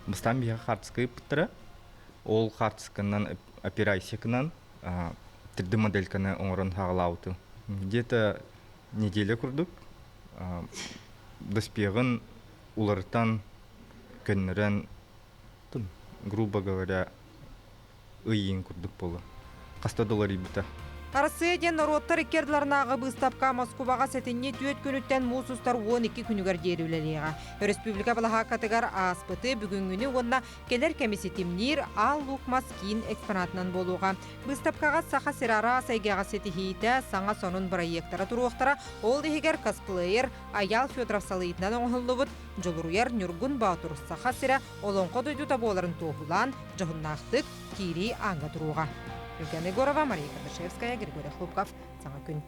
Бастаан биһиэхэ хаартыска ыыппыттара. Ол хаартысканан операйсикынан 3D модельканы оҥорон хаалаабытым. Где-то неделя курдук доспеҕын уларытан, көннөрөн, грубо говоря, ыйыын курдук буолуо. Хаста да уларыйбыта. Арассыыйа диэн норуоттар икки ардыларынааҕы быыстапка Москубаҕа сэтинньи түөрт күнүттэн муус устар 12 күнүгэр диэри үлэлиэҕэ. Өрөспүүбүлүкэ балаһааккатыгар ааспыты, бүгүҥҥүнү уонна кэлэр кэми ситимниир Аал Луук Мас киин экспонатынан буолуоҕа. Быыстапкаҕа Саха сирэ араас эйгэҕэ ситиһиитэ, саҥа сонун бырайыактара туруохтара, ол иһигэр косплеер Айаал Федоров салайыытынан оҥоһуллубут Дьулуруйар Ньургун Боотур Саха сирэ олоҥхо дойдута буоларын туоһулаан, дьоһуннаахтык киирии ааҥҥа туруоҕа. Евгения Егорова, Мария Кардашевская, Григорий Хлопков. Саҥа күн.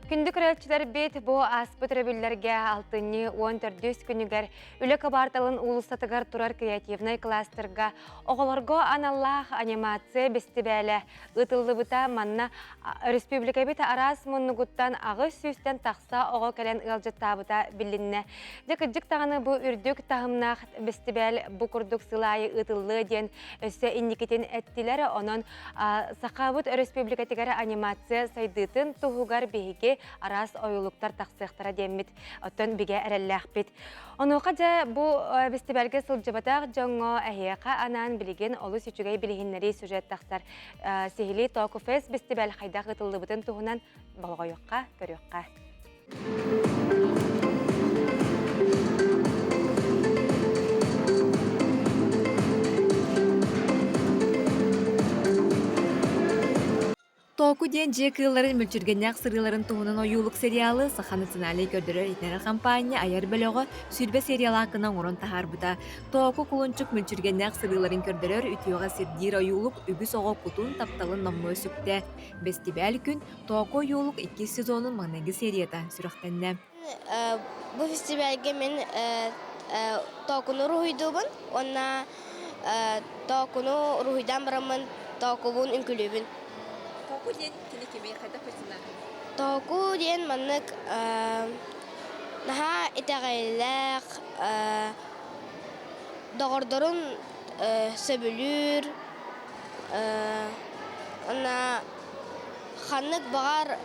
Күндү көрөөччүлэрбит бу ааспыт өрөбүллэргэ алтынньы 14 күнүгэр Үлэ кыбаарталын уулуссатыгар турар креативнай кластерга оҕолорго аналлаах анимация бэстибээлэ ыытыллыбыта. Манна республикабыт араас муннугуттан 800-тэн тахса оҕо кэлэн ыалдьыттаабыта билиннэ. Дьэ кырдьык даҕаны бу үрдүк таһымнаах бэстибээл бу курдук сыл аайы ыытыллыа диэн өссө инникитин эттилэр. Онон Сахабыт Өрөспүүбүлүкэтигэр анимация сайдыытын туһугар биһиги араас ойуулуктар тахсыахтара диэммит оттон бигэ эрэллээхпит. Онуоха дьэ бу бэстибээлгэ сылдьыбатах дьоҥҥо эһиэхэ анаан билигин олус үчүгэй билиһиннэрии сюжет тахсар. Сиһилии Току Фест бэстибээл хайдах ыытыллыбытын туһунан болҕойуохха, көрүөххэ. Тооку диэн дьиэ кыылларын мүлчүргэннээх сырыыларын туһунан ойуулук сериалы Саха национальнай көрдөрөр-иһитиннэрэр хампаанньа айар бөлөҕө 20 сериялаах гына оҥорон таһаарбыта. Тооку кулунчук мүлчүргэннээх сырыыларын көрдөрөр үтүөҕэ сирдиир ойуулук үгүс оҕо кутун, тапталын номнуо сүктэ. Бэстибээл күн Тооку ойуулук иккис сезонун маҥнайгы серията сүрэхтэннэ. Бу фестивальга мин тоокуну уруһуйдуубун уонна тоокуну уруһуйдаан бараммын тоокубун үҥкүлүүбүн. Тооку диэн кини кимий, хайдах персонажый? Тооку диэн маннык наһаа итэҕэллээх, доҕордорун сөбүлүүр, уонна Ханнык баҕар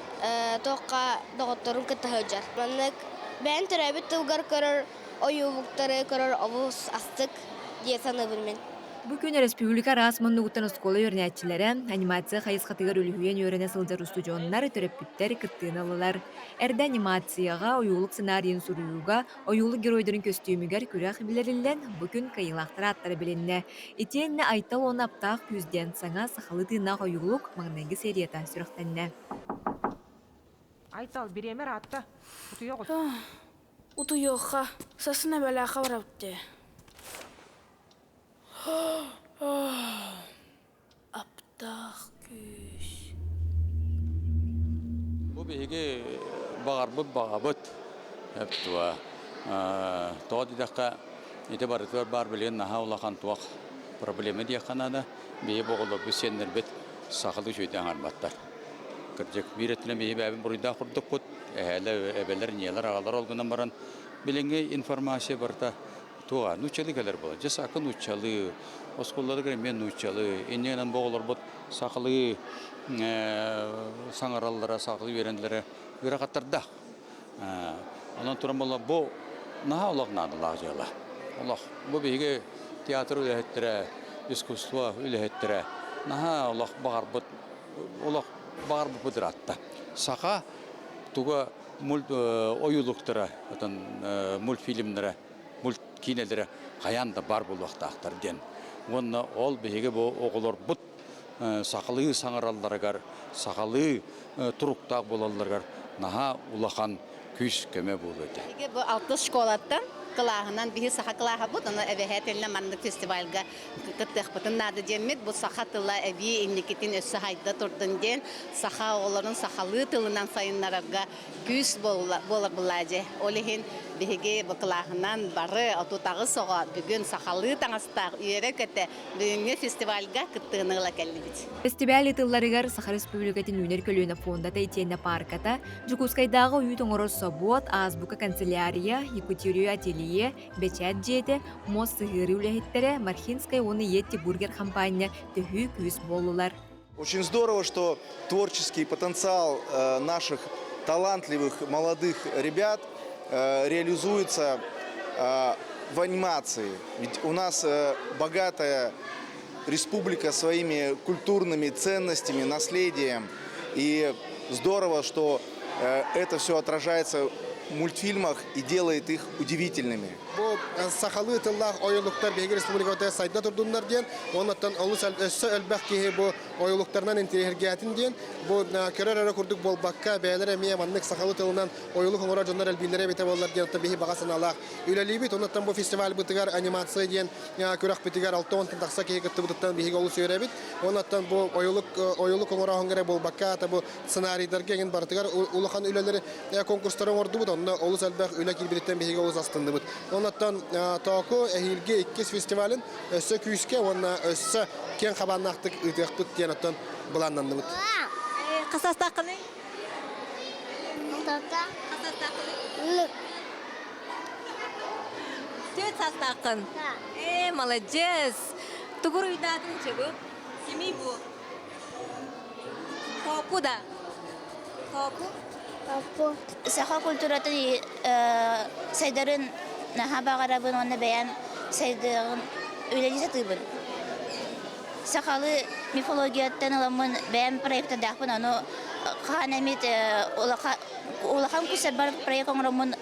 туохха доҕотторун кытта сылдьар. Маннык бэйэм төрөөбүт тылгар көрөр ойуулуктары көрөр олус астык дии саныыбын мин. Бу күн өрөспүүбүлүкэ араас муннугуттан оскуола үөрэнээччилэрэ, анимация хайысхатыгар үлүһүйэн үөрэнэ сылдьар устудьуоннар, төрөппүттэр кыттыыны ыллылар. Эрдэ анимацияҕа, ойуулук сценарийын суруйууга, ойуулук геройдарын көстүүмүгэр күрэх биллэриллэн, бу күн кыайыылаахтар ааттара билиннэ. Итиэннэ Айтал уонна Аптаах күүс диэн саҥа сахалыы тыыннаах ойуулук маҥнайгы серията сүрэхтэннэ. Айтал, бириэмэ ыраатта. Утуйа оҕус. Утуйуохха, сасын эбэлээххэ барабыт дии. Аптаах күүс. Бу биһиги баҕарбыт баҕабыт туа тоҕо диэтэххэ ити барытыгар баар билигин наһаа улахан туох проблема диэххэ наада. Биһи бу оҕолорбут сиэннэрбит сахалыы үчүгэйдик аҥарбаттар. Кырдьык биир өттүнэн биһи бэйэбит буруйдаах курдукпут. Эһээлэр, эбэлэр, ийэлэр, аҕалар ол гынан баран билиҥҥи информация барыта Туоҕа нууччалыы кэлэр буолар. Дьэ сака нууччалыы, оскуолаларыгар эмиэ нууччалыы. Иннинэн бу оҕолорбут сахалыы саҥараллара, сахалыы үөрэнэллэрэ ыарахаттардаах. Онон туран буолла бу наһаа олох наадалаах дьыала. Олох бу биһиги театр үлэһиттэрэ, искусство үлэһиттэрэ наһаа олох баҕарбыт олох баҕарбыппыт ыраатта. Саха туга мульт ойуулуктара, отон мультфильмнара мульткиинэлэрэ хайаан да баар буолуохтаахтар диэн. Уонна ол биһиги бу оҕолорбут сахалыы саҥаралларыгар, сахалыы туруктаах буолалларыгар наһаа улахан күүс-көмө буолуо этэ. Биһиги бу алтыс школаттан кылааһынан биһи саха кылааһабыт, ону эбэһээтэлинэ маннык фестивальга кыттыахпытын наада диэммит, бу саха тыла эбии инникитин өссө хайда турдун диэн саха оҕолорун сахалыы тылынан сайыннарарга күүс буолар былаадьы. Ол иһин биһиги бу кылааһынан бары 38 оҕо бүгүн сахалыы таҥастаах үөрэ-көтө бүгүҥҥү фестивальга кыттыыны ыла кэллибит. Фестиваль ыытылларыгар Саха Республикатын үүнэр көлүөнэ фондата итиэннэ паарката, Дьокуускайдааҕы үүт оҥорор собуот, Азбука канцелярия, Якутия ателье, Бэчээт дьиэтэ, муос сыһыарыы үлэһиттэрэ, Мархинскай уонна Йетти бургер хампаанньа төһүү күүс буоллулар. Очень здорово, что творческий потенциал наших талантливых молодых ребят реализуется в анимации. Ведь у нас богатая республика своими культурными ценностями, наследием. И здорово, что это все отражается в мультфильмах и делает их удивительными. Бу сахалыы тыллаах ойуулуктар биһиги республикабытыгар сайда турдуннар диэн, оннуттан олус өссө элбэх киһи бу ойуулуктарынан интэриэһиргээтин диэн, бу көрөр эрэ курдук буолбакка, бэйэлэрэ эмиэ маннык сахалыы тылынан ойуулук оҥорор дьоннор элбииллэрэ эбитэ буоллар диэн биһи баҕа санаалаах үлэлиибит. Оннуттан бу фестивальбытыгар анимация диэн күрэхпитигэр 60 тахса киһи кыттыбытыттан биһиги олус үөрэбит. Оннуттан бу ойуулук ойуулук оҥорооһуҥҥа эрэ буолбакка, ата бу сценарийдарга эҥин барытыгар улахан үлэлэри конкурстары оҥордубут. Онно олус элбэх үлэ киирбититтэн биһиги олус астынныбыт. Оннуттан Тооку эһиилги иккис фестивалын өссө күүскэ уонна өссө киэҥ хабааннаахтык ыытыахпыт диэн оттон былааннанныбыт. Хас саастааххыный? Алтата. Хас саастааххыный? Түөрт саастааххын? Ээ, молодец! Тугу уруйдаатыҥ чебу? Кимий бу? Тооку да? Тооку? Тооку. Саха культуратын сайдарын наһаа баҕарабын уонна бэйэм сайдыаҕын үлэлии сатыыбын. Сахалыы мифологияттан ыламмын бэйэм проектардаахпын, ону хаһан эмит улахан курсарбар проект оҥороммун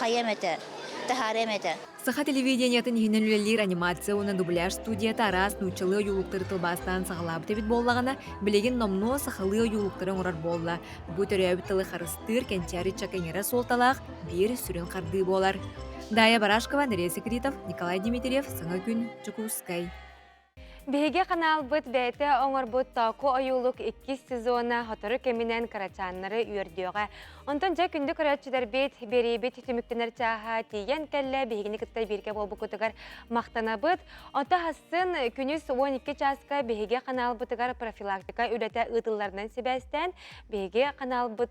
хайыам этэ, таһаарыам этэ. Саха телевидениетын иһинэн үлэлиир анимация уонна дубляж студията араас нууччалыы ойуулуктары тылбаастаан саҕалаабыт эбит буоллаҕына, билигин номнуо сахалыы ойуулуктары оҥорор буолла. Бу төрөөбүт тылы харыстыыр кэнчээри ыччакка иҥэрэр суолталаах биир сүрүн хардыы буолар. Дая Барашкова, Андрей Секритов, Николай Дмитриев, Саҥа күн, Дьокуускай. Биһиги ханаалбыт бэйэтэ оҥорбут Тооку ойуулук иккис сезона сотору кэминэн кырачааннары үөрдүөҕэ. Онтон дьэ күндү көрөөччүлэрбит, биэриибит түмүктэнэр чааһа тиийэн кэллэ. Биһигини кытта бииргэ буолбуккутугар махтанабыт. Онто хасын күнүс 12 чааска биһиги ханаалбытыгар профилактика үлэтэ ыытылларынан сибээстээн, биһиги ханаалбыт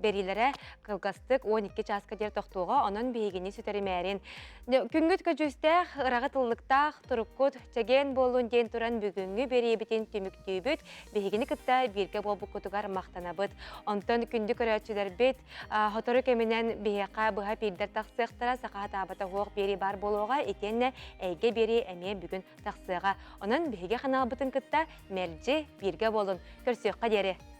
бэриилэрэ кылгастык 12 чааска диэри тохтуоҕа, онон биһигини сүтэримээрин. Күҥҥүт көдьүүстээх, ыраҕы тыллыктаах, туруккут чэгиэн буоллун. буоллун диэн туран бүгүҥҥү биэриибитин түмүктүүбүт. Биһигини кытта бииргэ буолбуккутугар махтанабыт. Онтон күндү көрөөччүлэрбит сотору кэминэн биһиэхэ быһа пиирдэр тахсыахтара, саха сатаабата суох биэрии баар буолуоҕа, итиэннэ эйгэ биэрии эмиэ бүгүн тахсыаҕа. Онон биһиги ханаалбытын кытта мэлдьи бииргэ буолун. Көрсүөххэ диэри!